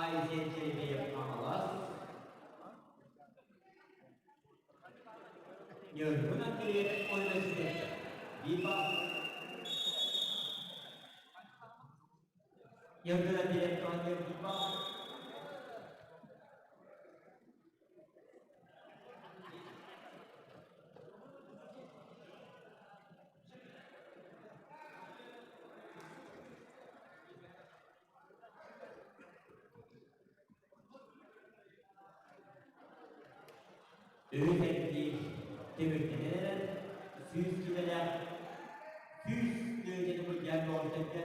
Айсен Еремеев Хаҥалас, Ньургун Андреев университет ВИПа Ньургун Андреев ВИПа Үһүс эргиир түмүктэнэн эрэр 100 киилэлээх 100 тыһыынчаны былдьаан көҕүстэргэ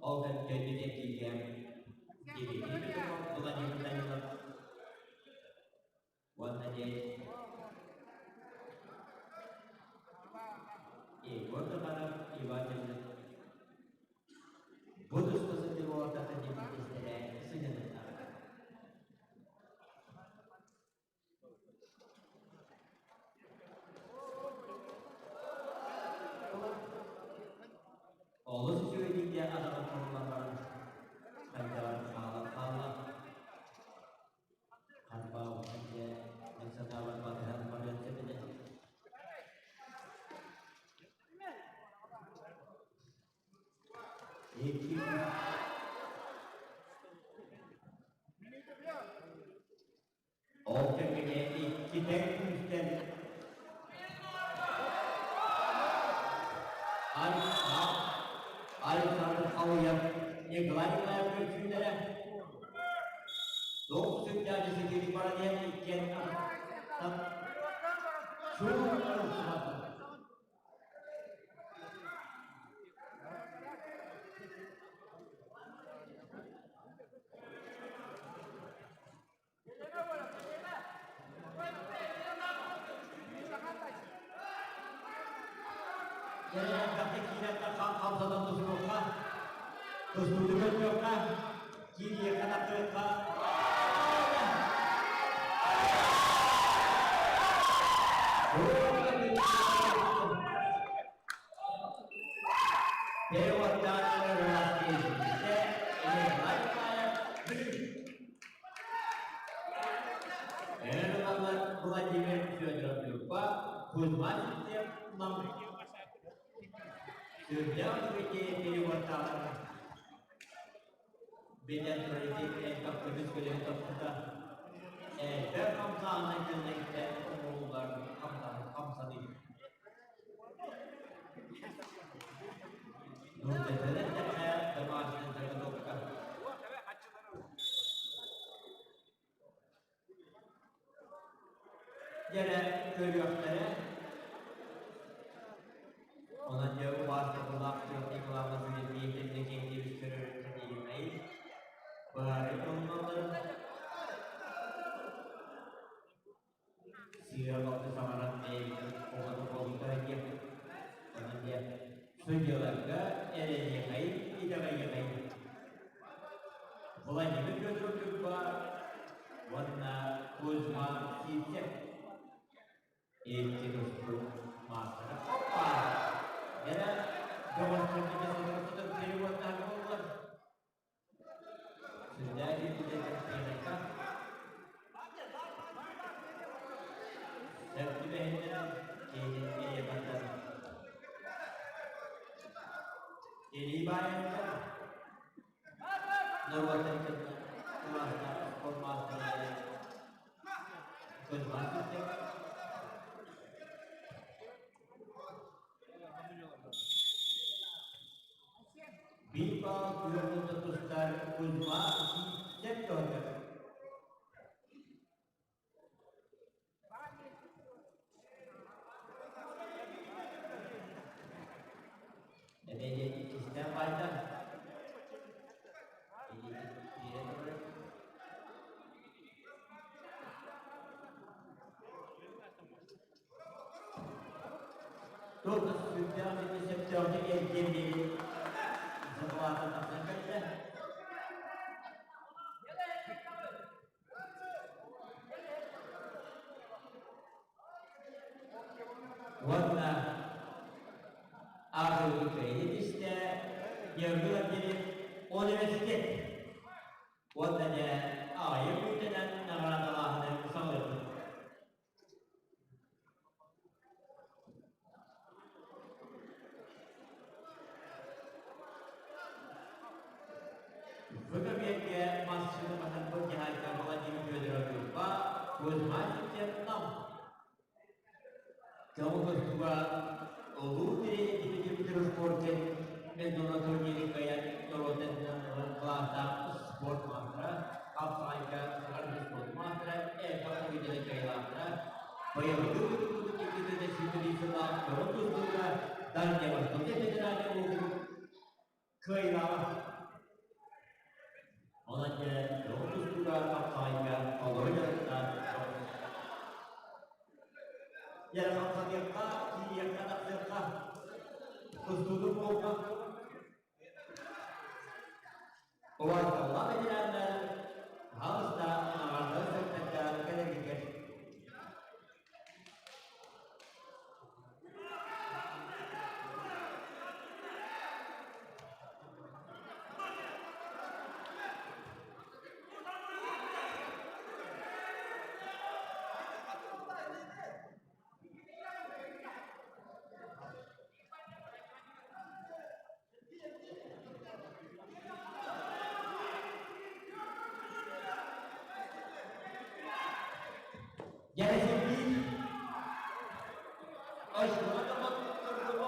ол кэнниттэн эргииргэ Дмитрий Петров Владимир Данилов уонна дьэ Егор Захаров Иван Данилов бу туста сылдьар уолаттартан биирдэстэрэ сынньаныахтаах. Икки Ол кэмҥэ икки тэҥ күүстэн Александр Халыев, Николай Николаев көрсүүлэрэ туох сүрдээх ситиһии баран иһэн иккиэн чуум Элбэхтэ киирэн хамсатан тусуохха, тустууну көрүөххэ, киириэххэ тахсыахха. Владимир Федоров Люба, Кузьма Сивцев Нам. Сүрдээх үчүгэй переводтаах Билэн турар элбэх көмүс көлөһө топпута. Элбэх хамсааһыннар кэнниттэн оҥоһуллар хамсаныы. Нууччатынан эттэххэ, домашняя заготовка. Дьэрэ көрүөхтэрэ. Онон дьэ убаастабыллаах Николай Васильевич Иннокентьевич көрөрүн ситиһимэй. Быһаарыы ылыналларын сыыһа-халты саҥаран бэйэбитин оҕону буолбуттара диэн. Онон дьэ судьяларга эрэниэхэйин, итэҕэйиэхэйин. Владимир Федоров Ньурба уонна Кузьма Сивцев икки тустуу маастара. Оппа! Дьэ, бөҕөстөрбүтэ сотору-сотору переводтаах буоллар. Сүрдээх киирбитэ техника. Сөп түбэһиннэрэн киһитин илии тардар. Илии баайарыгар норуоттан кытта кылаастаах спорт маастардара Кузьма Сивцев, Биир баал күөх тустар Кузьма Сивцев туһугар. Эмиэ иккистээн баайда. Илиитин турар. Туох да сүрдээх ити сөптөөхтүк эргиэн диэри саталаатан тахсан кэллэ. Уонна ааҕыыгы кыайыы истэ, Ньургун диэри университет уонна дьэ аҕыйах мүнүүтэнэн наҕараадалааһыны саҕалыахпыт. Бу кэмиэргэ массыына батарбыт дьаһайка Владимир Федоров Ньурба, Кузьма Сивцев Нам. Көҥүл тустууга Улуу Дмитрий Петров международный турниры кыайан норуотун кылаастаах спорт маастара, хапсаҕайга саҥар спорт маастара, элбэх победаны кыайыылаахтара, быйылгы ыытыллыбыт иккитинчи сүүрбэ сыллаах көҥүл тустууга Дальневосточный федеральный округ кыайыылааҕа. Онон дьэ көҥүл тустууга хапсаҕайга толору дьарыктаах Дьэ хамсаныахха, киириэххэ, тахсыахха, тустуудун буолга. Убаастабыллаах ветераннар, хаалыста наҕараадалар сырдатта кэлэргитигэр. Оччоҕо да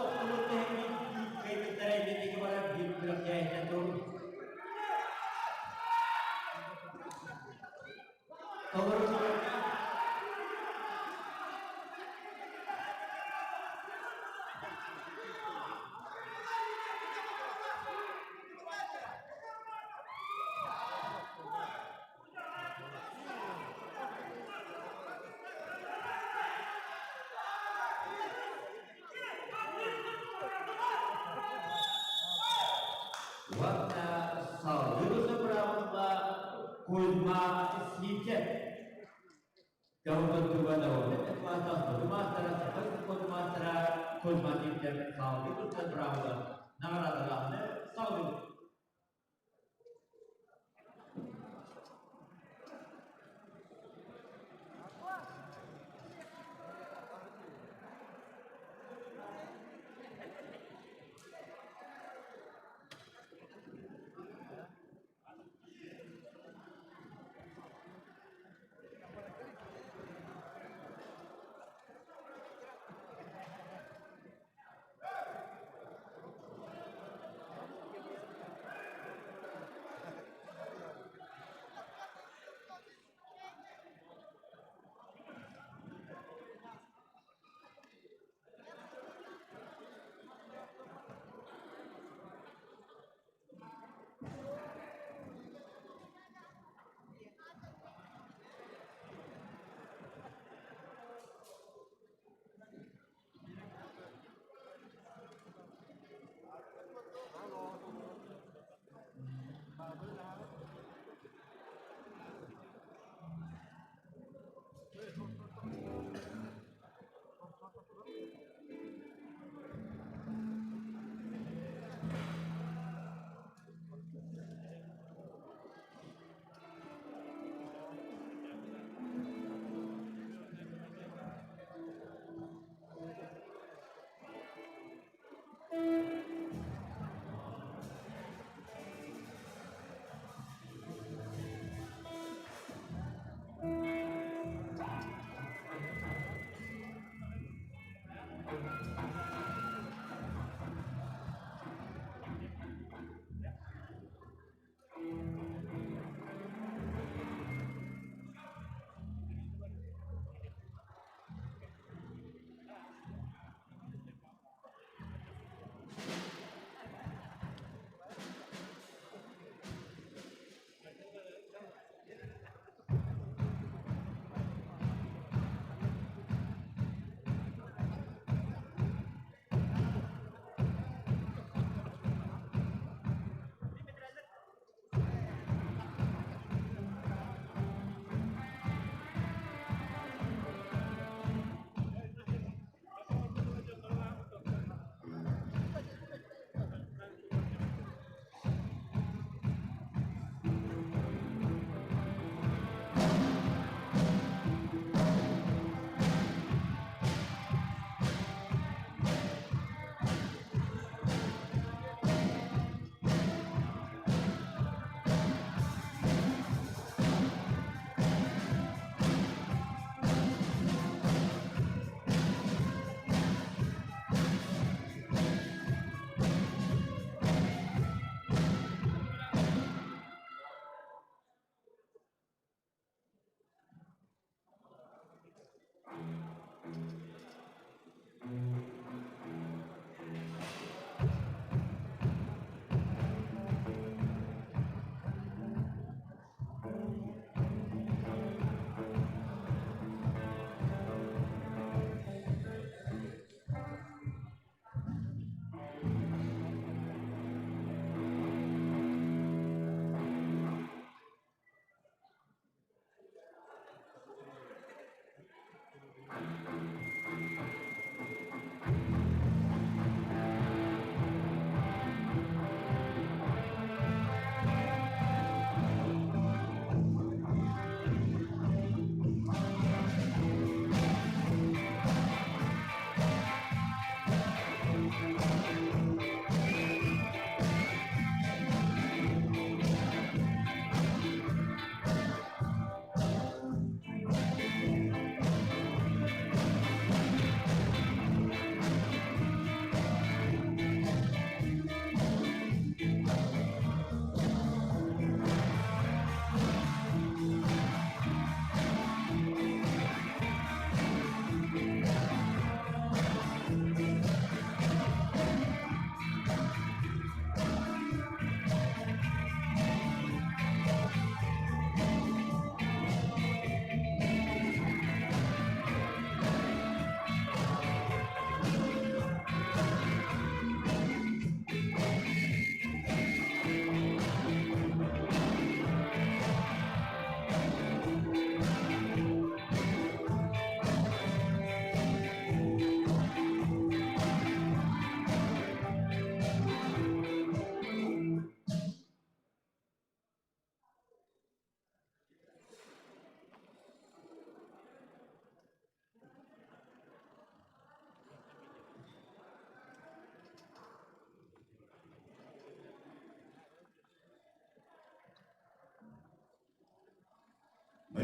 охтубут тэһиҥҥин кыайбыттара инники барар биир күрэхтэһииттэн тур. Толору саҥарга Уонна салгыы быраабыла Кузьма Сивцев. Кавдотуга народный класса маастара, саха маастара Кузьма Сивцев салгыы туттар быраабыла наҕараадалаахны салгыы.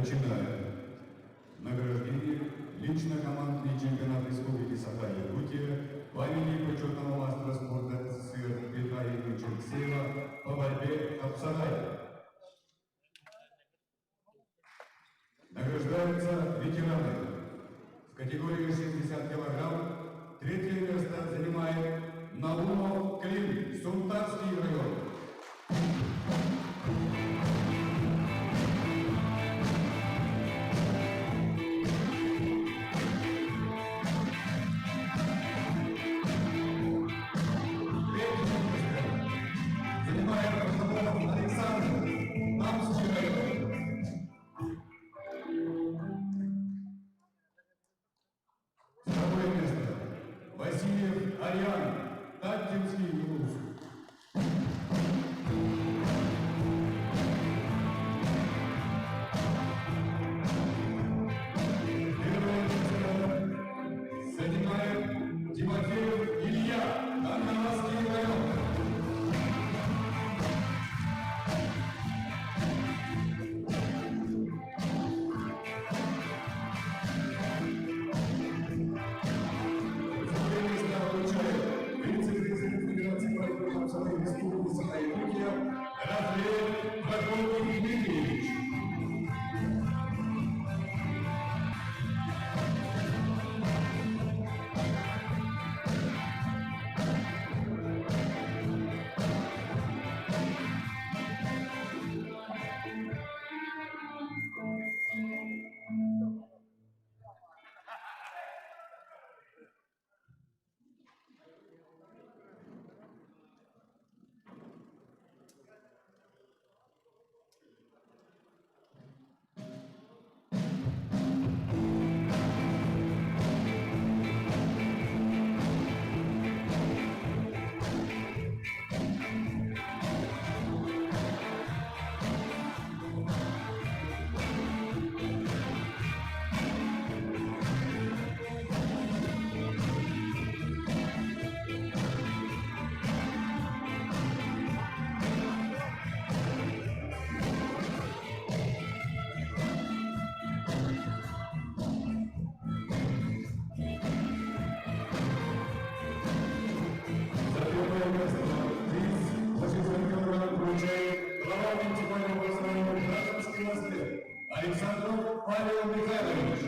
Начинаем. Награждение лично командный чемпионат Республики Саха-Якутия по имени почетного мастера спорта СССР Петра Ильича Алексеева по борьбе Хапсагай. Награждаются ветераны. В категории 60 килограмм третье место занимает Наумов Клим, Сунтарский район. Третье место занимает Протопопов Александр, Намский район. Второе место Васильев Ариан, Таттинский улус. Первое место занимает Тимофеев Илья, Кангаласский район. Второе место получает вице-президент Федерации борьбы Хапсагай Республики Саха-Якутия Рафаэль Прокопий Дмитриевич. За первое место приз за 60 килограмм получает глава муниципального образования Гражданской Москвы Александров Павел Михайлович.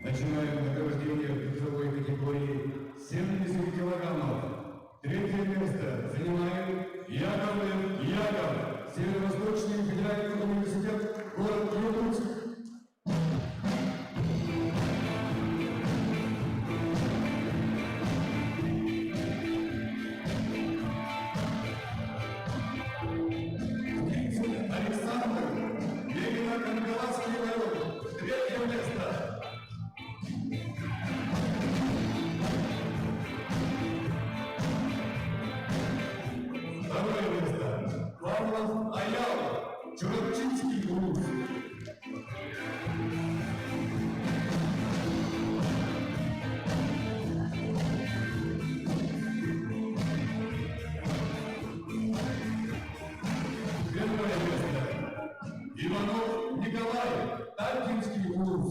Начинаем награждение в весовой категории 70 килограммов. Третье место занимает Яковлев Яков, Северо-Восточный федеральный университет, город Якутск. Птицын Александр, Ленино-Кангаласский район, третье место. Второе место Павлов Аял, Чурапчинский улус. Первое место Иванов Николай, Таттинский улус.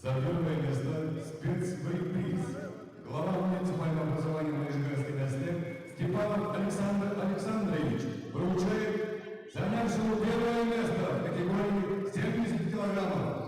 За первое место спецприз. Глава муниципального образования Нижегородской наслед Степанов Александр Александрович вручает занявшему первое место в категории 70 килограммов.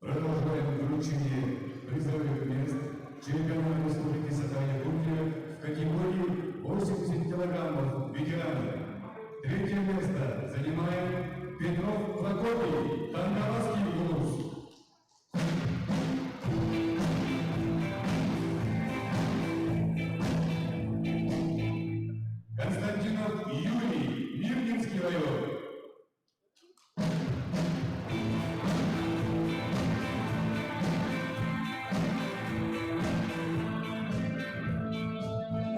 Продолжаем вручение призовых мест чемпионата Республики Саха-Якутия в категории 80 килограммов ветераны. Третье место занимает Петров Прокопий, Кангаласский улус. Константинов Юрий, Мирнинский район.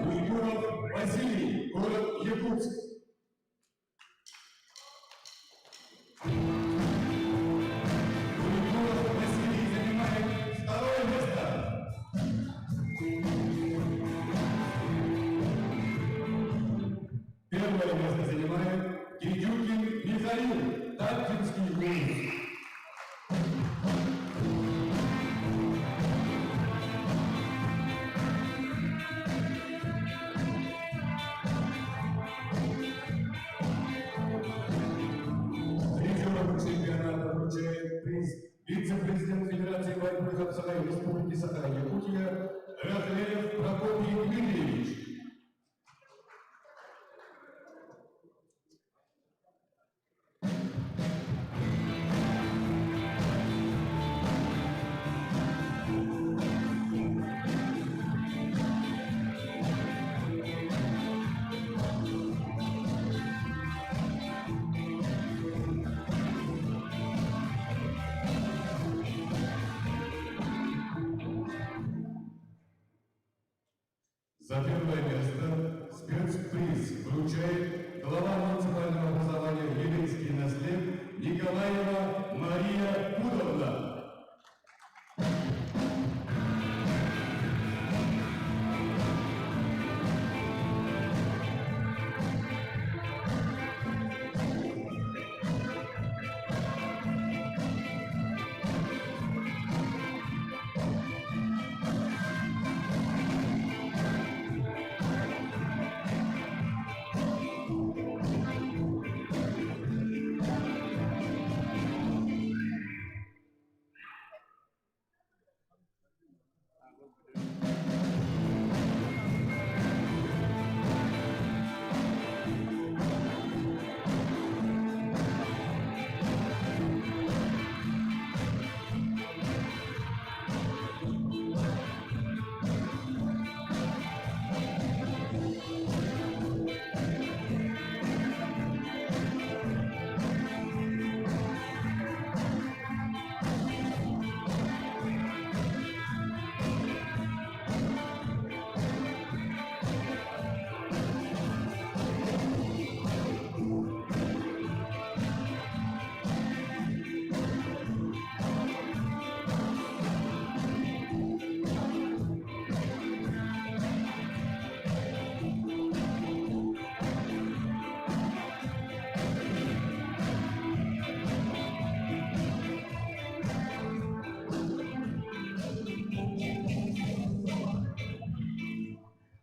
Уйгуров Василий, город Якутск. Уйгуров Василий занимает второе место. Первое место занимает Дедюкин Михаил, Таткинский улус. Призерам чемпионата вручает приз вице-президент Федерации борьбы хапсагай Республики Саха-Якутия Рахлеев Прокопий Дмитриевич. За первое место спецприз вручает глава муниципального образования Елецкий наслед Николаева Мария Пудовна.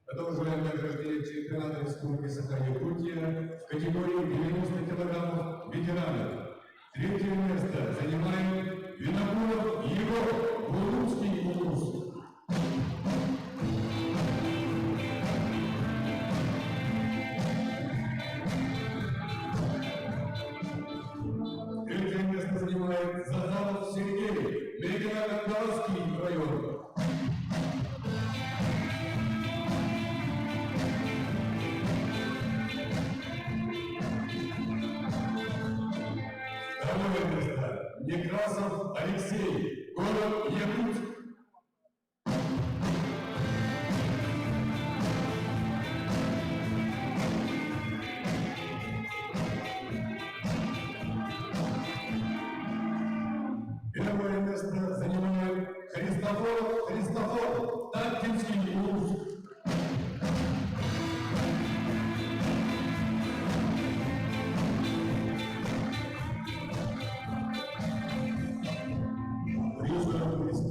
Продолжаем награждение чемпионата Республики Саха-Якутия в категории категории 90 килограммов ветеранов. Третье место занимает Винокуров Егор, Булунский улус. Третье место занимает Захаров Сергей, Мегино-Кангаласский район. Второе место Некрасов Алексей, город Якутск. Первое место занимает Христофоров Христофор, Таттинский улус. Приз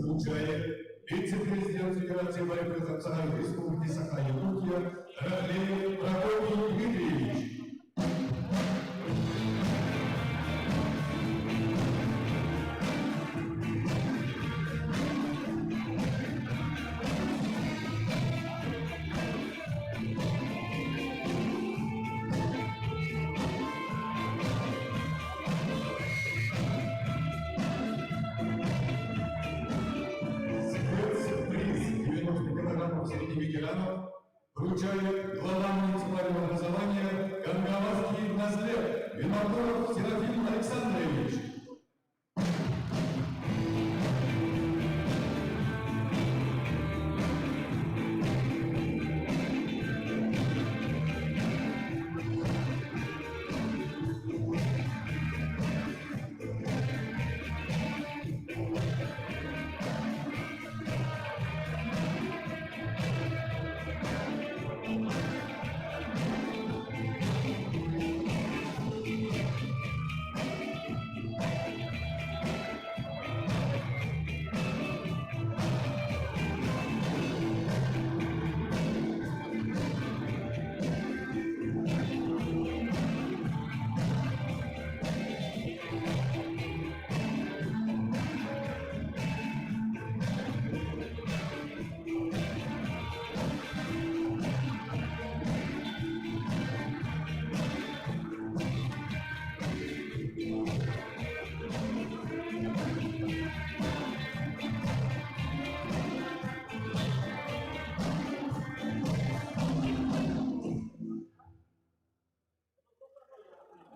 вручает вице-президент Федерации борьбы за Республики Саха-Якутия Рахлеев Прокопий Дмитриевич. Спецприз 90 килограммов среди ветеранов вручает глава муниципального образования Кангаласский наслед Винокуров Серафим Александрович.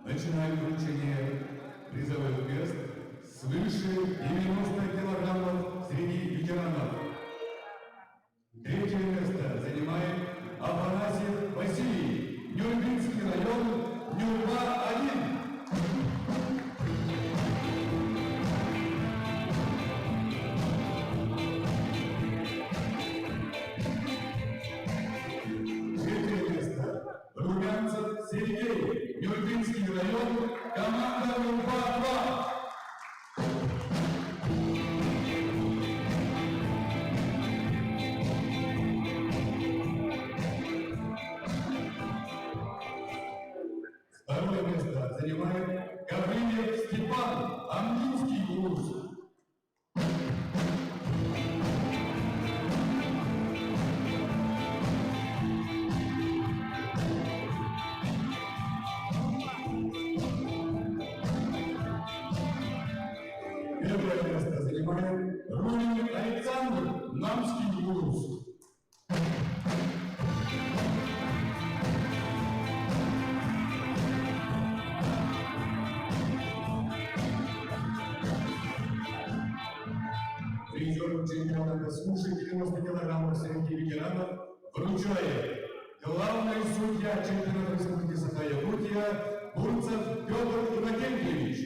Начинаем вручение призовых мест свыше 90 килограммов среди ветеранов. Третье место занимает Афанасьев Василий, Нюрбинский район, Нюрба-1. Третье место Румянцев Сергей, Нюрбинский район, команда Нюрба-2. Второе место занимает Гаврилев Степан, Амгинский улус. Первое место занимает Рулин Александр, Намский улус. Призеру чемпионата свыше 90 килограммов среди ветеранов вручает главный судья чемпионата Республики Саха-Якутия Бурцев Петр Иннокентьевич.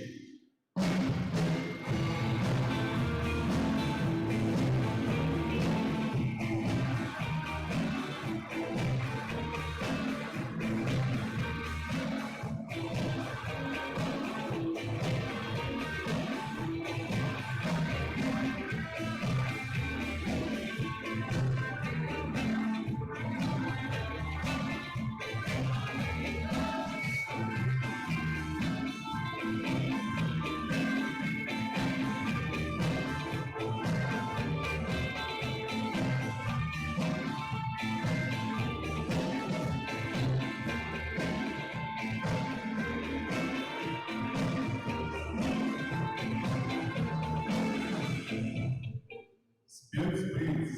Спецприз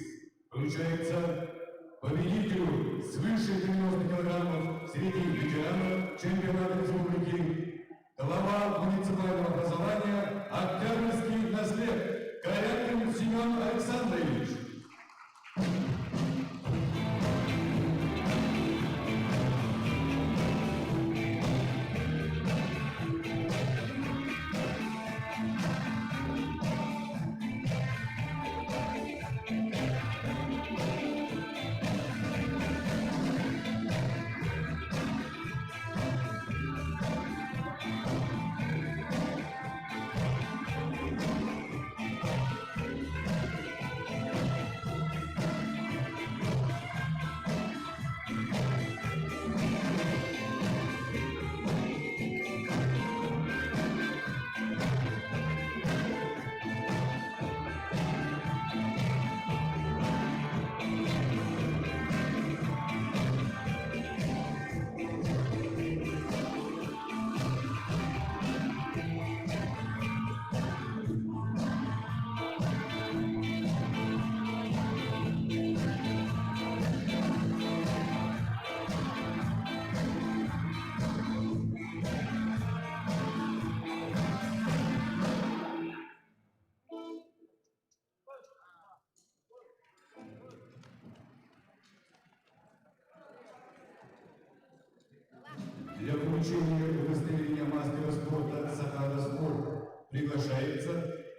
вручается победителю свыше 90 килограммов среди ветеранов чемпионата республики, глава муниципального образования Октябрьский наслед Корякин Семен Александрович. Для получения удостоверения мастера спорта Сахара Спорт приглашается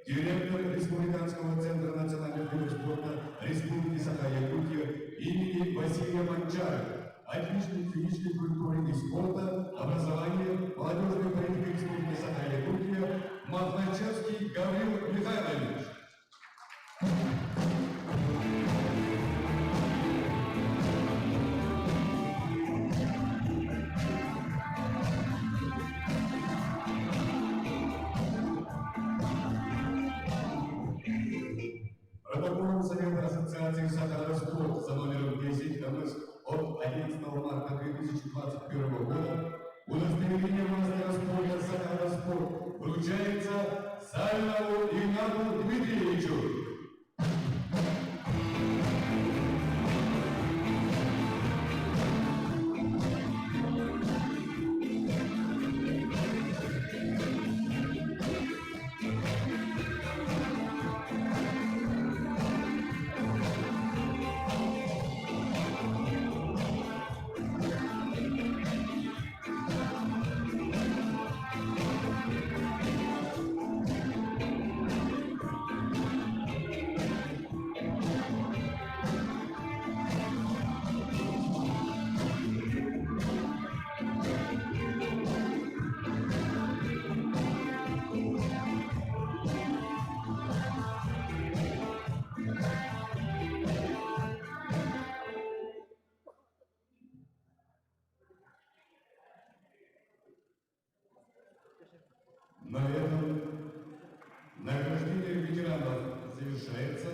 директор Республиканского центра национальных видов спорта Республики Саха-Якутия имени Василия Манчара, отличник физической культуры и спорта, образования, молодежной политики Республики Саха-Якутия Мохначевский Гаврил Михайлович. Протоколом Совета Ассоциации Сахара Спорт за номером 10 МС от 11 марта 2021 года удостоверение мастера спорта Сахара Спорт вручается Савинову Игнату Дмитриевичу. На этом награждение ветеранов завершается.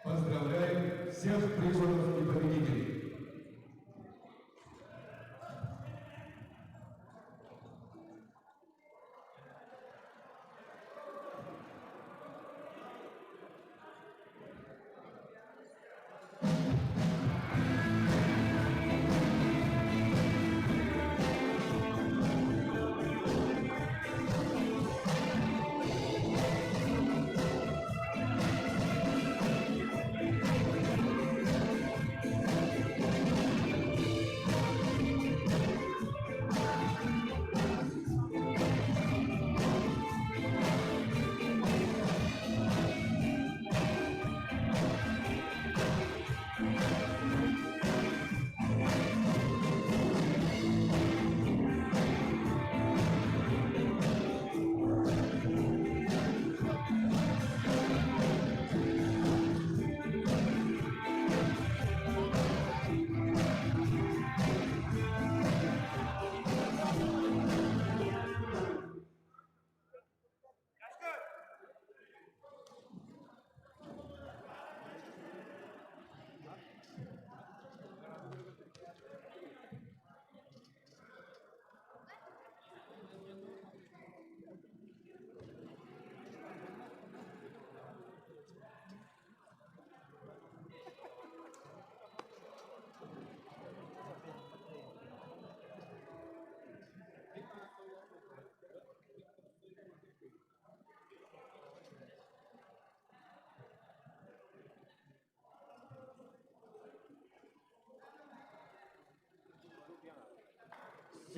Поздравляем всех призеров и победителей.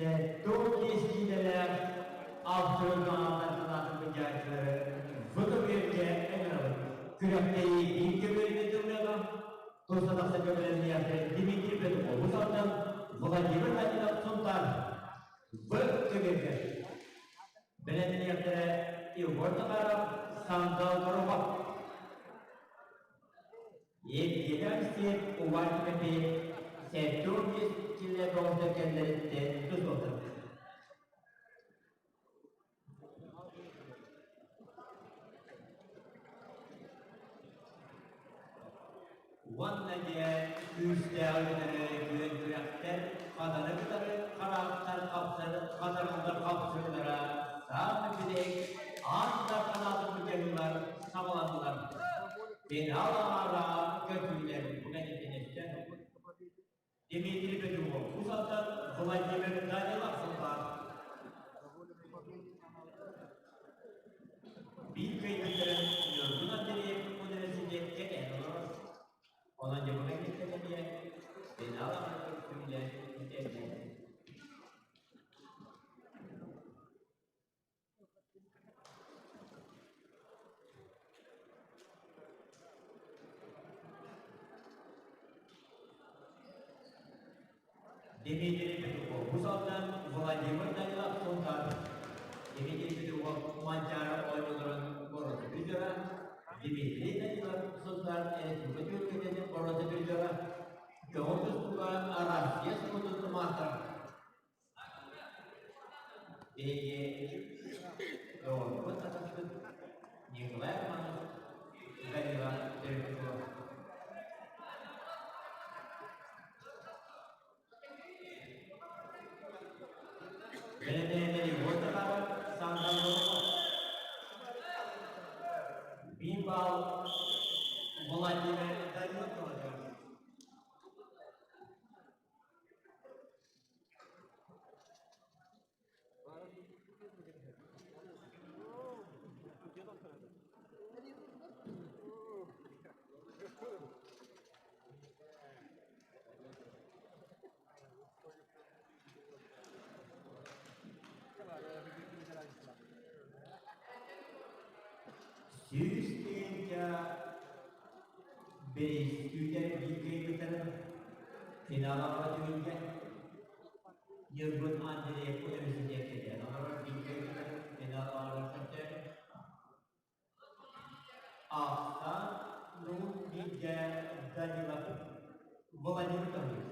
75 киилэлээх абсолютно санаатын быдьааччылары фото-биэргэ ыҥырабыт. Күрэхтэһии биир көбүөрүнэн тыллыаҕа. Туста тахса көбүлэниэхтэрин Дмитрий Петухов Усалтан, Владимир Данилов Сунтаар В көбүөргэ. Бэлэмниэхтэрэ Егор Захаров, Сандал Горохов. Евгений Алексеев Увар Тимофеев 75 килэ тоҕуста кэллэриттэн тус Уонна дьэ күүстээх үлэлэри күөн күрэхтэр хатары кытары хараахтар хапсар хатарыллар хапсыылара саамай бүтэһик аан дарханаатын быдьарыылар саҕаланнылар. Финал аҥаара көрдүүлэр бу кэнниттэн өстө. Дмитрий Петров Усаттан Владимир Данилов сыллаах. Биир кыайбыттарын Ньургун Андреев университетка кэтээн олорор. Онон дьэ бу кэнниттэн эмиэ финал аҥаар көрсүүлэр күүтэллэр. Дмитрий Петухов Усалтан Владимир Данилов Сунтаар. Дмитрий Петухов Манчаары оонньууларын боруота призера. Дмитрий Данилов Сунтаар Республика түөркэтин боруота призера. Көҕүл тустууга Россия спордун маастара. Биһиги доҕорбут атаспыт Николай Романов Данила Терехова. Бэлэмнэнэр Егор Захаров, Сандал Горохов. Биир баал Владимир Данилов туһатыгар. Сүүс тыһыынча бириис күүтэр биир кыайбыттарын финалга түһүлгэ Ньургун Андреев университет кэлэн олорор биир кыайбыттарын финал оҥорор сөптөөх. Ахсан Нур бииргэ Данилов Владимир Томилов.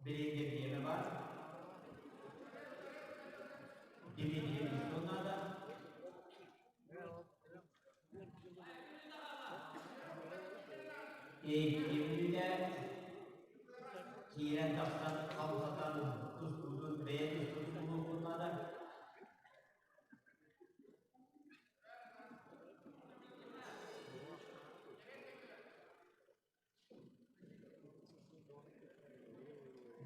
Билиҥҥи бириэмэ баар. Дмитрий Листон наада. Икки мүнүүтэ киирэн тахсан хамсатан тустуутун бэйэ тустуутун булуохпут наада.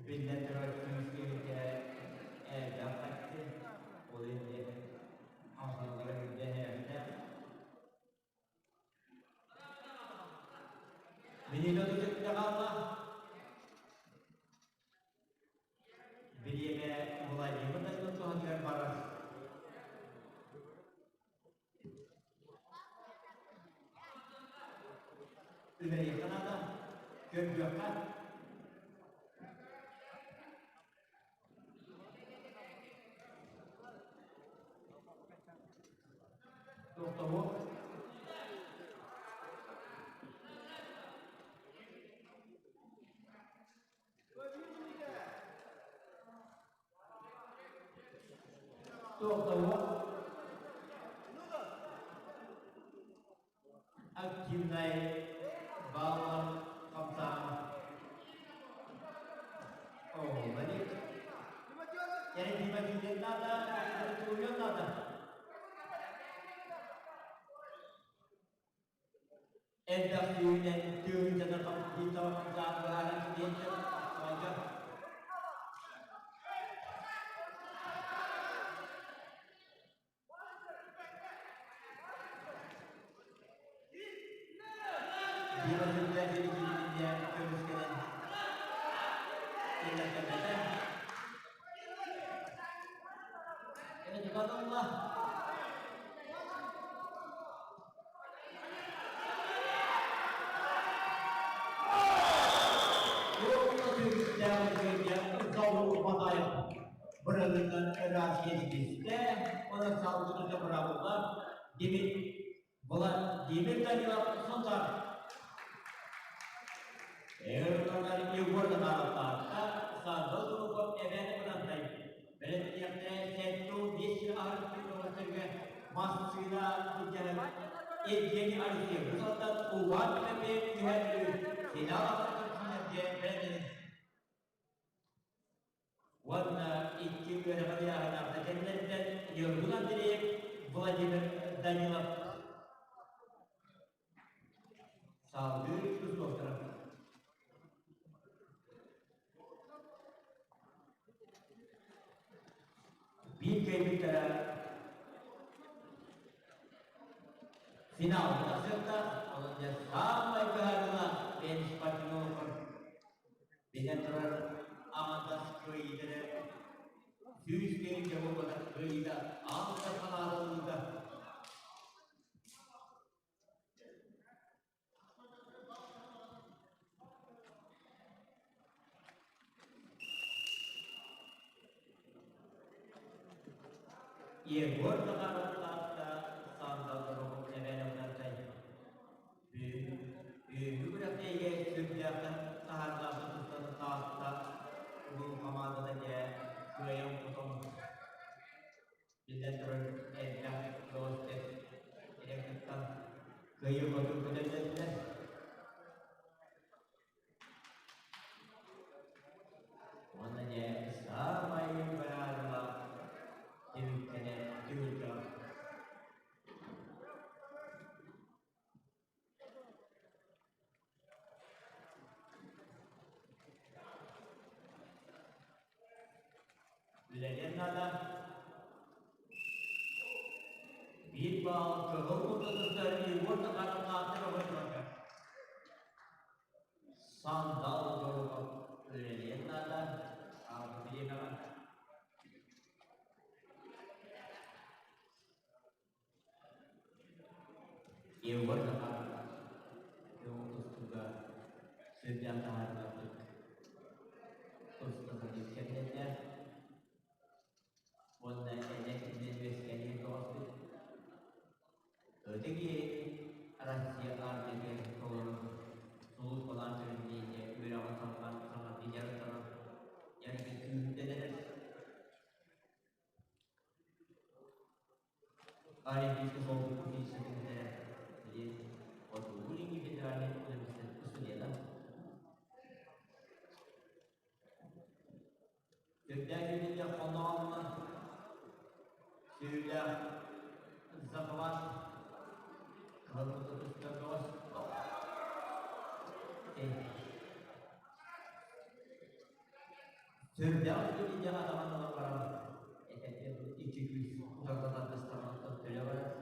Биллэн турар, күүс киһитэ элбэх харчы, ол иһин хамсаныылара үрдээн Минина тутукта хаалла. Бириэмэ Владимир Данилов туһатыгар барар. Үлэлиэххэ наада, көрдүөххэ. Тохтобуо. Тохтобуо. Активнай баллар хамсааһын. Оҕолорик. Эрэ тиийэн наада, туруйан наада. Элбэх сүүнэн тыһыынчанан хамсаан быһааран кириэнтэн тахсыбайга. Биир өтүллэ киһи көмүскэнэн. Үлэлэтэ. Эбэтэ Быралыынан ыраас иэстистэ, онон салгыны бырабылла Владимир Данилов Сунтар. Эр Егор Захаровтаахта Сандал Дуруков эбээн Бытантай бэлэмниэхтэрэ 75 аһарыттыы көҕөстөргө массыына былдьаһар Евгений Алексеев Бусалтан Иван Тимофеев түһэр финал ахсытын киинэргэ бэлэмнэнин уонна икки үөрэҕи ыйааһынаах кэннэриттэн Ньургун Андреев, Владимир Данилов салгыы тустуохтара. Биир кыайбыттара финалга тахсыахтаах, онон дьэ саамай быһаарыылаах бэйэм спортивнай Билэн турар аҥардас кыайыыта 100 киһи буолбатах кыайыыта аан санааланыыта. Егор Захаров Таатта Сандал Дорогов эбээн Бытантай Бүгүҥҥү күрэхтэһиигэ сүрдээхтэн таһаардаахтык тустан Таатта улуу хамаандата дьэ кыайан-хотон биллэн турар элбэх бөҕөстөр эрэкыттан кыайыы-хотуу көтөллөтүлэр. Уонна дьэ саамай быһаарыылаах түмүктэнэр түһүлгэҕэ Үлэлиэн наада. Биир баал кыһыл мундатыттар Егор Захаровнаахтар оҕонньорго. Сандал Дорохов үлэлиэн наада. Аабы бириэмэҕэ. Егор Захаров көҥүл тустууга сүрдээх таһаарыылаахтык туста сатыыр кэмнэрдээх уонна эдэр кинилэр үөскэниэн бөҕөспүт. Ытык иэһин Россия армиятыгар толору сулууспалаан сүрүннээччи үөрэҕин салҕаан саҥардыы дьарыктанан дьарыгын күүһүрдэн эрэр. Олимпийскай солбук физическэй бүтэрэ Хотугу-Илиҥҥи федеральнай университет студена. Сүрдээх үөрүүгэ хоноонно сүүрүүлээх захват кыһыл тустар бөҕөс. Сүрдээх үчүгэй атаҕын ылан баран, этэргэ икки күүс утарыта тардыстаҕыттан төлө барар.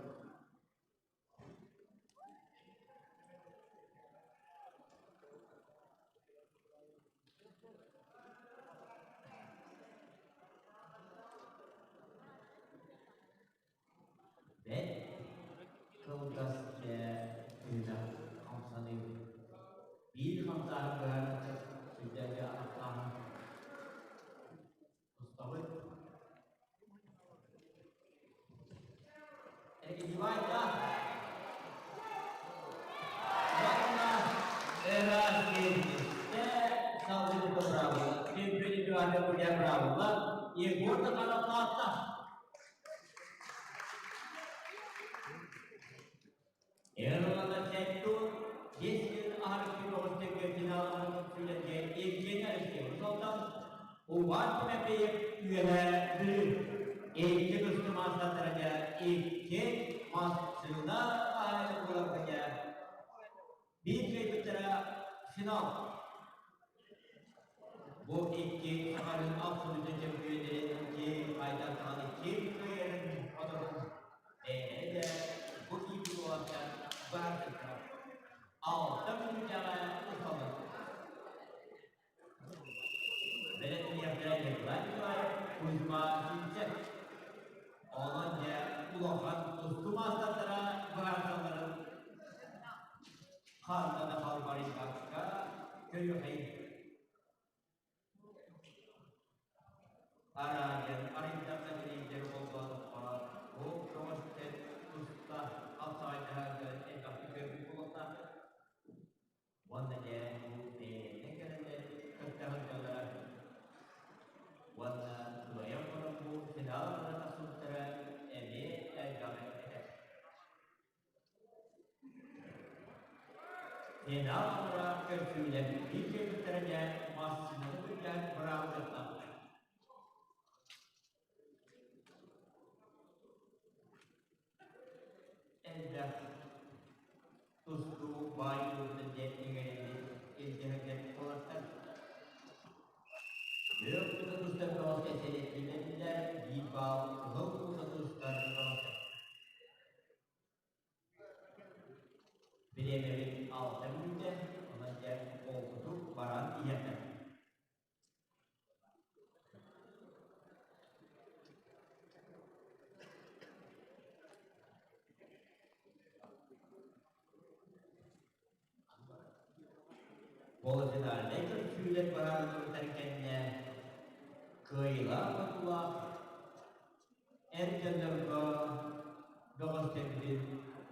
Бэрт кылгас дьэ тыына хамсаныы. Биир хамсааһын быһаарыыта сүрдээҕи атахтааһын тустабыт. Эргитивайда уонна ыраас киирбитэ салгыы быраабыла. Чемпионат быраабыла Егор Захаров Таатта. Эролана Сетту 5 yıl аһарыкты көҕүстэргэ финалларын сүлэргэ Евгений Алексеев Салтан, Иван Тимофеев Үөһээ Бүлүү. Икки тусту маастардарга икки массыына хаһаайын буоларга биир кыайбыттара финал. Бу икки сахалын абсолютнай чөмпүйүөннэрин ким хайдах даҕаны ким кыайарын оторун бэйэлэрэ да бу киирбит уолаттар быһаарбыттара. Алта мүнүүтэҕэ усталлар. Кыайбыттара Николай Николаев, Кузьма Сивцев. Онон дьэ улахан тустуу маастардара быһаарсалларын ханна да халбарыйбакка көрүөхэй. Араадьан арыйдахха тириидэр холбоотоххо бу көҕүстэр туста хапсаҕайдаһарга элбэхтик көрбүт буолуохтааххыт. Уонна дьэ бу бэйэлэринэн кэлэннэр кытта сылдьаллара. Уонна кыайан баран бу финал гына тахсыбыттара эмиэ элбэҕи этэр. Финал амара көрсүүлэр биир кэлбиттэрэ дьэ массыынаны былдьаан быраабылыахтаахтар. Элбэх тустуу баай уутун диэн иҥэриллибит илдьэһэргэр уолаттар. Күөх кута тустар бөҕөскө сэлиэттииллэриллэр биир баал кыһыл кута тустар бөҕөскө. Бириэмэбит 6 мүнүүтэ, онон дьэ холкутук баран иһиэххэ. Полуфинальнай көрсүүлэр барааннарыттан кэннэ кыайыылаах-хотуулаах эр дьоннорго бөҕөстөрбүтүн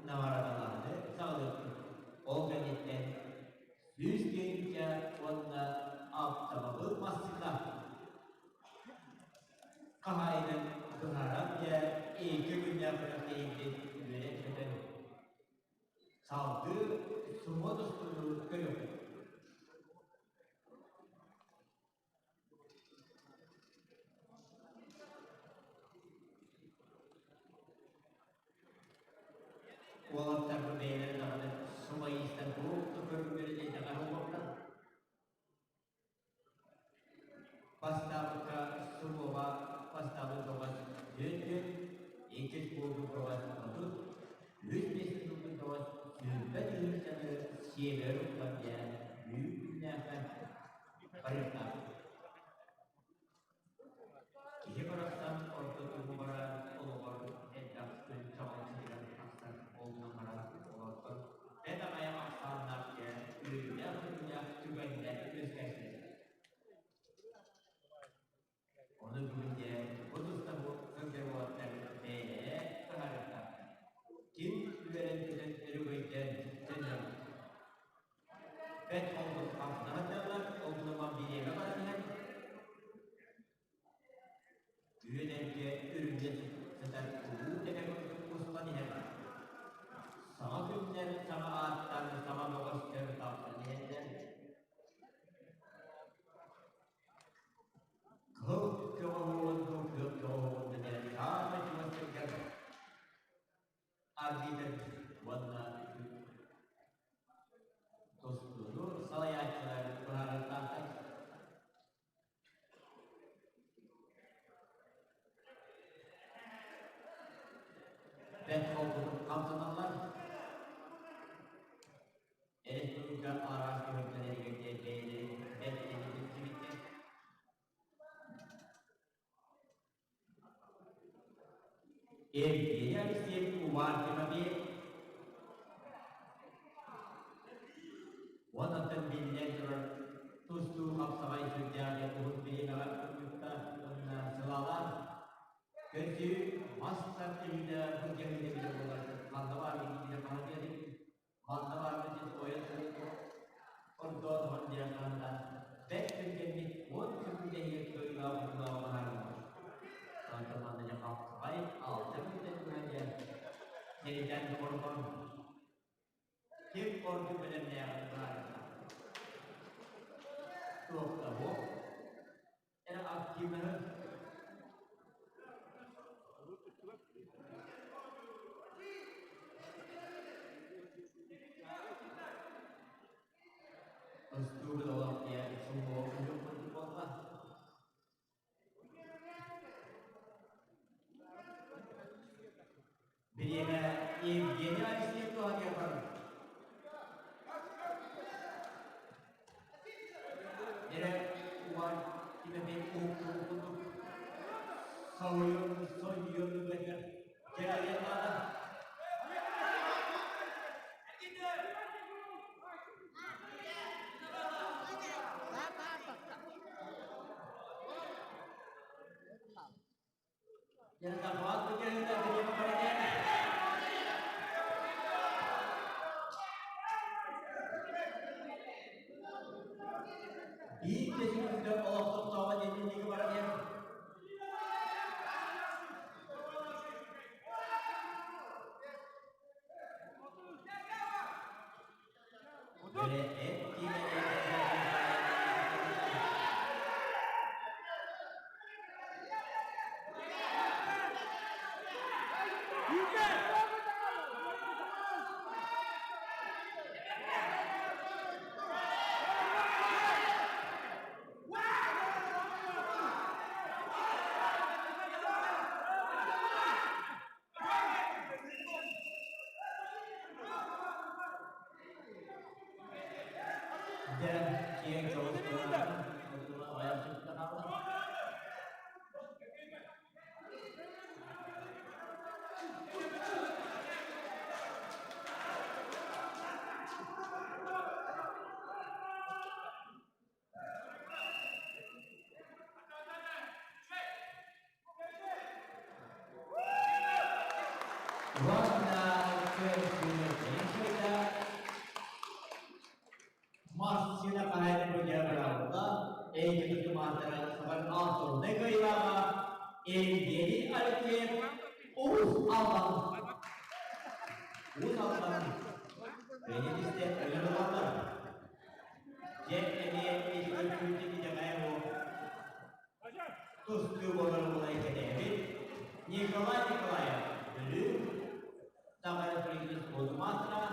наҕараадалааһыны саҕалыахпыт. Ол кэнниттэн 100 тыһыынча уонна автомобил массыына хаһаайынын быһааран дьэ 2 күннээх күрэхтэһиибитин үөрэн-көтөн салгыы сумо тустууну көрүөхпүт. Уолаттарбын бэйэлэрэ даҕаны сумаистар куруук да көрүҥнэрин итэҕэл буолбуттар. Бастаабыкка сумуоҕа бастаабыт бөҕөс түөрт, иккис буолбут бөҕөс 30, үһүс миэстэ ылбыт бөҕөс 20 тыһыынчаны сиэбэр уктан диэн бүлүү күннээххэ барыахтаах. Киһи барахсан орто туһу баран олоҕор элбэх күн чаҕылыччытыгар тахсар ол гынан баран олортон бэрт аҕыйах ахсааннаах дьэ үөрүүлээх-көтүүлээх түгэннэр үөскээччилэр. Ону бүгүн дьэ бу туста бу сылдьар уолаттар бэйэлэрэ таһаарыахтаахтар. Ким үөрэн-көтөн өрөгөйдөөн төннөр. Бэрт холбут хамсана сылдьаллар, ол гынан бириэмэ баран иһэн Үөнэргэ үрүллэ сытар улуу тэбэ курдук устан иһэр. Саҥа күннэр, саҥа ааттар, саҥа бөҕөстөр тахсан иһэллэр. Кыһыл көҕүһүн дуу, күөх көҕүһүн дэнэр саамай чугас сылдьар арбитр уонна тустууну салайааччылар быһаарыахтаахтар. Бэрт холкутук хамсаналлар. Республика араас түһүлгэлэригэр бэйэлэрин бэртэрин билсибиттэр. Евгений Алексеев Увар Тимофеев Уонна биллэн турар тустуу хапсаҕай сүрдээҕэ уһун бириэмэҕэ уһуйбуттар уонна сылаалаах көрсүү мас тардыһыыта былдьаһыыта билэр буолар ханна баар билиитэ хаһан диэтим манна баар билиитэ ойон ордоотоһон диэн ханна бэрт түргэнник 10 секунда иһигэр кыайыылаах хотуулааҕы быһаарыллар. Онтон манна дьэ хапсаҕай 6 мүнүүтэ туһан дьэ сиритэн доҕорбон ким ордук бэлэмнээҕин быһаарыахтаах. Туох да буол, эрэ активнаһы тустуугут олох диэн суҥуо уһун курдук буолла. Бириэмэ Евгений Алексеев туһаныгар барар. Эрэ угар. Тимофей уһуктубут курдук соһуйан сонньуйан үгэнигэр дьэрэлиэн наада. Дьарыктаах быдьаһыыта бириэмэ баран Биир да сүрүннэ олох тохтообот инники баран иһэр. Бөрө эт Дьэ, киэҥ дьоҕус аҕыйах сүттэ хаалла. Уонна көрсүһүүтэ массыына хаһаайына бырабыла эйгэтин тумааттара сабар аасылынай кыайыылааҕа Евгений Алексеев Уус Алдан. Уус Алдан бэйэтистэ өлөр ылаллар. Дьэ эмиэ ити көрсүһүүтэ итэҕэйэ Тустуу буолар буолай кэтээбит Николай Николаев Бүлүү Саха Республикатын спордун маастара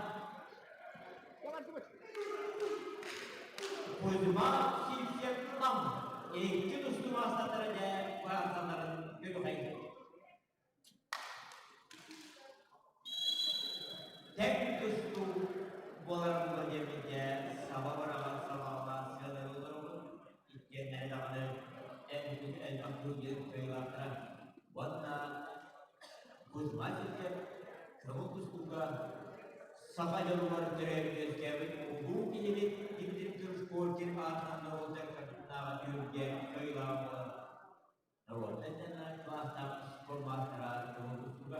Кузьма Сивцев Нам икки тустуу маастардара дьэ быһаарсалларын көрүөхэй. Тэҥ тустуу буолар буола диэммитэ саба быраҕан сабаҕалаан сыаналыыллар иккиэннэрэ даҕаны элбэх турнир кыайыылаахтара уонна Кузьма Сивцев көҥүл тустууга саха дьонугар төрөөбүт-үөскээбит улуу киһибит Дмитрий Трушков аатынан норуоттар капитанаҕа түһүлгэ кыайыылааҕа буолан Народнай кылаастаах спорт маастара көҥүл тустууга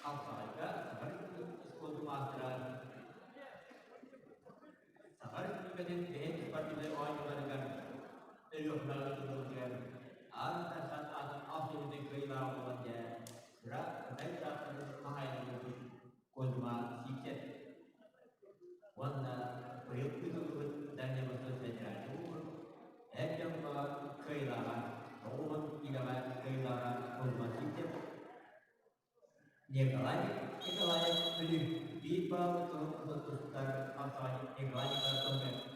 Хапсаҕайга Саха спордун маастара Саха Республикатын бэйэ спортивнай оонньууларыгар Өлүөхүмэҕэ ыытыллыбытыгар Аан Дархан аатын абсолютнай кыайыылааҕа буолан дьэ кыра Кытай тыраахтарын хаһаайына буолбут Козьма Сивцев уонна быйыл ыытыллыбыт Дальнай Восток федеральнай уокурук эр дьоҥҥо кыайыылааҕа 90 киилэҕэ кыайыылааҕа Козьма Сивцев Николай Николаев Бүлүү биир баал кыһыл тустар хамсаҕай Николай Николаев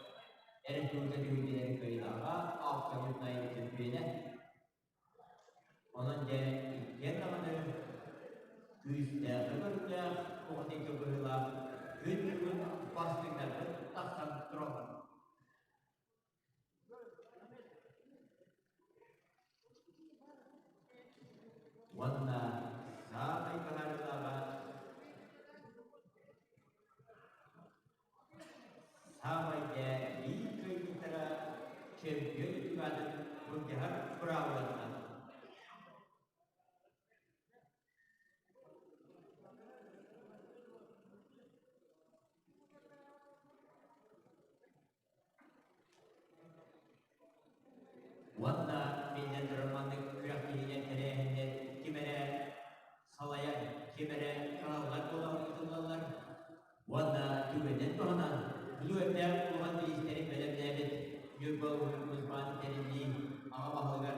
Республика түһүлгэлэрин кыайыылааҕа абсолютнай чөмпүйүөнэ. Онон дьэ иккиэн даҕаны күүстээх көрүүлээх, оҕотиҥка быһыылаах күн бүгүн бастыҥнарбыт тахсан тураллар. Уонна саамай быһаарыылааҕа Саамай дьэ биир кыайбыттара чөмпүйүөн үрдүк аатын былдьаһар быраабыланна. Уонна биллэн турар маннык күрэхтэһиинэн тэрээһиннэр ким эрэ салайар, ким эрэ кыһаллар буолан ыытыллаллар. Уонна түгэнинэн туһанан, Бүлүү эптээх улахан бириистэрин бэлэмнээбит Ньурба улууһун муниципальнай тэриллии аҕа баһылыгар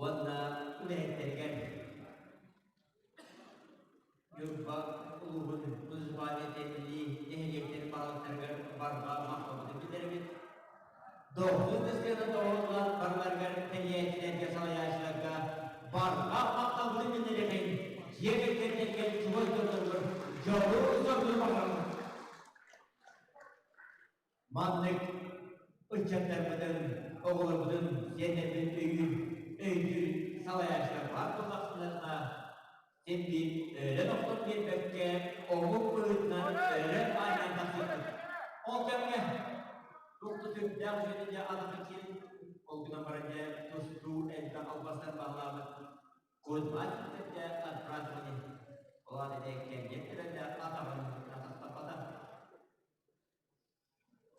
уонна үлэһиттэригэр Ньурба улууһун муниципальнай тэриллии нэһилиэктэрин баһылыктарыгар барҕа махталбытын биллэрэбит. Дохсун Тыскыана доҕордуулар барыларыгар тэрийээччилэргэ, салайааччыларга барҕа махталбытын биллэриэхин, дьиэ кэргэттэргэ чугас дьонноругар дьолу-соргуну баҕарабыт. Маннык ыччаттарбытын, оҕолорбутун, сиэннэрбитин өйүүр, өйдүүр салайааччылар баар буоллахтарына, син биир өлөн-охтон биэрбэккэ, омук быһыытынан өрө аанньаан тахсыахпыт. Ол кэмҥэ туох да сүрдээх үчүгэйдик атаҕын киин ол гынан баран дьэ тустуу элбэх албастан баһылаабыт Кузьма Сидордэ отпразднование ол аата кэмҥэ кэлэннэ атаҕын атахтаппата.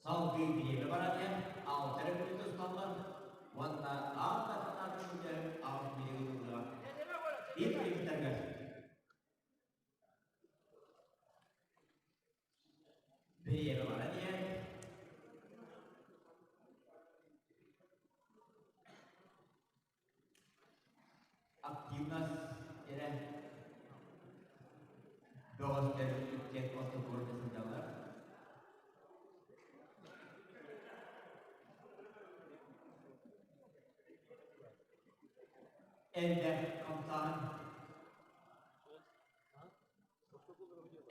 Салгыы бириэмэ баран иһэн алта эрэ мүнүүтэ усталлар уонна аан бастаан мүнүүтэ аҕыс мүнүүтэ ыллыга. Биир кыттарга бириэмэ баран иһэн активность эрэ бөҕөстөр иккиэн ортотугар сылдьаллар. Элбэх хамсааһын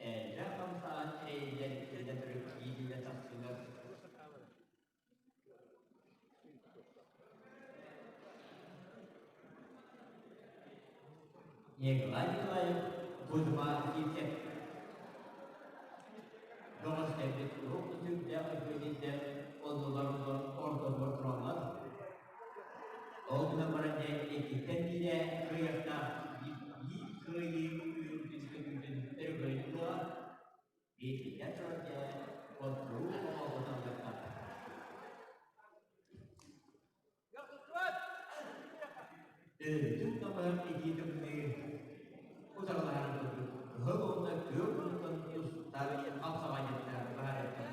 Элбэх хамсааһын эрэйиллэр итиннэ төрүт иитиллэ тахсыылар. Николай Николаев Кузьма Сивцев Бөҕөс кэлбит урук сүрдээх үтүөтүттэн оннуларын ортотугар тураллар. Ол гынан баран дьэ иккиттэн биирэ кыайыахтаах биир кыайыы үөрүүтүн көтүүтүн өрөгөйүн ылыаҕа. Биирдиттэн турар дьэ хотторуу оҥоһугун ылыахтаах. Өрүтүн намыһах итии тымныы утарылаһарын курдук кыһыл уонна күөх муннуктан тустар хапсаҕайдьыттар баһаарыттар.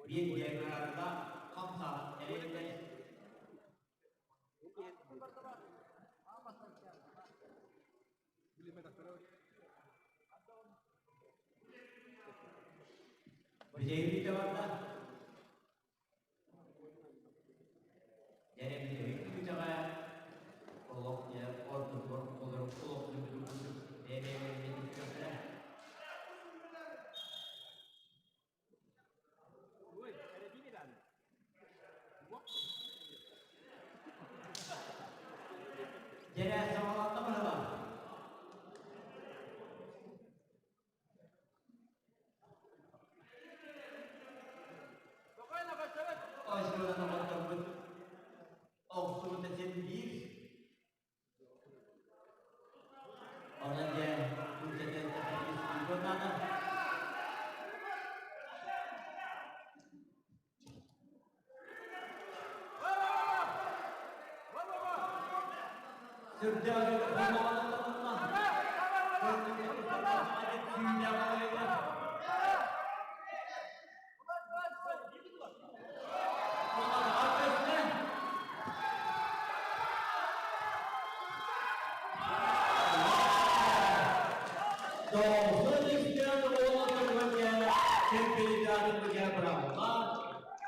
Биир диаграмма хамсааһын эрэйдэр. Бүтэйбит барда. Дьэ, бүтэһик бүтэҕэ олох дьэ ортотугар олорор олох курдук бэйэ-бэйэлэрин көрүөхтэрэ. Дьэрэ саҕаланна быһылаах. Ошколаны оҕотторбут охсубута син биир. Онон дьэ нууччата наада. Сүрдээх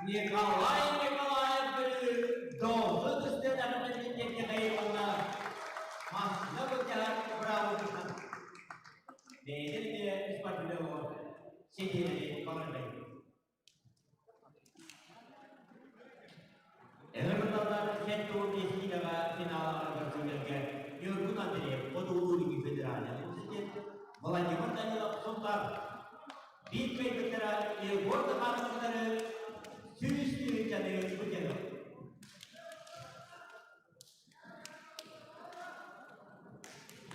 Николай Николаев Долгун Массыына былдьаһар быраабылатынан бэйэтин эмиэ спортивнай оҕо ситиһиини баҕарбай. Ыҥырыллаллар 75 киилэҕэ финалга көрсүүлэргэ Ньургун Андреев Хотугулуу-Илиҥҥи федеральнай университет, Владимир Данилов Сунтаар биир кыайбыттара Егор Захаров кытары 100 тыһыынчаны былдьаһыа.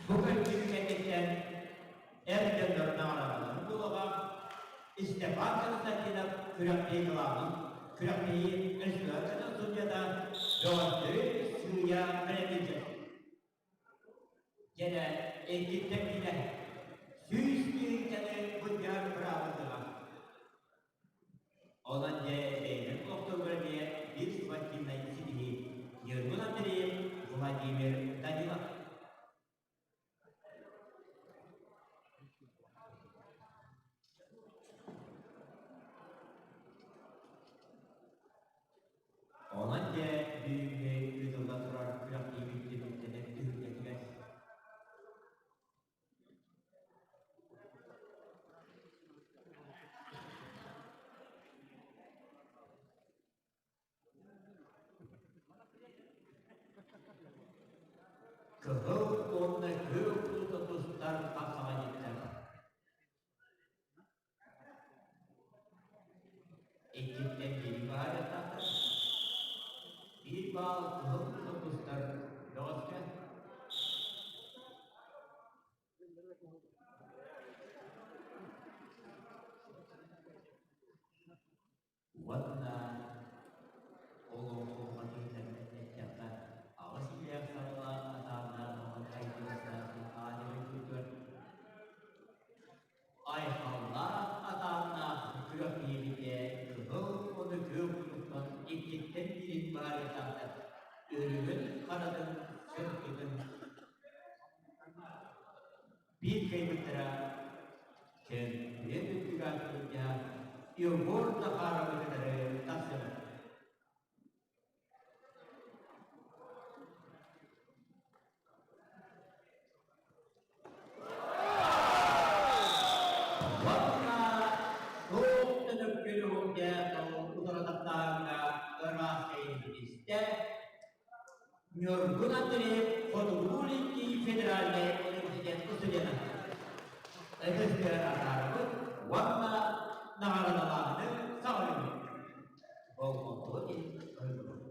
Бу көрдүүр кэнниттэн эр дьоннор наҕараадаларын булуоҕа Степан Константинов күрэхтэһии кылаанын күрэхтэһии республикатын судьуйата бөҕөстөрү сыыйа бэлэмниир. Дьэрэ иккиттэн киирэ 100 тыһыынчаны былдьаһар быраабылыга. Онон дьэ бэйэлэрин олохторугар эмиэ биир спортивнай ситиһии Ньургун Андреев, Владимир Данилов. Онон дьэ бүгүҥҥү ыытылла турар күрэхтэһии Кыһыл уонна күөх туута тустар хапсаҕайдьыттар. Иккиттэн биири баһаарыахтаахтар. Биир баал кыһыл туута тустар бөҕөскө. Уонна олоҥхоҕо эттэххэ, аҕыс илээх саҕалаах атааннаах оҕо аанньа Айхаллаах атааннаах күрэх киһибитэ кыһыл уонна күөх муннуктан иккиттэн биирин баарыатаахтар өрүгүн харатын сырдыгын биир кыайбыттара чөмпүйүөн үрдүк аатырбыта Егор Захаровы кытары тахсыбыт. Уонна туох да мөккүөрү утарытахтааҥҥа ыраас кэйиһитистэ Ньургун Андреев Хотугулуу-Илиҥҥи федеральнай университет студена. Ытыскы атаарабыт уонна наҕараадалааһыны саҕалыыбыт. Болҕомтоҕут иһин ыһыллыбыт.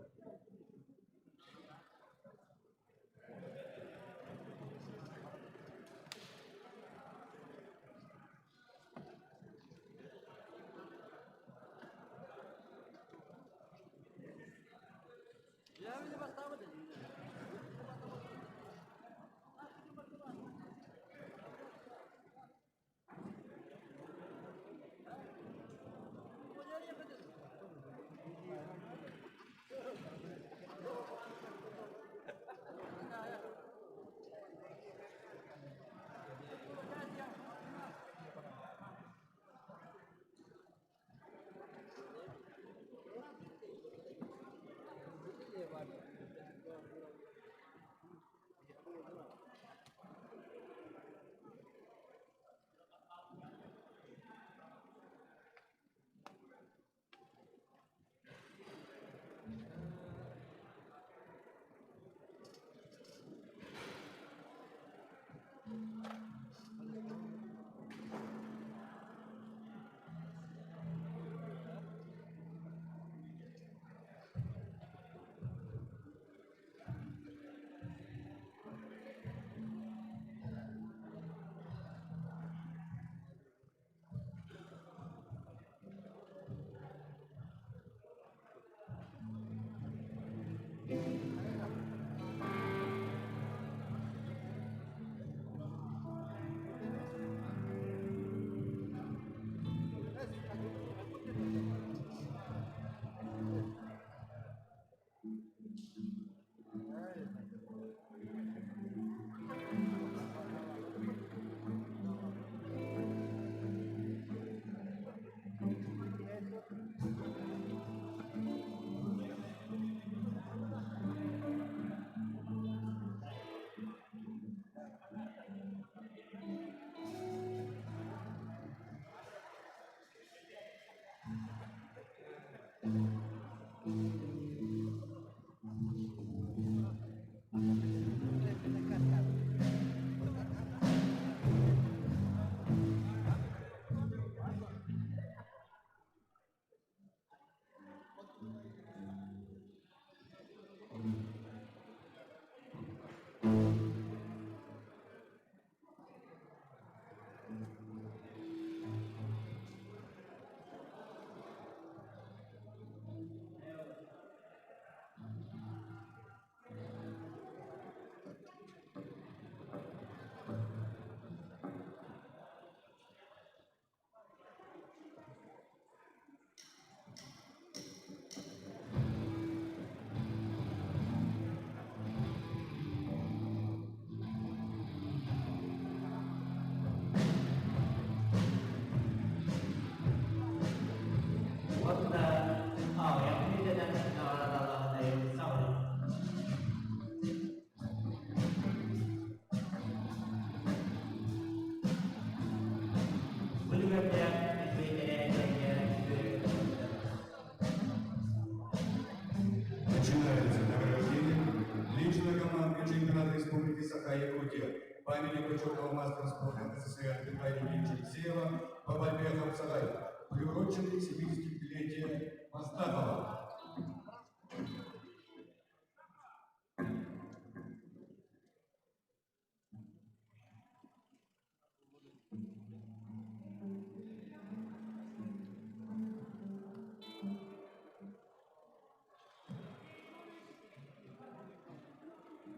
Лично-командный чемпионат Республики Саха-Якутия памяти почетного мастера спорта СССР Петра Евгеньевича Алексеева по борьбе хапсагай, приуроченный к 75-летию Мастахова.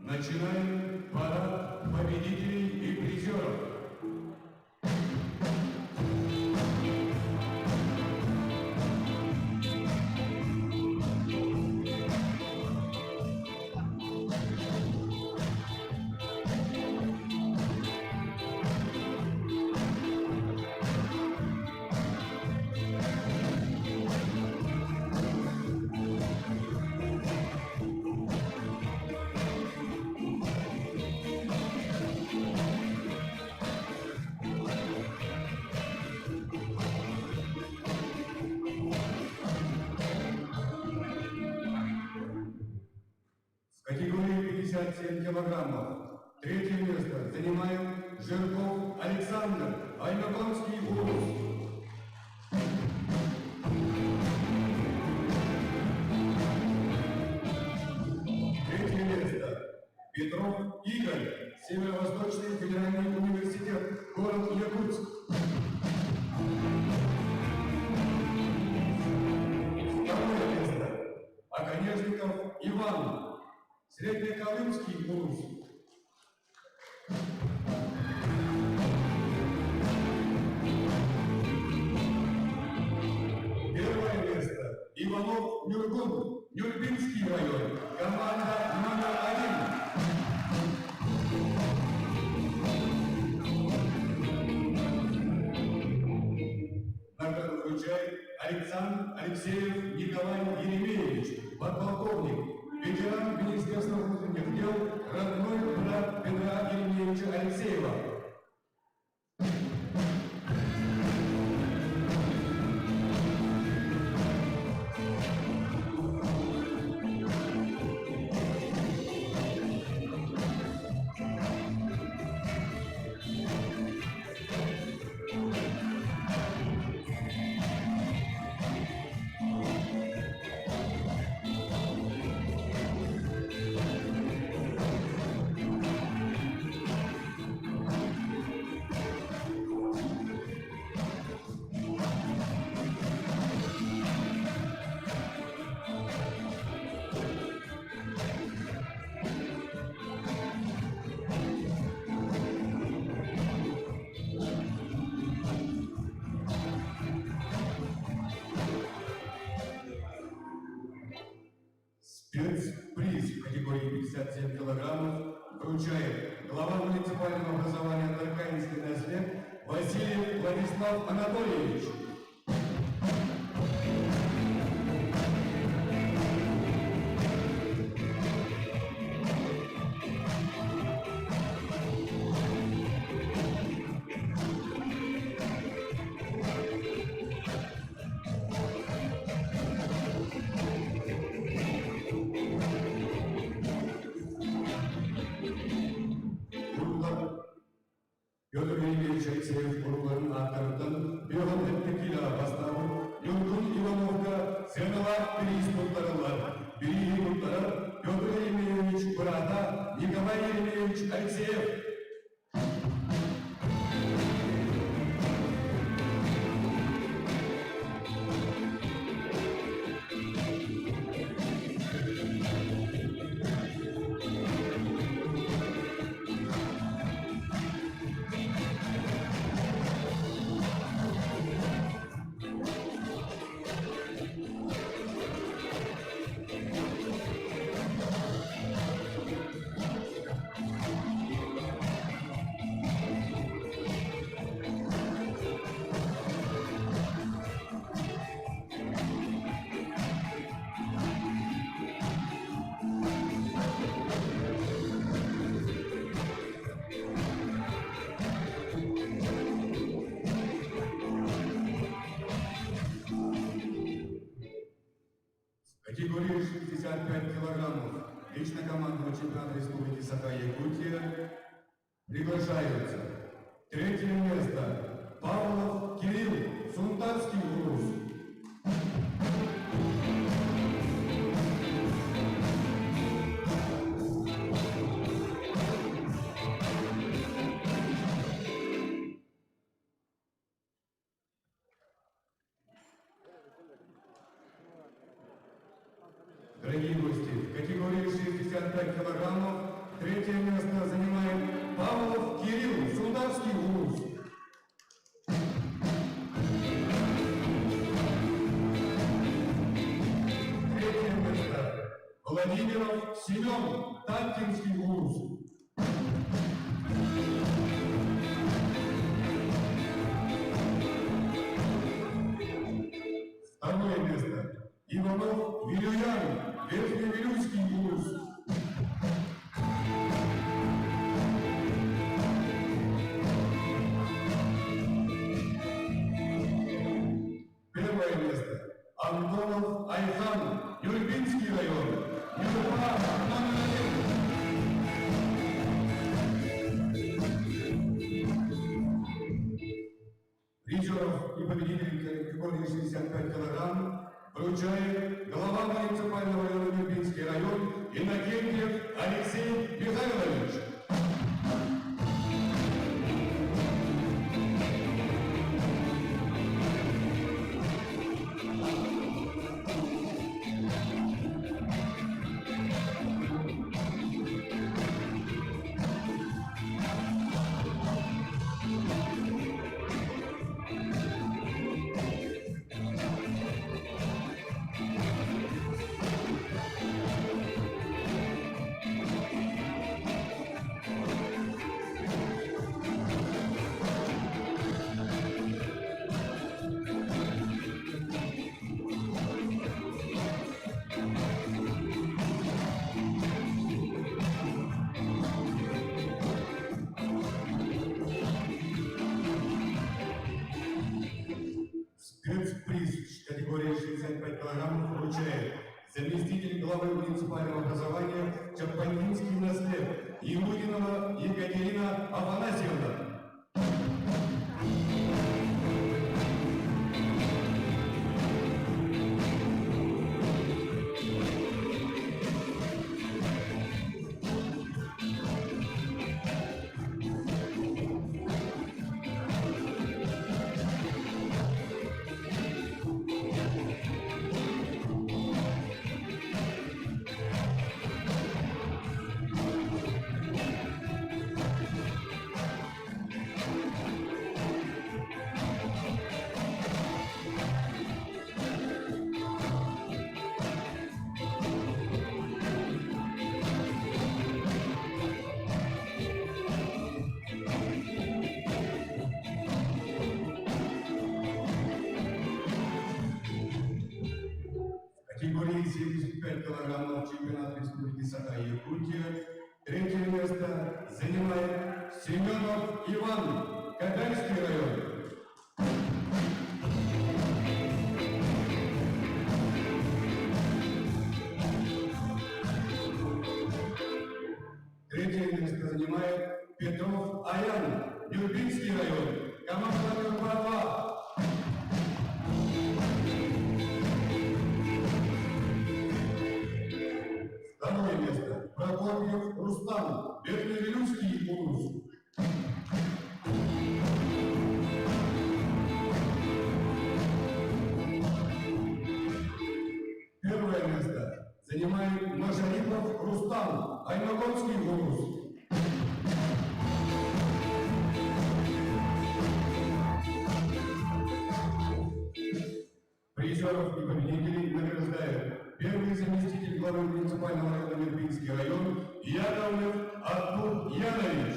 Начинаем парад победителей и призеров. В категории 57 килограммов третье место занимает Жирков Александр, Оймяконский улус. Третье место Петров Игорь, Северо-Восточный федеральный университет, город Якутск. Второе место Оконежников Иван, Среднеколымский улус. Первое место Иванов Нюргун, Нюрбинский район, команда номер 1. Награду вручает Александр Алексеев Николай Еремеевич, подполковник, ветеран Министерства внутренних дел, родной брат Петра Еремеевича Алексеева. Спецприз в категории 57 килограммов вручает глава муниципального образования Тарканский нэһилиэк Васильев Владислав Анатольевич. Курулар Петр Еремеевич Алексеев урууларын ааттарыттан 57 килоҕа бастаабыт Ньургун Ивановка сыаналаах бириис туттарыллар. Бирииһи туттарар Петр Еремеевич быраата Николай Еремеевич Алексеев. чемпионата Республики Саха-Якутия приглашаются. Третье место Павлов Кирилл, Сунтарский улус. Дорогие гости, в категории 65 килограммов третье место занимает Павлов Кирилл, Сунтарский улус. Третье место Владимиров Семен, Таттинский улус. Второе место Иванов Вилюян, Верхневилюйский улус. Первое место Антонов Айхан, Нюрбинский район. Нюрба № 1. Призеров и победителей категории 65 килограмм вручает глава муниципального района Нюрбинский район Иннокентьев Алексей Михайлович. Спецприз категории 65 килограммов вручает заместитель главы муниципального образования Чаппандинский наслед Иудинова Екатерина Афанасьевна. В категории 75 килограммов чемпионат Республики Саха-Якутия третье место занимает Семенов Иван, Кагальский район. Третье место занимает Петров Аян, Нюрбинский район. Команда Нюрба-2. Второе место Прокопьев Рустам, Верхневилюйский улус. Первое место занимает Машарипов Рустам, Аймагонский улус. Призеров и победителей награждает первый заместитель главы муниципального района Нюрбинский район Яковлев Артур Янович.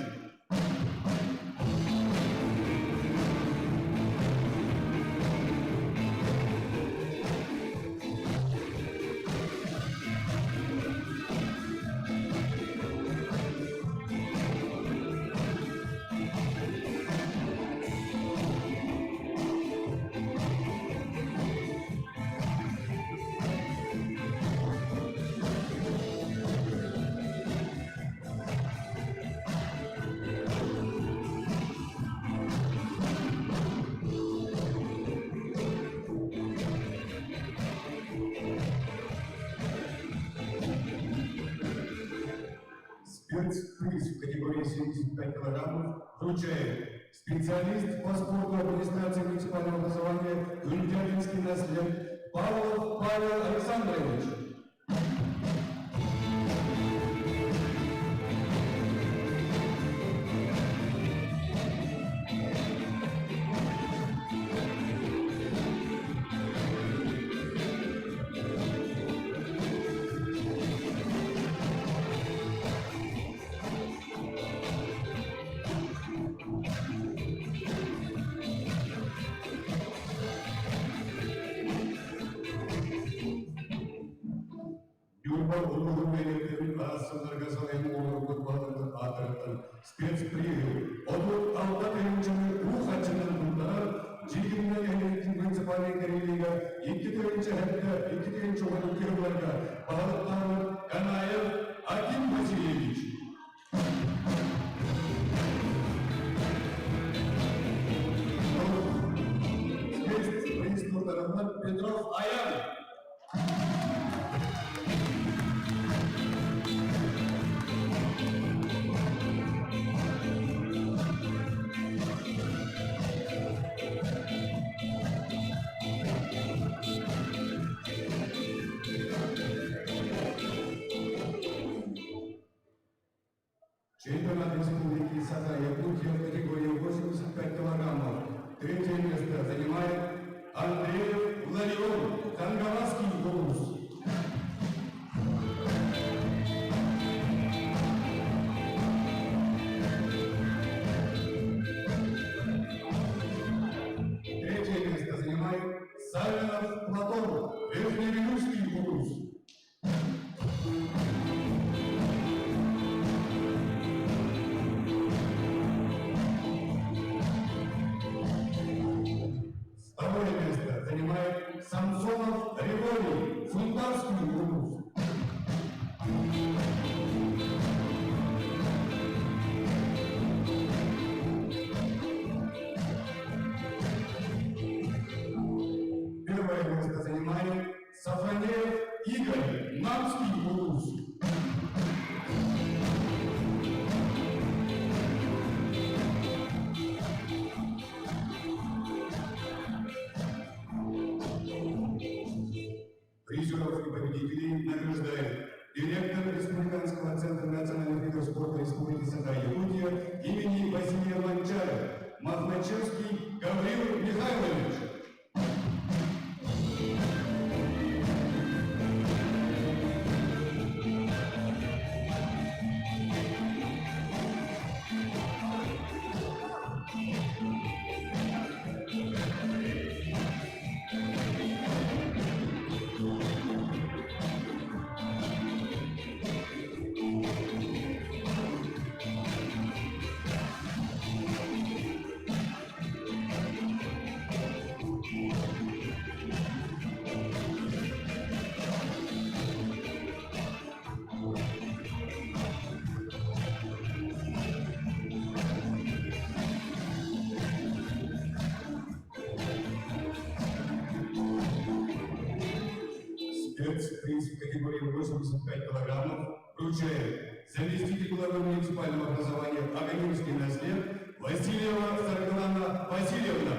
Спецприз в категории 75 килограммов вручает специалист по спорту администрации муниципального образования Юндякинский наслед Павлов Павел Александрович. Ньурба улууһун бэлиэтэбил арассылларга салайан олорбут баһылыгын аатырыттан спецприһы 36 тыһыынчаны уу харчынан туттарар Дьиикимдэ нэһилиэгин муниципальнай тэриллиигэ 2 тыһыынча 7, 2 тыһыынча 12 сылларга баһылыктаабыт Канаев Аким Васильевич. Спецприз туттарыллар Петров Аян. Чемпионат Республики Саха-Якутия в категории 85 килограммов. Третье место занимает Андреев Владимир, Кангаласский улус. Третье место занимает Савинов Платон, Верхневилюйский улус. Второе место занимает Самсонов Григорий, Сунтарский улус. Первое место занимает Сафронеев Игорь, Намский улус. Призеров и победителей награждает директор Республиканского центра национальных видов спорта Республики Саха-Якутия имени Василия Манчары Махначевский Гаврил Михайлович. Спецприз в категории 85 килограммов вручает заместитель главы муниципального образования Аганинский наслед Васильева Саргалана Васильевна.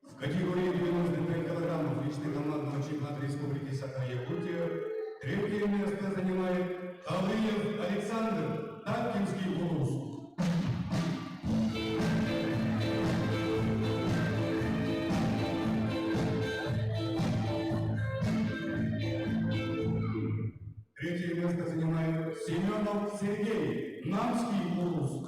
В категории 95 килограммов личной командного чемпионата Республики Саха-Якутия третье место занимает Халыев Александр, Таткинский улус. Третье место занимает Семенов Сергей, Намский улус.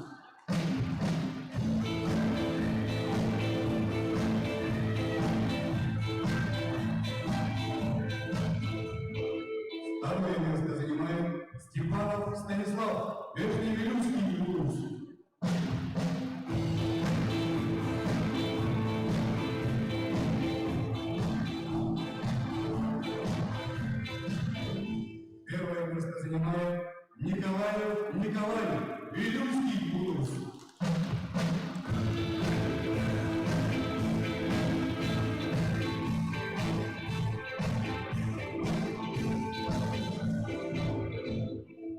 занимает Николаев Николай, Вилюйский улус.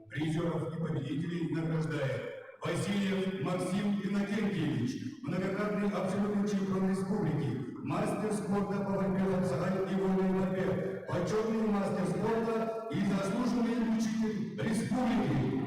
Призеров и победителей награждает Васильев Максим Иннокентьевич, многократный абсолютный чемпион республики, мастер спорта по борьбе хапсагай и вольной борьбе, почетный мастер спорта и заслуженный учитель республики.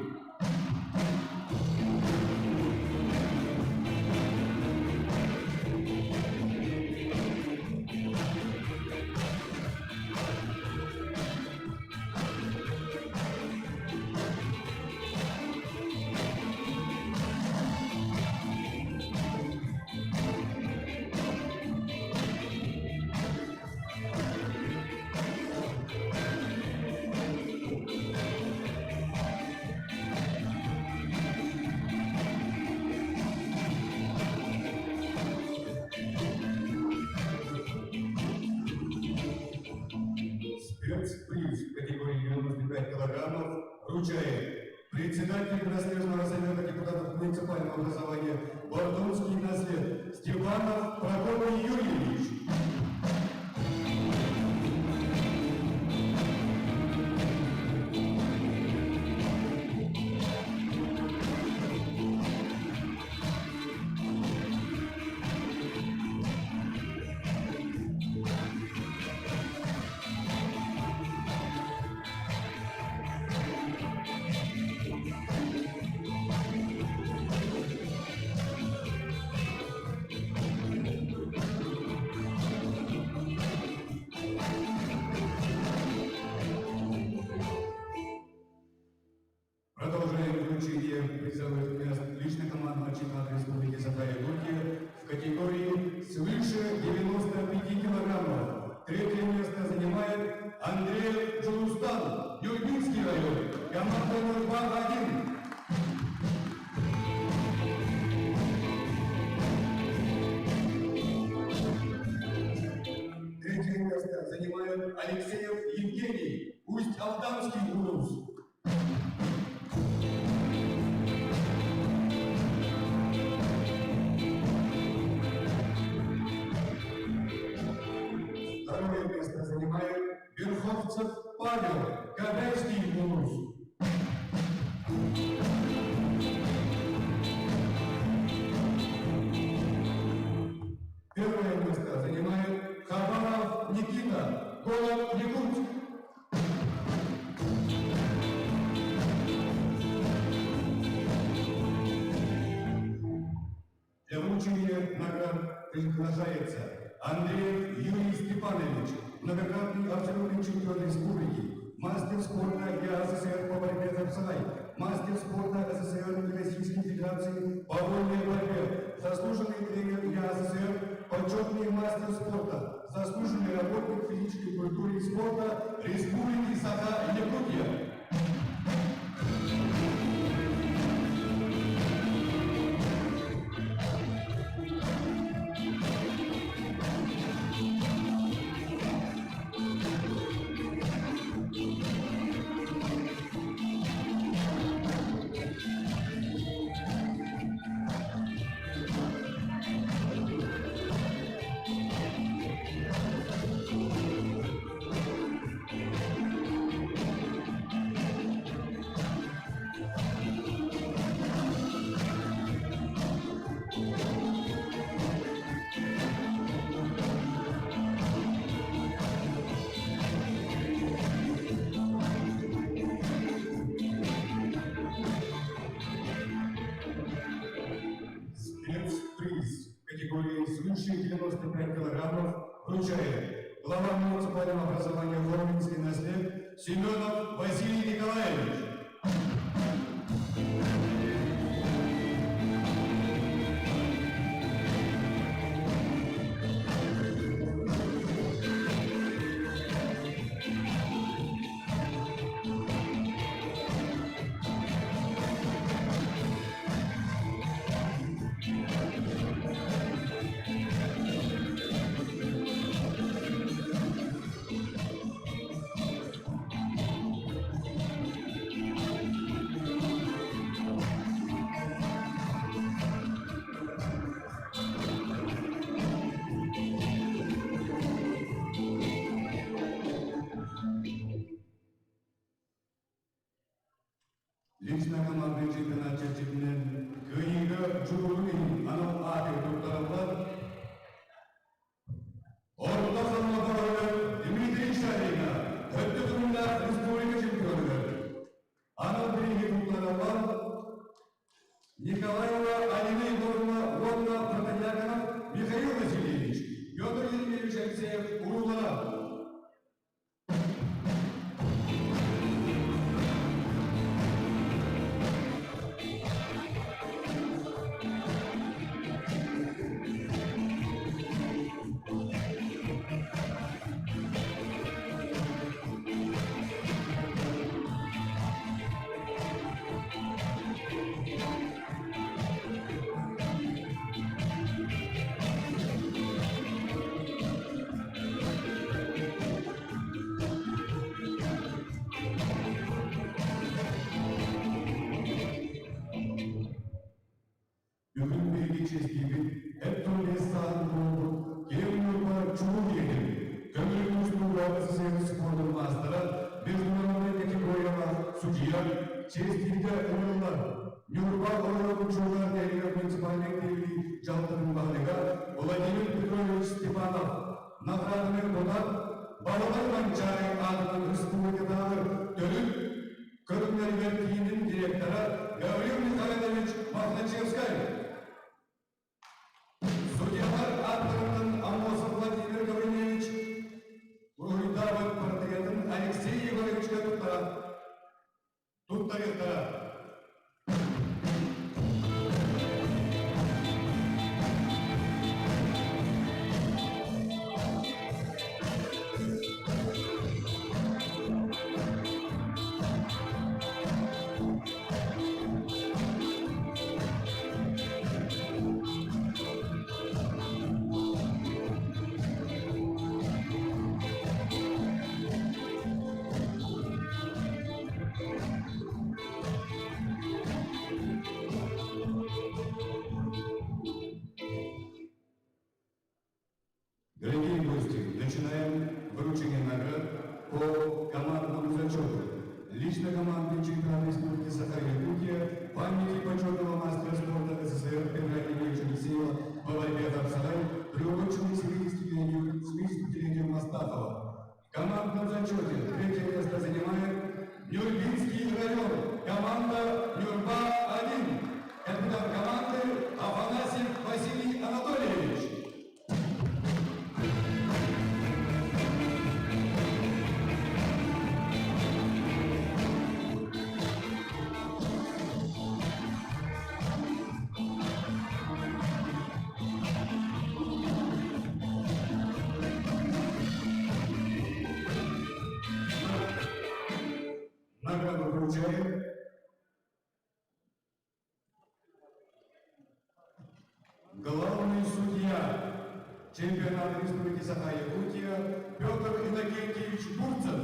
Спецприз в категории 95 килограммов вручает председатель Наследного совета депутатов муниципального образования Бордонский наслед Степанов Прокопий Юрьевич. Продолжаем вручение призовых мест лично командного чемпионата Республики Саха-Якутия в категории свыше 95 килограммов. Третье место занимает Андрей Джулустан, Нюрбинский район, команда 02-1. Третье место занимает Алексеев Евгений, Усть-Алданский улус. Второе место занимает Верховцев Павел, Кобяйский улус. Первое место занимает Хабаров Никита, город Якутск. Для вручения наград приглашается Андреев Юрий Степанович, многократный абсолютный чемпион республики, мастер спорта ЯССР по борьбе хапсагай, мастер спорта СССР и Российской Федерации по вольной борьбе, заслуженный тренер ЯССР, почетный мастер спорта, заслуженный работник физической культуры и спорта Республики Саха-Якутия. Спецприз в категории свыше 95 килограммов вручает глава муниципального образования Хорминский наслед Семенов Василий Николаевич. Лично командный чемпионат чэрчитинэн кыайыыга дьулуурун иһин анал ааты туттараллар. Орто Халыма Дмитрий Шарина өттө көҥүллээх республика чемпионугар анал бирииһи туттараллар Николаева Алина Егоровна уонна Протодьяконов Михаил Васильевич, Петр Еремеевич Алексеев уруулара. Бүгүн биһиги чиэстиибит эт тыл саатын буолбут киэҥ Ньурба чулуу киһитин, көҥүл тустууга СССР спордун маастара, международнай категориялаах судьуйа, чиэстииргэ ыҥырыллар Ньурба оройуонун чулуулар нэһилиэгэр муниципальнай тэриллии дьаһалтатын баһылыга Владимир Петрович Степанов наҕарааданы тутан, Баһылай Манчаары аатынан республикатааҕы төрүт көрүҥнэригэр киинин директора Гаврил Михайлович Мохначевскай. Судьялар ааттарыттан Аммосов Владимир Гаврильевич уруһуйдаабыт портретын Алексей Егоровичка туттаран туттарыахтара. Дорогие гости, начинаем вручение наград по командному зачету. Лично командный чемпионат Республики Саха-Якутия памяти почетного мастера спорта СССР Петра Ильича Алексеева по борьбе Хапсагай, приуроченный 75-летию Мастафова. В командном зачете третье место занимает Нюрбинский район, команда Нюрба-1. Капитан команды Афанасьев Василий Анатольевич. Награду вручает главный судья чемпионата Республики Саха-Якутия Петр Иннокентьевич Бурцев.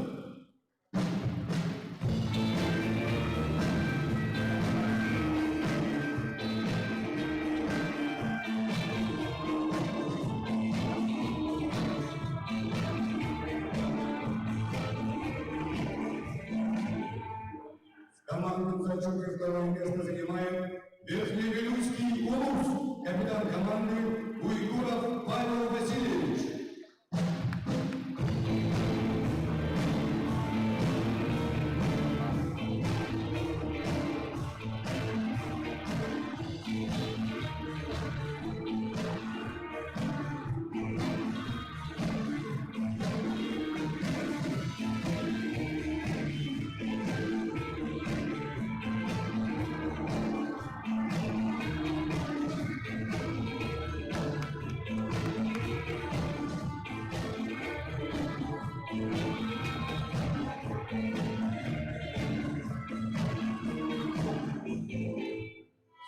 В командном зачете второе место занимает Верхневилюйский Улус, капитан команды Уйгуров Павел Васильевич.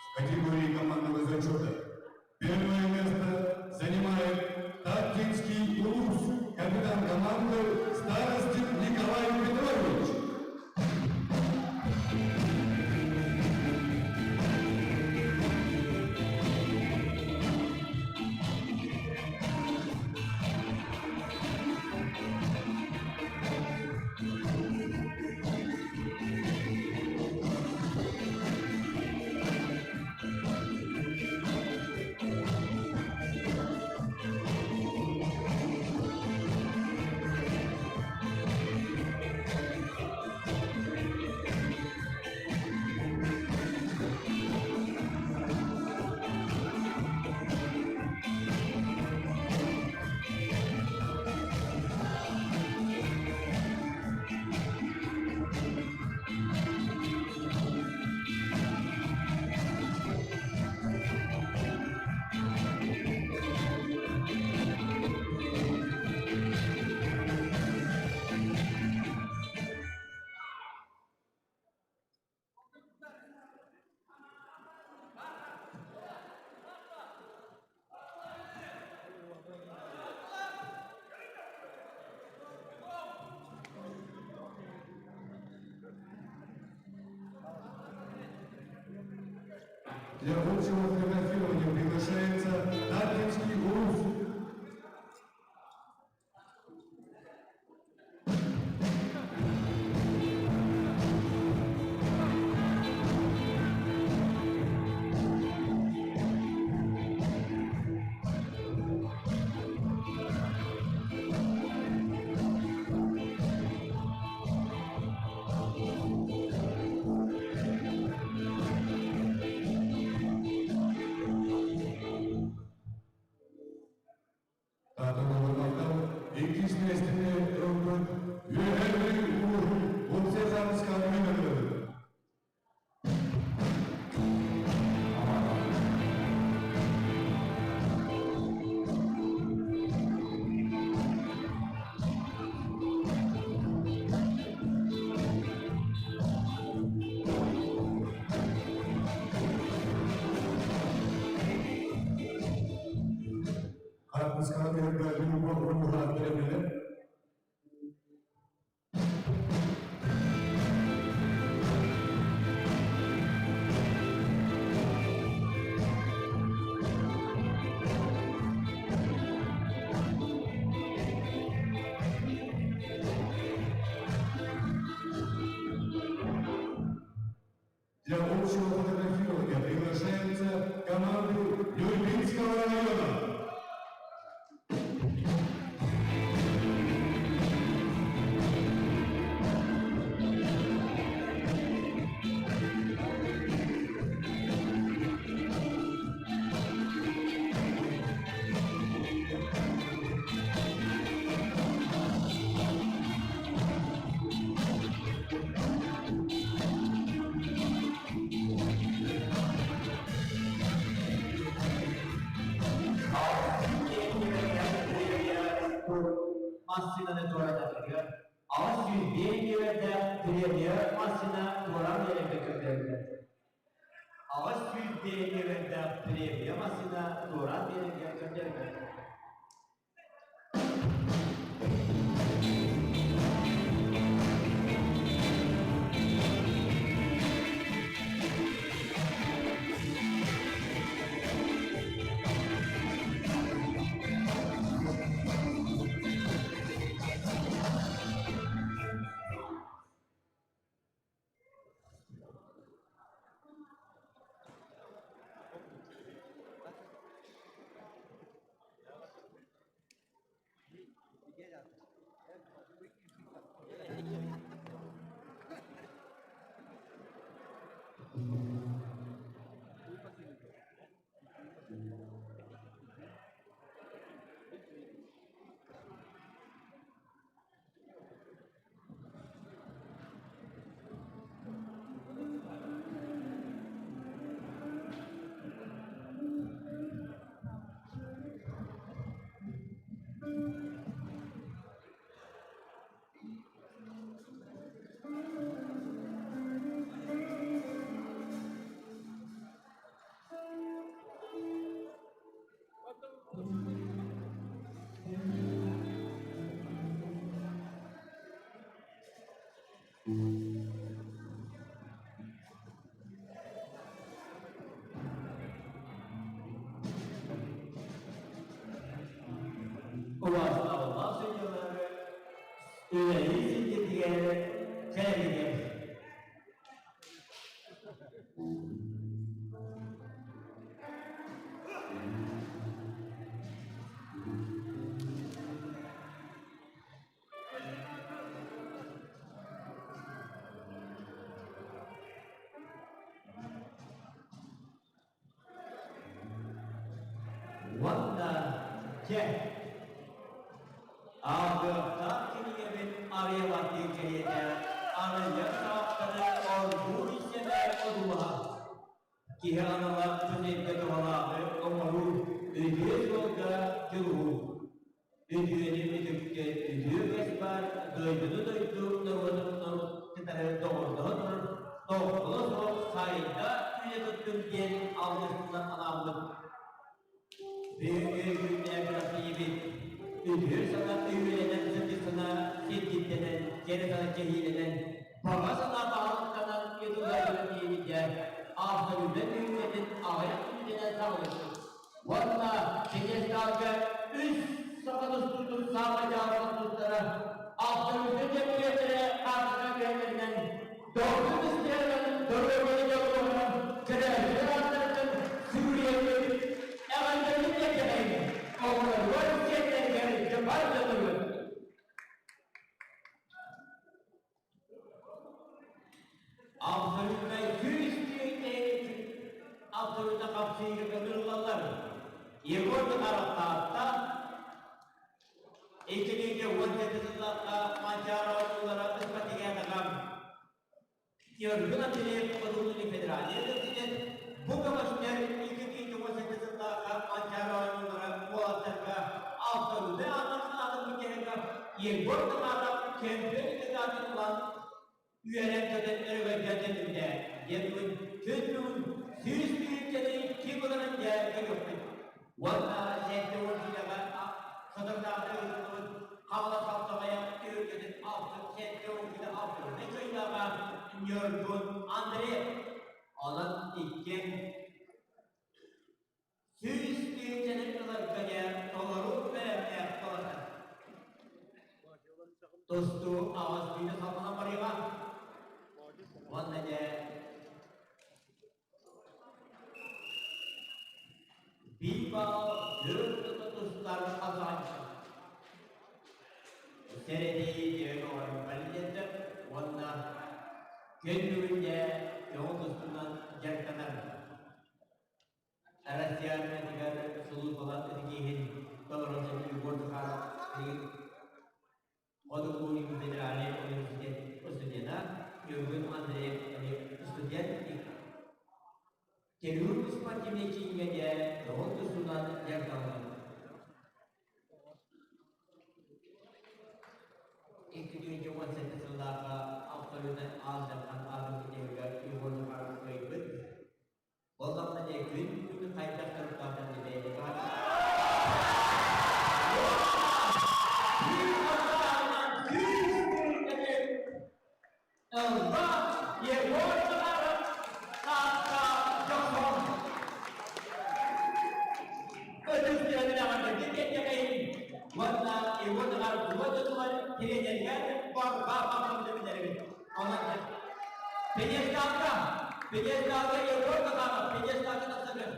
В категории командного зачета первое место занимает Таткинский Улус, капитан команды Старостин Николай Петрович. Для общего фотографирования приглашается Татлинский УРУС. Таатта иккис миэстэни ылбыт Үөһээ Бүлүү улууһун уопсай хаамыскаҕа ыҥырыллыбыт. Хаартыскаҕа түһэргэ Ньурба улууһа бэлэмнэнэр. Для общего фотографирования приглашаются команды Нюрбинского района. Массыынаны туоратарыгар 805 үөрдээх премия массыына туораан биэрэргэ көрдөһөллөр. 805 үөрдээх премия массыына туораан биэрэргэ көрдөһөллөр. Убаастабыллаах судьуйалары үлэлии сылдьытыгар кэлэригэр Уонна дьэ, аҕыахтаах кинигэбин арыйабаттыы кэриэтэ арыйар саҕахтары оргууй сэмээр одуулаһа, киһи анала дьон-сэргэ туһалааҕы оҥоруу, үтүө суолга дьулуһуу. Үтүөнү үтүктэн үтүө үгэс баар дойдуну дойду норуотун норуот кытары доҕордоһо турар тохтоло суох сайда үүнэ туттун диэн алгыспытынан анааммыт бүгүҥҥү күннээх күрэхтэһиибит үтүө санаа үһүөлэнэн сырдык санаа сирдиттэнэн кэрэ санаа кэһиилэнэн баҕа санаа баҕалыктанан ыытыллар күрэхтэһиибитэ. Абсолютно түһүлгэтин аҕыйах мүнүүтэнэн саҕалыыбыт. Уонна пьедесталга үс саха тустуутун саамай дьаабылык тустара абсолютно чөмпүйүөннэрэ хаартыска түһэллэринэн дойду быстыһарынан доруобуйа дьоллоһунан көрөөччүлэр ааттарыттан сүгүрүйэммит эҕэрдэлии тиэрдэҕин оҕолоругар сиэннэригэр дьабар дьонугут. Абсолютнай күүс абсолютно хапсыыга ыҥырыллаллар. Егор Захаров-Таатта 2017 сыллаахха Манчаары оонньуулара ыспатыгыатаҕа Ньургун Андреев Хотугулуу федеральнай университет бу көмөстөр 2017 сыллаахха Манчаары оонньуулара уолаттарга абсолютнай ааннарын аатын бүтэрэргэ Егор Захаров чемпион кандидатын ылан үөрэн-көтөн өрөгөйдөөн төннүбүтэ диэн бүгүн күн бүгүн 100 тыһыынчаны ким ыларын дьэ көрүөхпүт. Уонна 70 киилэҕэ соторутааҕыта ыытыллыбыт Хаҥалас Хапсаҕайа түһүлгэтин 70 киилэ абсолютнай кыайыылааҕа Ньургун Андреев. Онон иккиэн 100 тыһыынчаны ыларга дьэ толору бэлэмнээх буолар. Тустуу аҕыс түүнэ салҕанан барыаҕа. Уонна дьэ биир баал түөрт тустар хасаанчы. Сэрэтии диэн оҕорун балетер уонна күн бүгүн дьэ көҥүл тустуунан дьарыктанар. Россия армиятыгар сулууспалаах ытык толорон Егор Захаров Хотугулуу федеральнай университет студена Ньургун Андреев студент Террор спортивнай кииҥҥэ дьэ көҥүл тустуунан дьарыктаналлар. 2017 сыллаахха абсолютнай аан дархан аатын китиһэргэ Егор Захаров кыайбыт. Боллохто дьэ күн күн хайдах туруктаахтан бэйэтэ Ылба Егор Захаров Таатта Дьохсоҕон Ытыс тыаһын эҕэрдэтин кэннэхэйин уонна Егор Захаров тула дьонугар тренеригэр барҕа махталбытын биллэрэбит. Онон пьедесталга, пьедесталга Егор Захаров пьедесталга тахсаргар.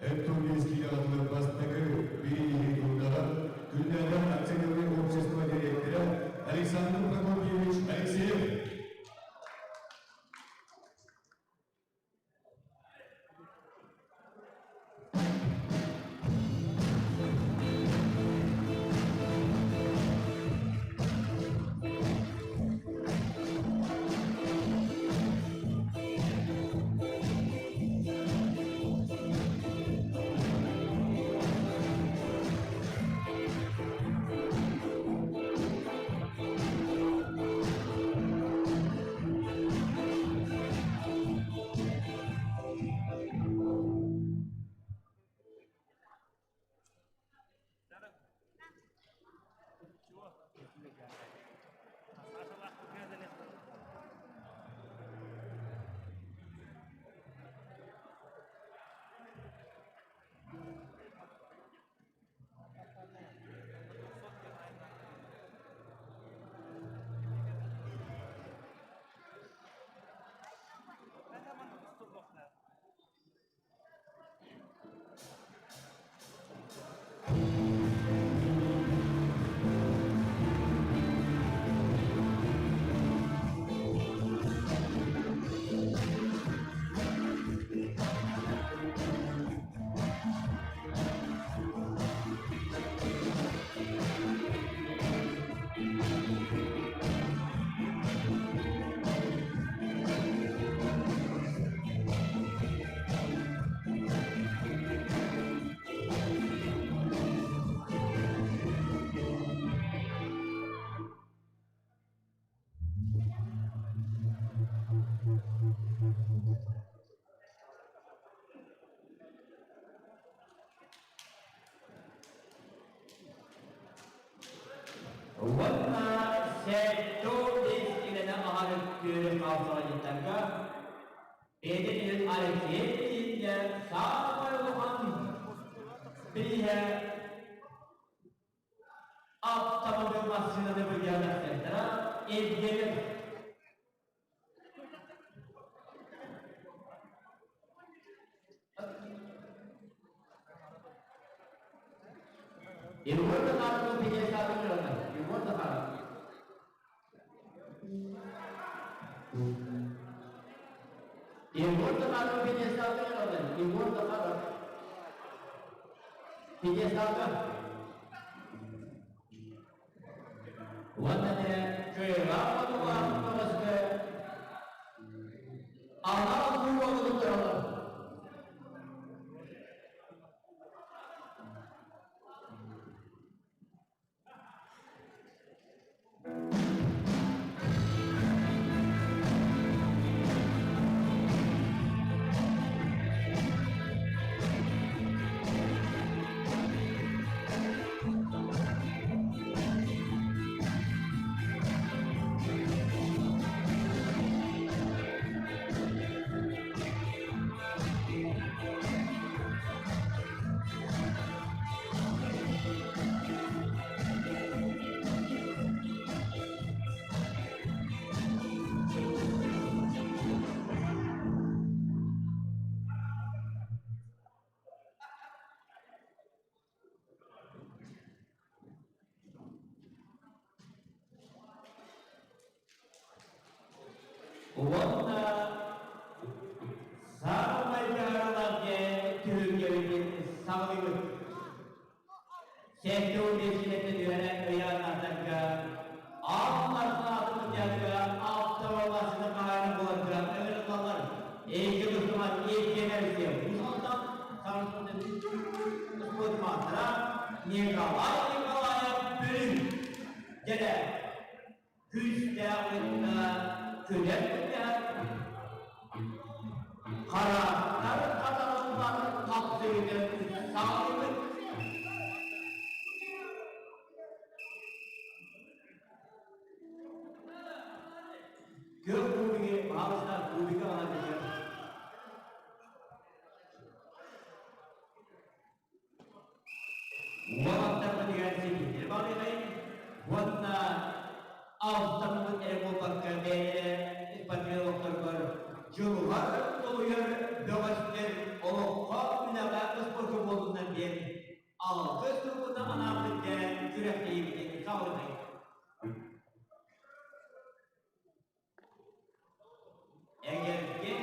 Эптурнийский атлы бастакы бирииһи туттарар Күннээҕи акционернай общество дириэктэрэ Александр Прокопьевич Алексеев. Уонна 75 киилэни аһар күөрү хаалсаҕайдьыттарга Петя иһин Алексей Ильингэ саамай улахан бирииһэ автомобиль массыынаны быдьаанахтара Евгений. Егор Захаров пьедесталын ылар. Егор Захаров. Егор Захаров пьедесталын ылар. Егор Захаров. Пьедесталга. Уонна дьэ кыайыылаах хотуулаах бөҕөскө анал кубогы туттараллар. Уонна саамай дьааралаах диэн түһүлгэбитин саҕалыыбыт. 75 килэтин үөрэ ыйааннардарга аан архаатымытыарга автоволласыны хаһаайын буоларга ыҥырыллаллар. Эйгэ тустуман Евгений Бусалтан спорт маастара Николай Николаев Бүрүн дьэрэ күүстээх уонна күлэр күннээх хараахтар хатарыллар хапсыһыытын саҕалыыбыт. Күөх кубигы, пожалуйста, кубика аҕалан. Уолаттарбытыгар ситиһиини баҕарыаҕайын уонна алтаммыт эрэ буолбакка бэйэлэрэ патриоттарыгар дьулуһар, тулуйар бөҕөстөр олоххо, үлэҕэ спорка буоллуннар диэн алгыс тылбытын анаабыт диэн күрэхтэһиибитин саҕалыаҕайын. Эгэлгэ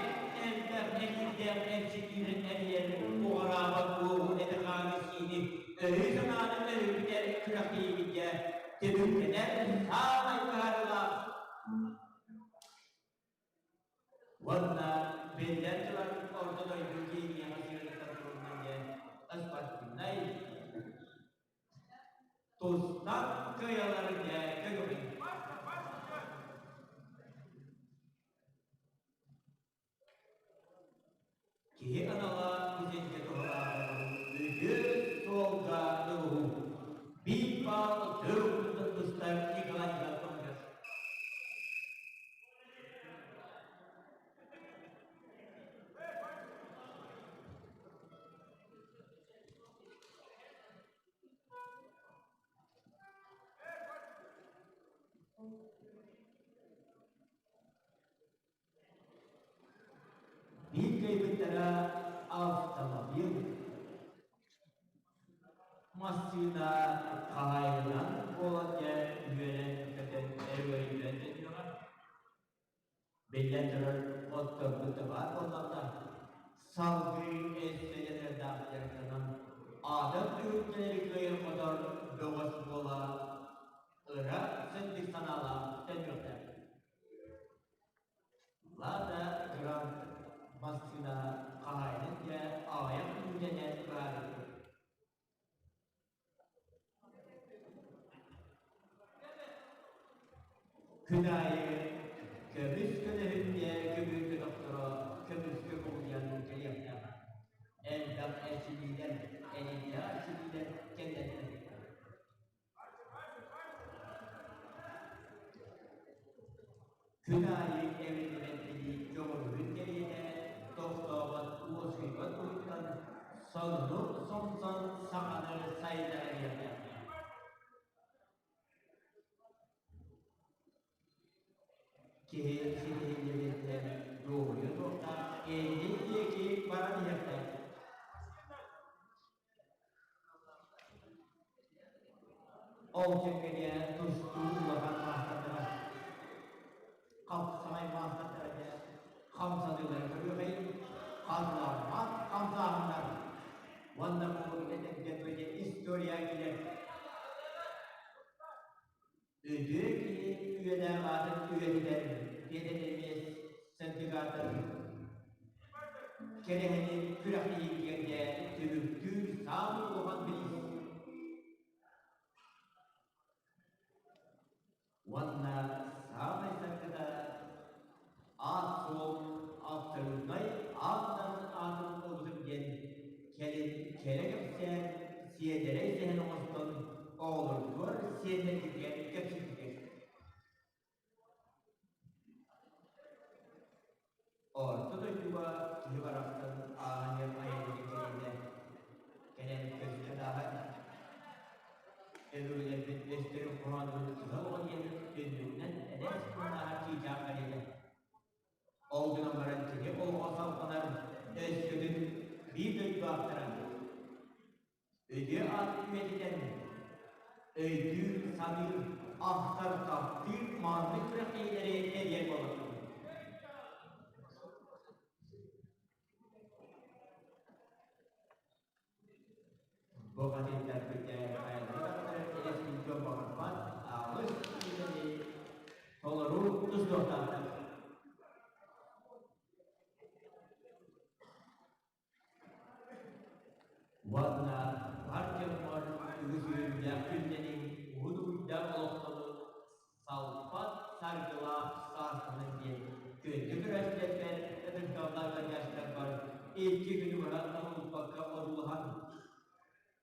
элбэх эриирдээх эрчиллиинэн эрийэр уҕараабат уоҕу этэ-хааны-сиини өйү-санааны өрүкүтэр күрэхтэһиибитгэ түмүктэнэр саамай быһаарыылаах уонна биллэн турар Орто дойду кииниэхэ сыһыарыттан туруннан диэн спортивнай тустан кыайаллары дьэ көрүҕүн. Киһи анала бүтүнгэ туһалааҕын үтүө суолга дьулуһуу. Биир баал тыл тустар Николай Николаевич. Биир кыайбыттара автомобиль, массыына хаһаайынынан буолан дьэ үөрэн-көтөн өрөгөйдөөн төннүөҕэ. Биллэн турар, отторбут да баар буоллаҕына, салгыы эстэлэнэрдээх дьарыктанан, атын түһүлгэлэри кыайар-хотор бөҕөс буола ыра сырдык санаалаах төннүөхтээх. Лада Грант массыына хаһаайынын дьэ аҕыйах мүнүүтэнэн быһаарыахпыт. Күн аайы көмүс көлөһүннэ көбүөргэ тохторо көмүскэ кубулуйан кэлиэхтээх. Элбэх эрчиллиилэр, эриэннээх эрчиллиилэр кэллэллэр. Күн аайы эбиллибэт билии көҕүлүгүн кэриэтэ тохтообот уоскуйбат уһуктан, сонуну сомсон саҥаны сайыннара биэрдэххэ. Киһи ситиһиллибиттэн дуоһуйа туохтаах иннин диэки баран иһиэхтээх. Ол кэмҥэ тустуу улахан маастардара, хапсаҕай маастардара дьэ хамсаныылары көрүөхэйин, хатыламмат хамсааһыннар уонна бу этэргэ история киирэр. Үтүө киһи үйэлээх аатын үйэтитэр диэн эмиэ сертификаттар кэрэһини күрэхтэһиитигэр түмүктүүр саамай улахан бириис. Уонна саамай саргыта аат-суол абсолютнай аат аатын ылбытым диэн кэлин кэрэ кэпсээн сиэдэрэй сэһэн оҥостон оҕолоргор сиэннэргитигэр кэпсииргитигэр. Орто дойдуга киһи барахсан ааһан иһэр айанньыт кэриэтэ кэлэн көстөн ааһар. Өбүгэлэрбит өстөрүн хоһоонун кыһыл оҕо диэн түннүгүнэн элэс гынан ааһар чыычаах кэриэтэ. Ол гынан баран кини олоҕо салҕанар өскөтүн биир дойдулаахтара Өйүө аатын үйэтитэн, өйдүүр-саныыр, ахтар-таптыыр мааннык күрэхтэһиилэри тэрийэр буоллахтара. Бу хатыйтарбыт хайалара даҕаны элэстииргэ баҕарбат аҕыс үлэни толору тустуохтаахтар. Уонна бар дьоммор үгүс үөрүүлээх күннэниҥ, уһун уйдаах олохтонун, салпат саргылаах саастанын диэн күндү көрөөччүлэрбэр, ытыкталлаах ыалдьааччыларбар икки күнү быһа табыллыбакка одуулаһан,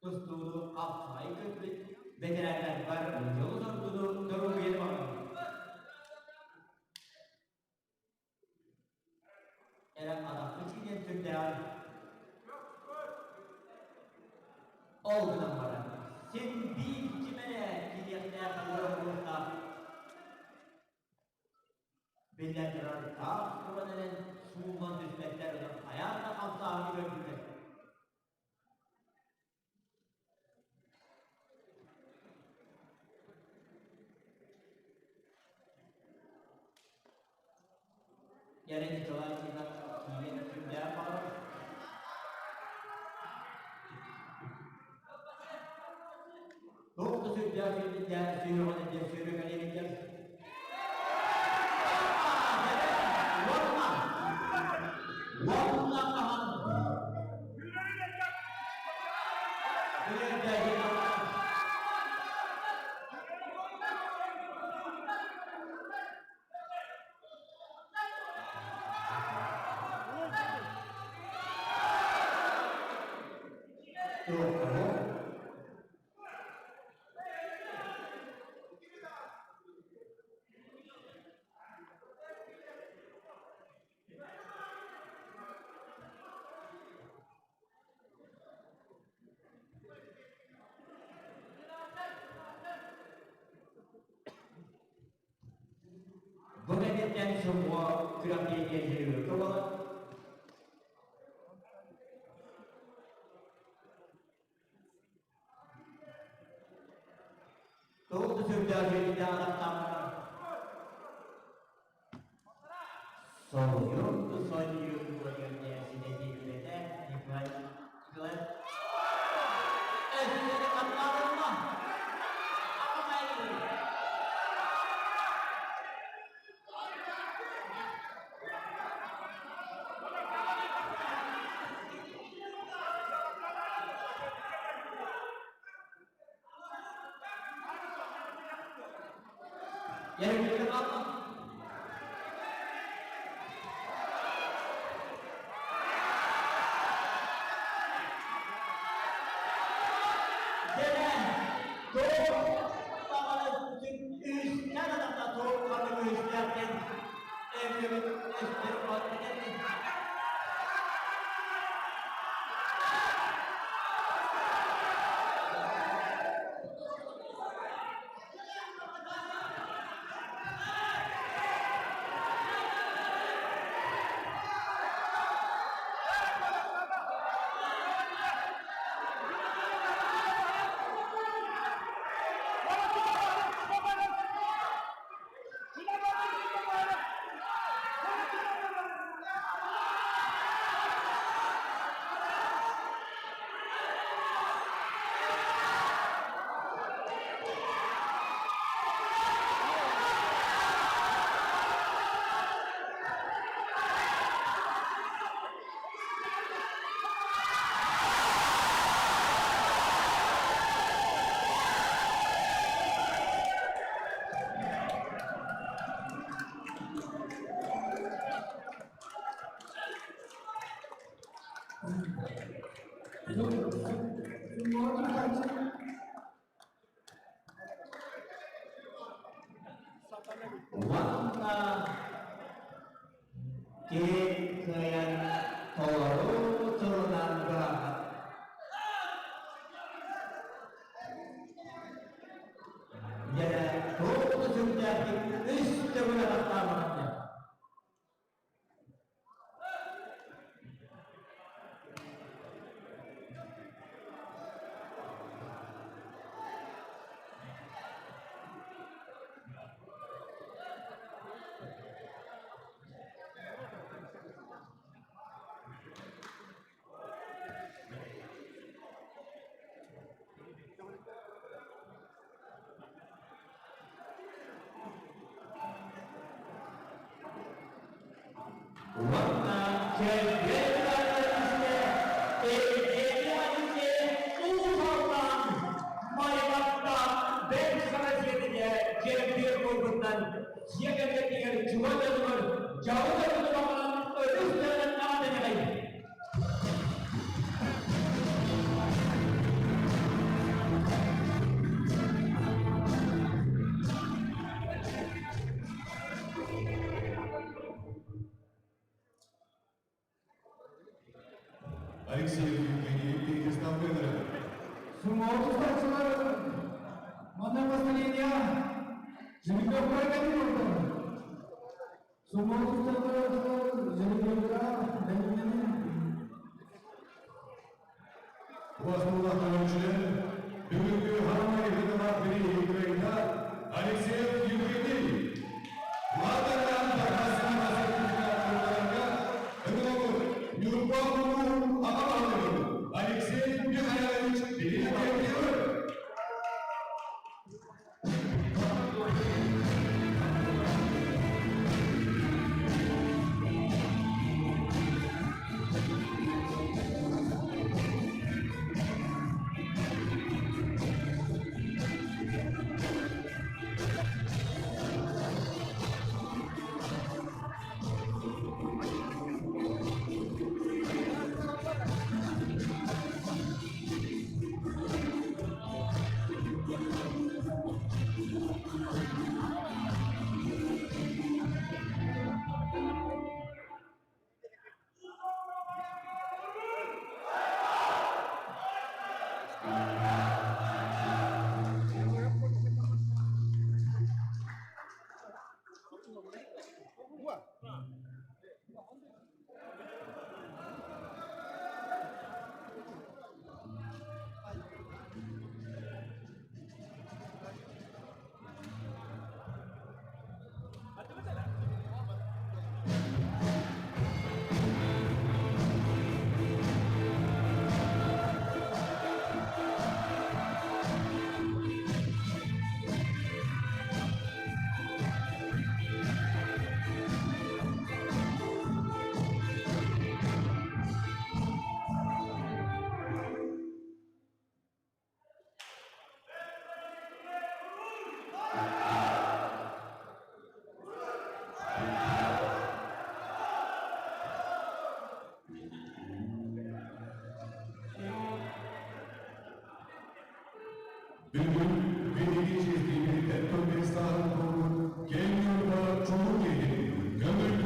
тустууну хапсаҕай көрбүт бэтэрээннэрбэр дьолу-соргуну доруобуйаны баҕарабын. Эрэ атахпыт синиэн сүрдээҕин. Ол гынан баран, син биир ким эрэ киириэхтээх буола-буолуохтаах. Биллэн турар, таах туран эрэн сууллан түспэттэр, онон хайаан да хамсааһыны көрдүлэр. Яна Николаевна киирэн сүрдээх баҕарар. Туох да сүрдээх сүрдээх сүһүөҕүн диэн сүрү кэлиэбиттэр. Уонна! Уонна хаһан? Бу кэнниттэн сумуо күрэхтэһиигэ жүрүөккэ буолар. Туох да сүрдээх дьиэтиннээх атахтаахтар. Соһуйум да сонньуйум буолан ситэтиилбэтэ Николай Николаев. Өссө хатылаатылла. Yerine kalma. Дьэ, туох баҕалаах үстэн адамда туох ханнык үстээхтэн. өбүгэбит өстөр Уонна киһи кыайан толору тылынан быраҕар. Дьэ, туох да сүрдээхтик үс төгүл атахтаабатах. Уонна кэргэн истэ Евгений Алексеев Уус Алдан Майаҕатта Бэрт Хара дьиэтигэр чемпион буолбутунан дьиэ кэргэнигэр чугас дьонугар дьабы дойдутун өрүс тыынан аҕатыныгай. Алексей Евгений Киргизстан выборы. Сумоотустааччылар манна поселения Жеребьевка кэлин Сумоотустааччылар жеребьевка бэлэмнэнин. Убастабыллаах көрөөччүлэр, бүгүҥҥү Харамай Ыһыаҕа бирииһи Алексеев Евгений Латаран Бакасина сертификаттарга Ыҥырабыт Ньурба улууһун аҕа баһылыгын Алексей Михайлович Дмитриевы. Бүгүн биһиги чиэстиибит Туркменистан куорут киэҥ Ньурба чулуу киһи көҥүл.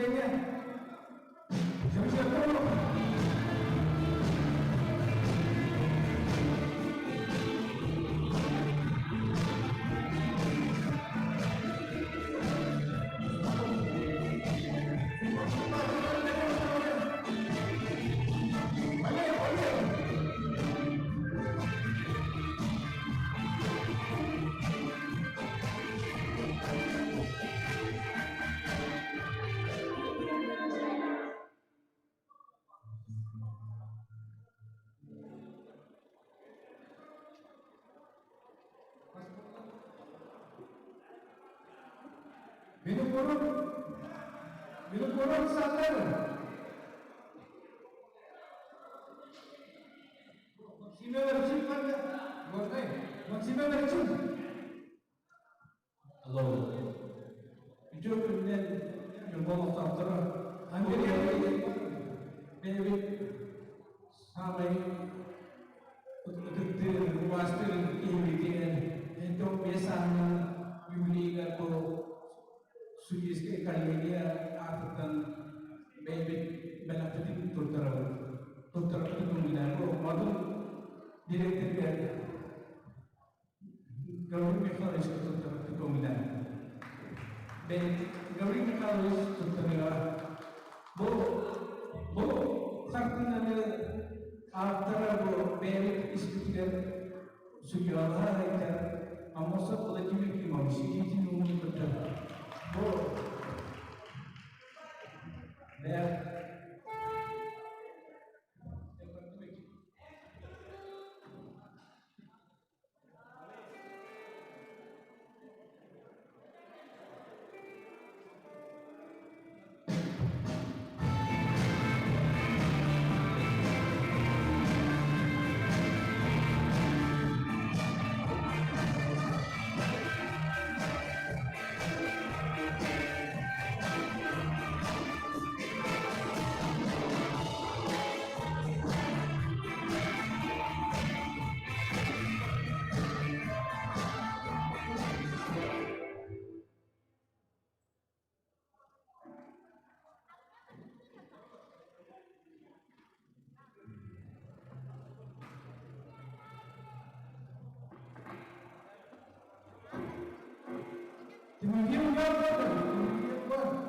поздравления. Жемчугов. Винокуров, Винокуров Александр. Максим Верчин, Можно? Максим Верчин. Алло. Үтүө күнүнэн Ньурба олохтоохторо. Бэйэбит саамай ытыктыыр, убаастыыр киһибитигэр 75 сааһынан юбилейыгар бу судейскай коллегия аатыттан бэйэбит бэлэхпитин туттарабыт. Туттарбытын көҥүллээн бу модун дириэктэргэ Гаврил Михайлович туттарбытын көҥүллээн. Гаврил Михайлович туттарыаҕа. Бу хартыынаны ааптара бу бэйэбит испитигэр судьуйалаһар айтар Аммосов Владимир Кимович илиитин ууммут кытта бу бэйэ Тимофей Иванов, Тимофей Иванов.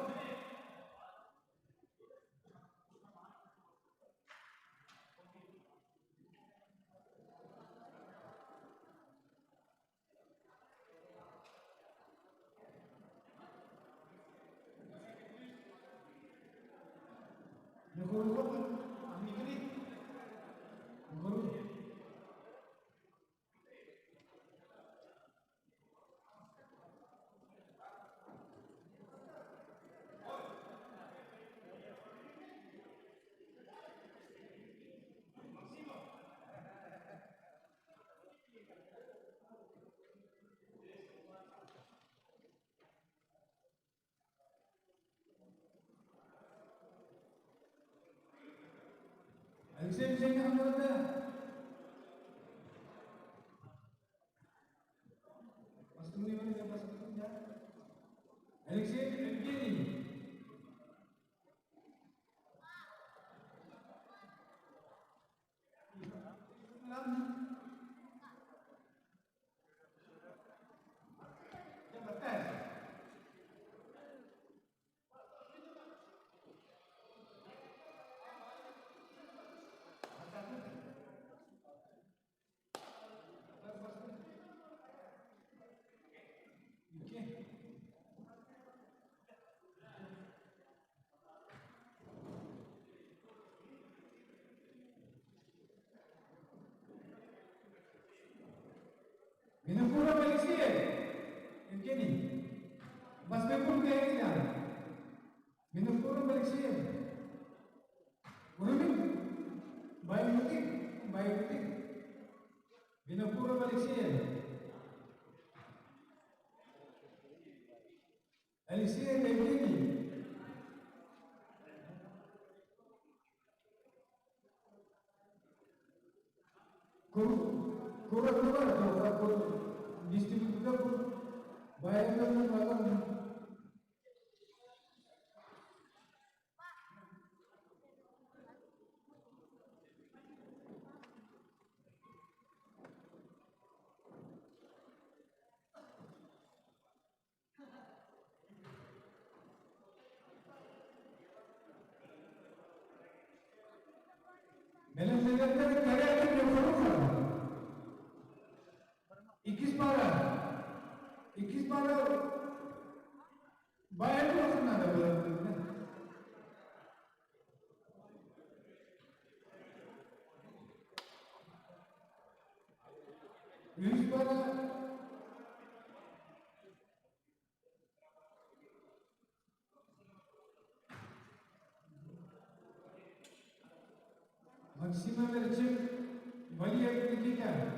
Алексей Евгеньевич, Алексей Евгений. Винокуров Алексей Евгений. Москвяков Галина. Винокуров Алексей. Урумин. Байбутик. Байбутик. Винокуров Алексей. Алексей Евгений. Куратылар дистрибьютор баяндан алам. Үһүс бара Максимов Эрчим, Валерий Никита.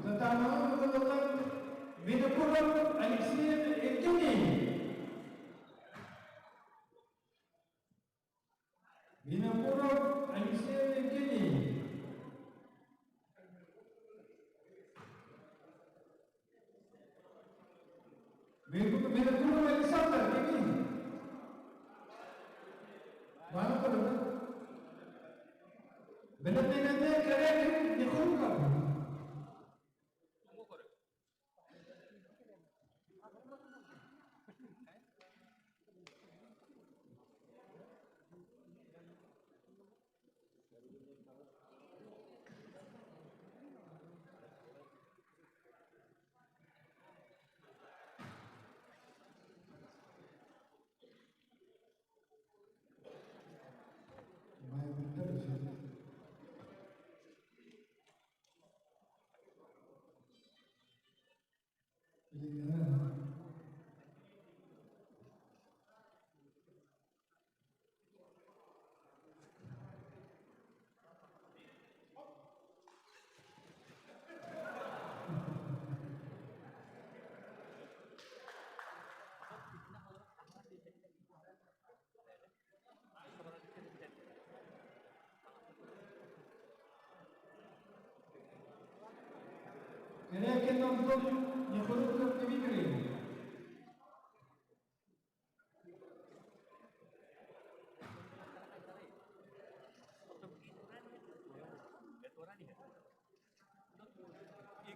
Татаанова Михайловна Винокуров Алексей Евгений. Винокуров Алексей Евгений. Винокуров Александр Евгений. Баны көрөбүн. Бэлэмнэнэннэ кэрээкин Нехуруков. Корякин Антон Нехоруков Дмитрий.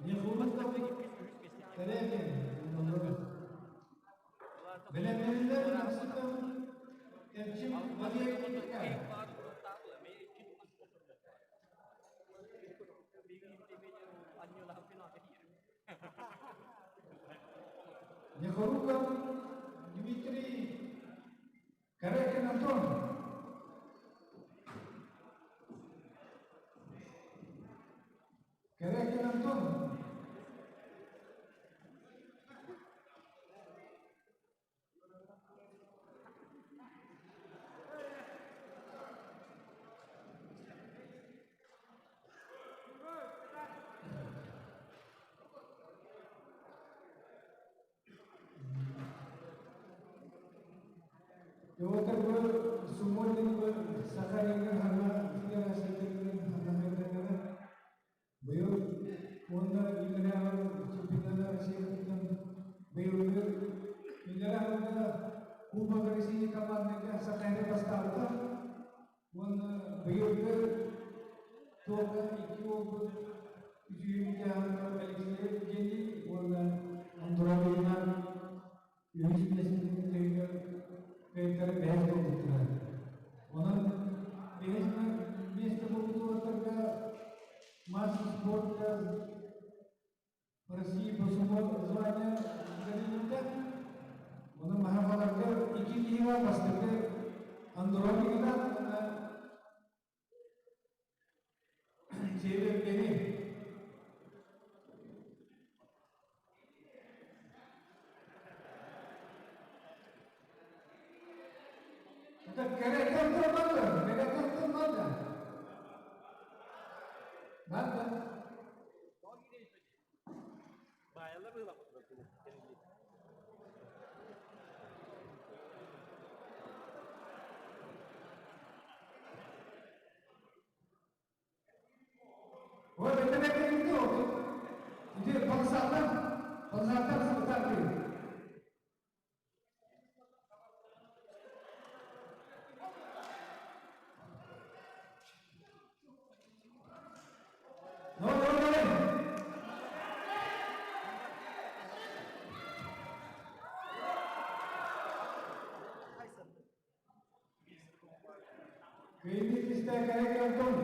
Нехоруков Корякин. Бэлэмнэниллэр Максимов Эрчим Валерьевичка. Нехоруков Дмитрий Корякин Антон. Корякин Антон. Петр бу Сумольный бу Сахалиҥҥа ханна федерациятыгар ханна хайдахтара быйыл уонна иллэрээ чемпионата Россиятыттан быйылгы иллэрээ сылга Кубок России командага Сахалин бастаабыта уонна быйылгы туохха икки уолбут үтүөмүтээҕин Алексей Евгений уонна Андроновна үһүс миэстэтин кыайтары бэһис буолбуттара. Онон бэһис миэстэ буолбут уолаттарга мастер спорта России по звание бэриллибитэ. Онон маһафаларга икки киһигэ бастакы Андроникадан уонна Север Это кэрэтэн турбаты, кэрэтэн турбаты. Вот это бэккэ Ити полосаттан, полосаттан сылтар киһи. Ну, ну, ну. Кыайыы кистээ кэрэ Антон.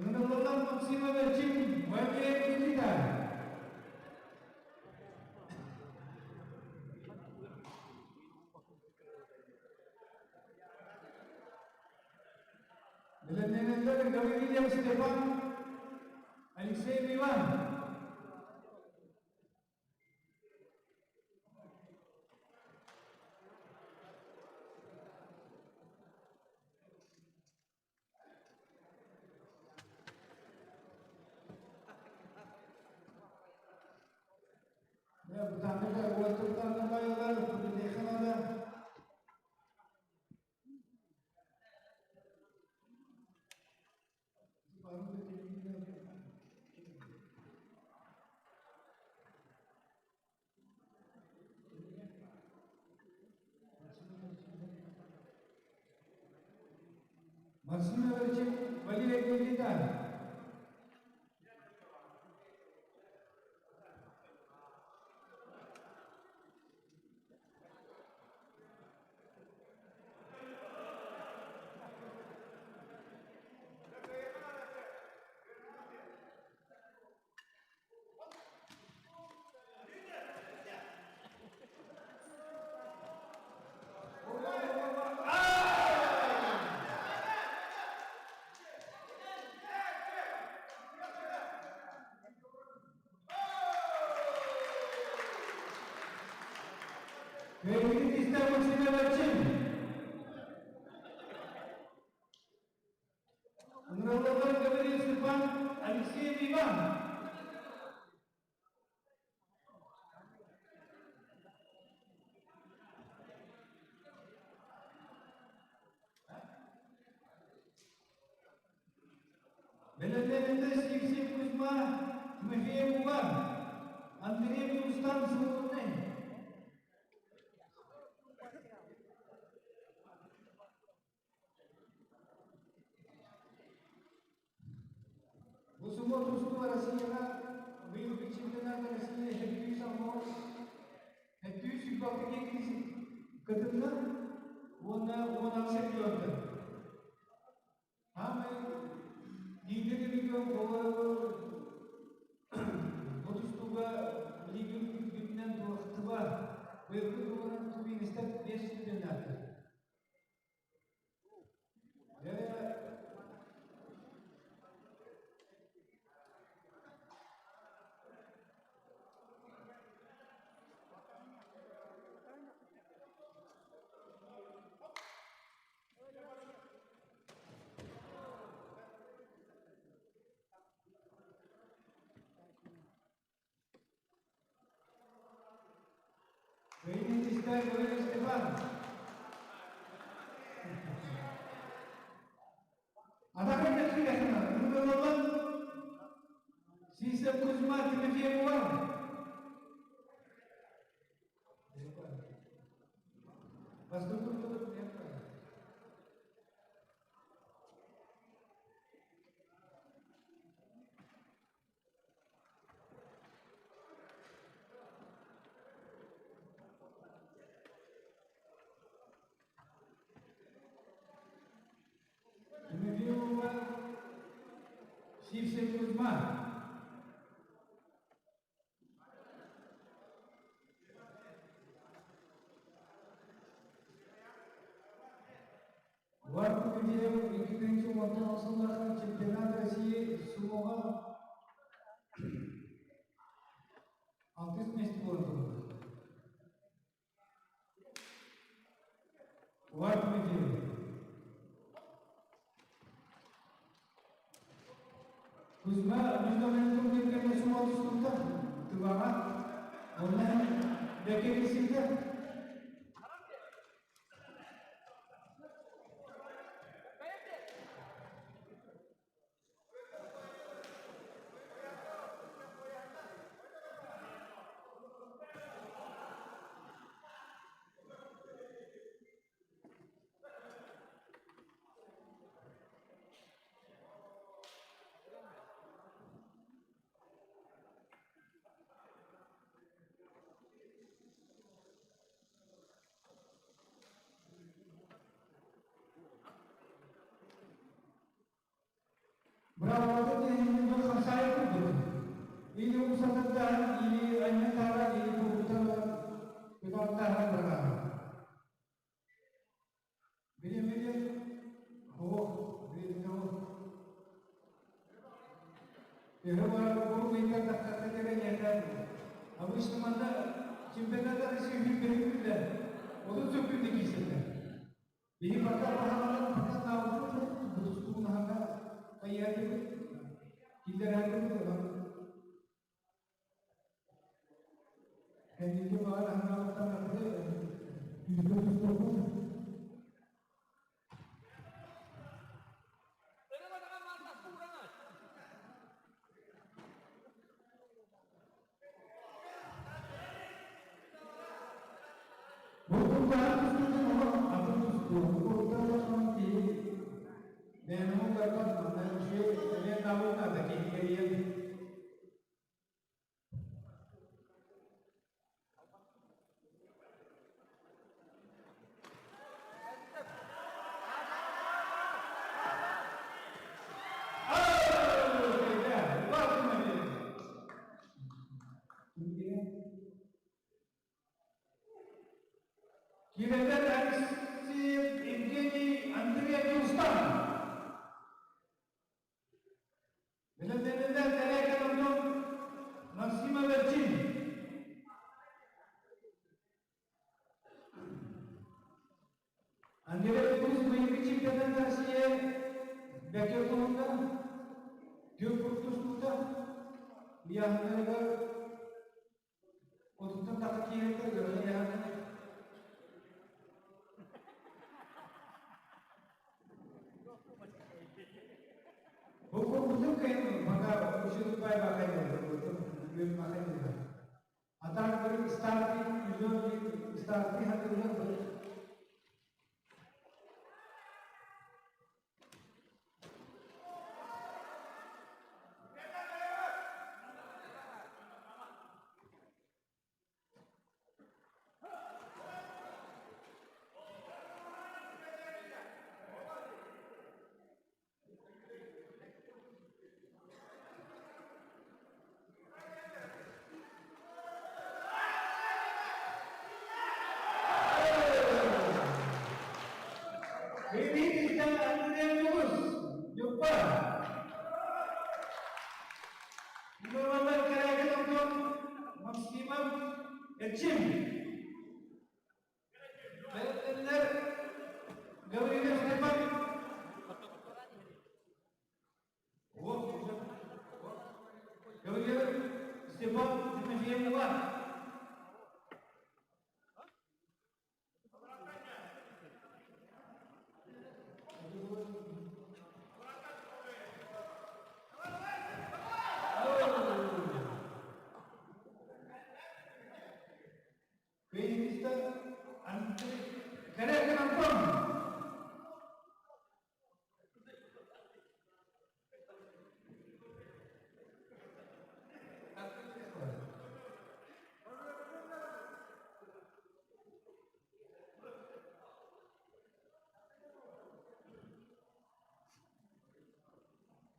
Ыҥырыллан Максимов Эрчим Валерий Никита. Бэлэмнэнэллэр Гаврильев Степан, Алексеев Иван. Бытааннык уоттуктарына байалар, Путинеханада. Максим Иванович Валерий Никита. Кыайыыны истэр Максим Иванович. Ыҥырыллаллар Гаврил Степан, Алексеев Иван. Бэлэмнэнэллэр Сивцев Кузьма, Тимофеев Улан, Андреев Дьулустан Свободный. Бу субуот устуба Россияҕа быйылгы чемпионат Россия 736 киһи кытынна уонна 16 чемпионда. Аамай лидер регион бу тустууга билигин үрдүнэн туохтуба быйылгы туһунан тувинистар 5 чемпионаттар. Дьэ, Кыайыы Гаврил Степан. Атака кэлбитэххинэ, ыҥырыллан Сиисэп Кузьма Тимофеева. Бастакы Тимофеева Сивцев Кузьма. Улар Тимофеев 2010 сыллаахха чемпионат России сумоҕа алтыс миэстэ буолан турар. Улар Тимофеев. Кузьма Международный турнирга суол тустубута Тываҕа. Онно бэккэ киирсибитэ. Быраабылата тиһигин хамсаайы курдук. Или умсатардаһан, или анньан таһааран, или курдутан ылан таһааран быраҕаҕын. Бириэмэни суох, бириэмэ суох. Төһө барар бу ыйга тахсарга кэлэн Обычно манна чемпионат России сүүрбэһи 30 күндэ киирсэллэр. Биһи пока баһаҕалар пока таабыппыт, бутустугун аһаҥа хайаатыбыт, киллэрээбит онон кэнники баҕар аһаҥаабыттан аты күүскэ тустуохпут. Бу курдаах тустуутун олох атын тустуу. Курдаллаххын киһи бэйэни угарбат, манна үчүгэй эмиэ таабыл наада киһи кэрийэн. Киирэллэр Алексеев Евгений Андреевич Устан. Бэлэмнэнэллэр Кэрээкэн Антон Максима Верчин. Андрей Петрович быйылгы чемпионат Россия бэкэ туһунна түөрт тустуута ыйааһыннарыгар 30-тан тахса киирэргэ ыарахан ыйааһыннар. Бу курдук кыайын пока учутупай бакайы. А так старты, старты хатылар. Бэйбиһиттэн Андрей Муус, Ньурба. Ньурбалар Кэрээкин Антон Максимов Эрчим. Бэлэмнэннэр Гаврилов Степан. Гаврилов Степан Тимофеевна. Пианистар Андрей Корякин Антон.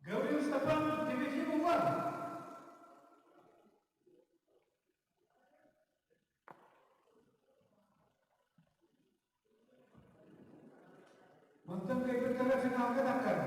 Гаврил Степанов Тимофеев. Мантан кайбыттара финалга таххар.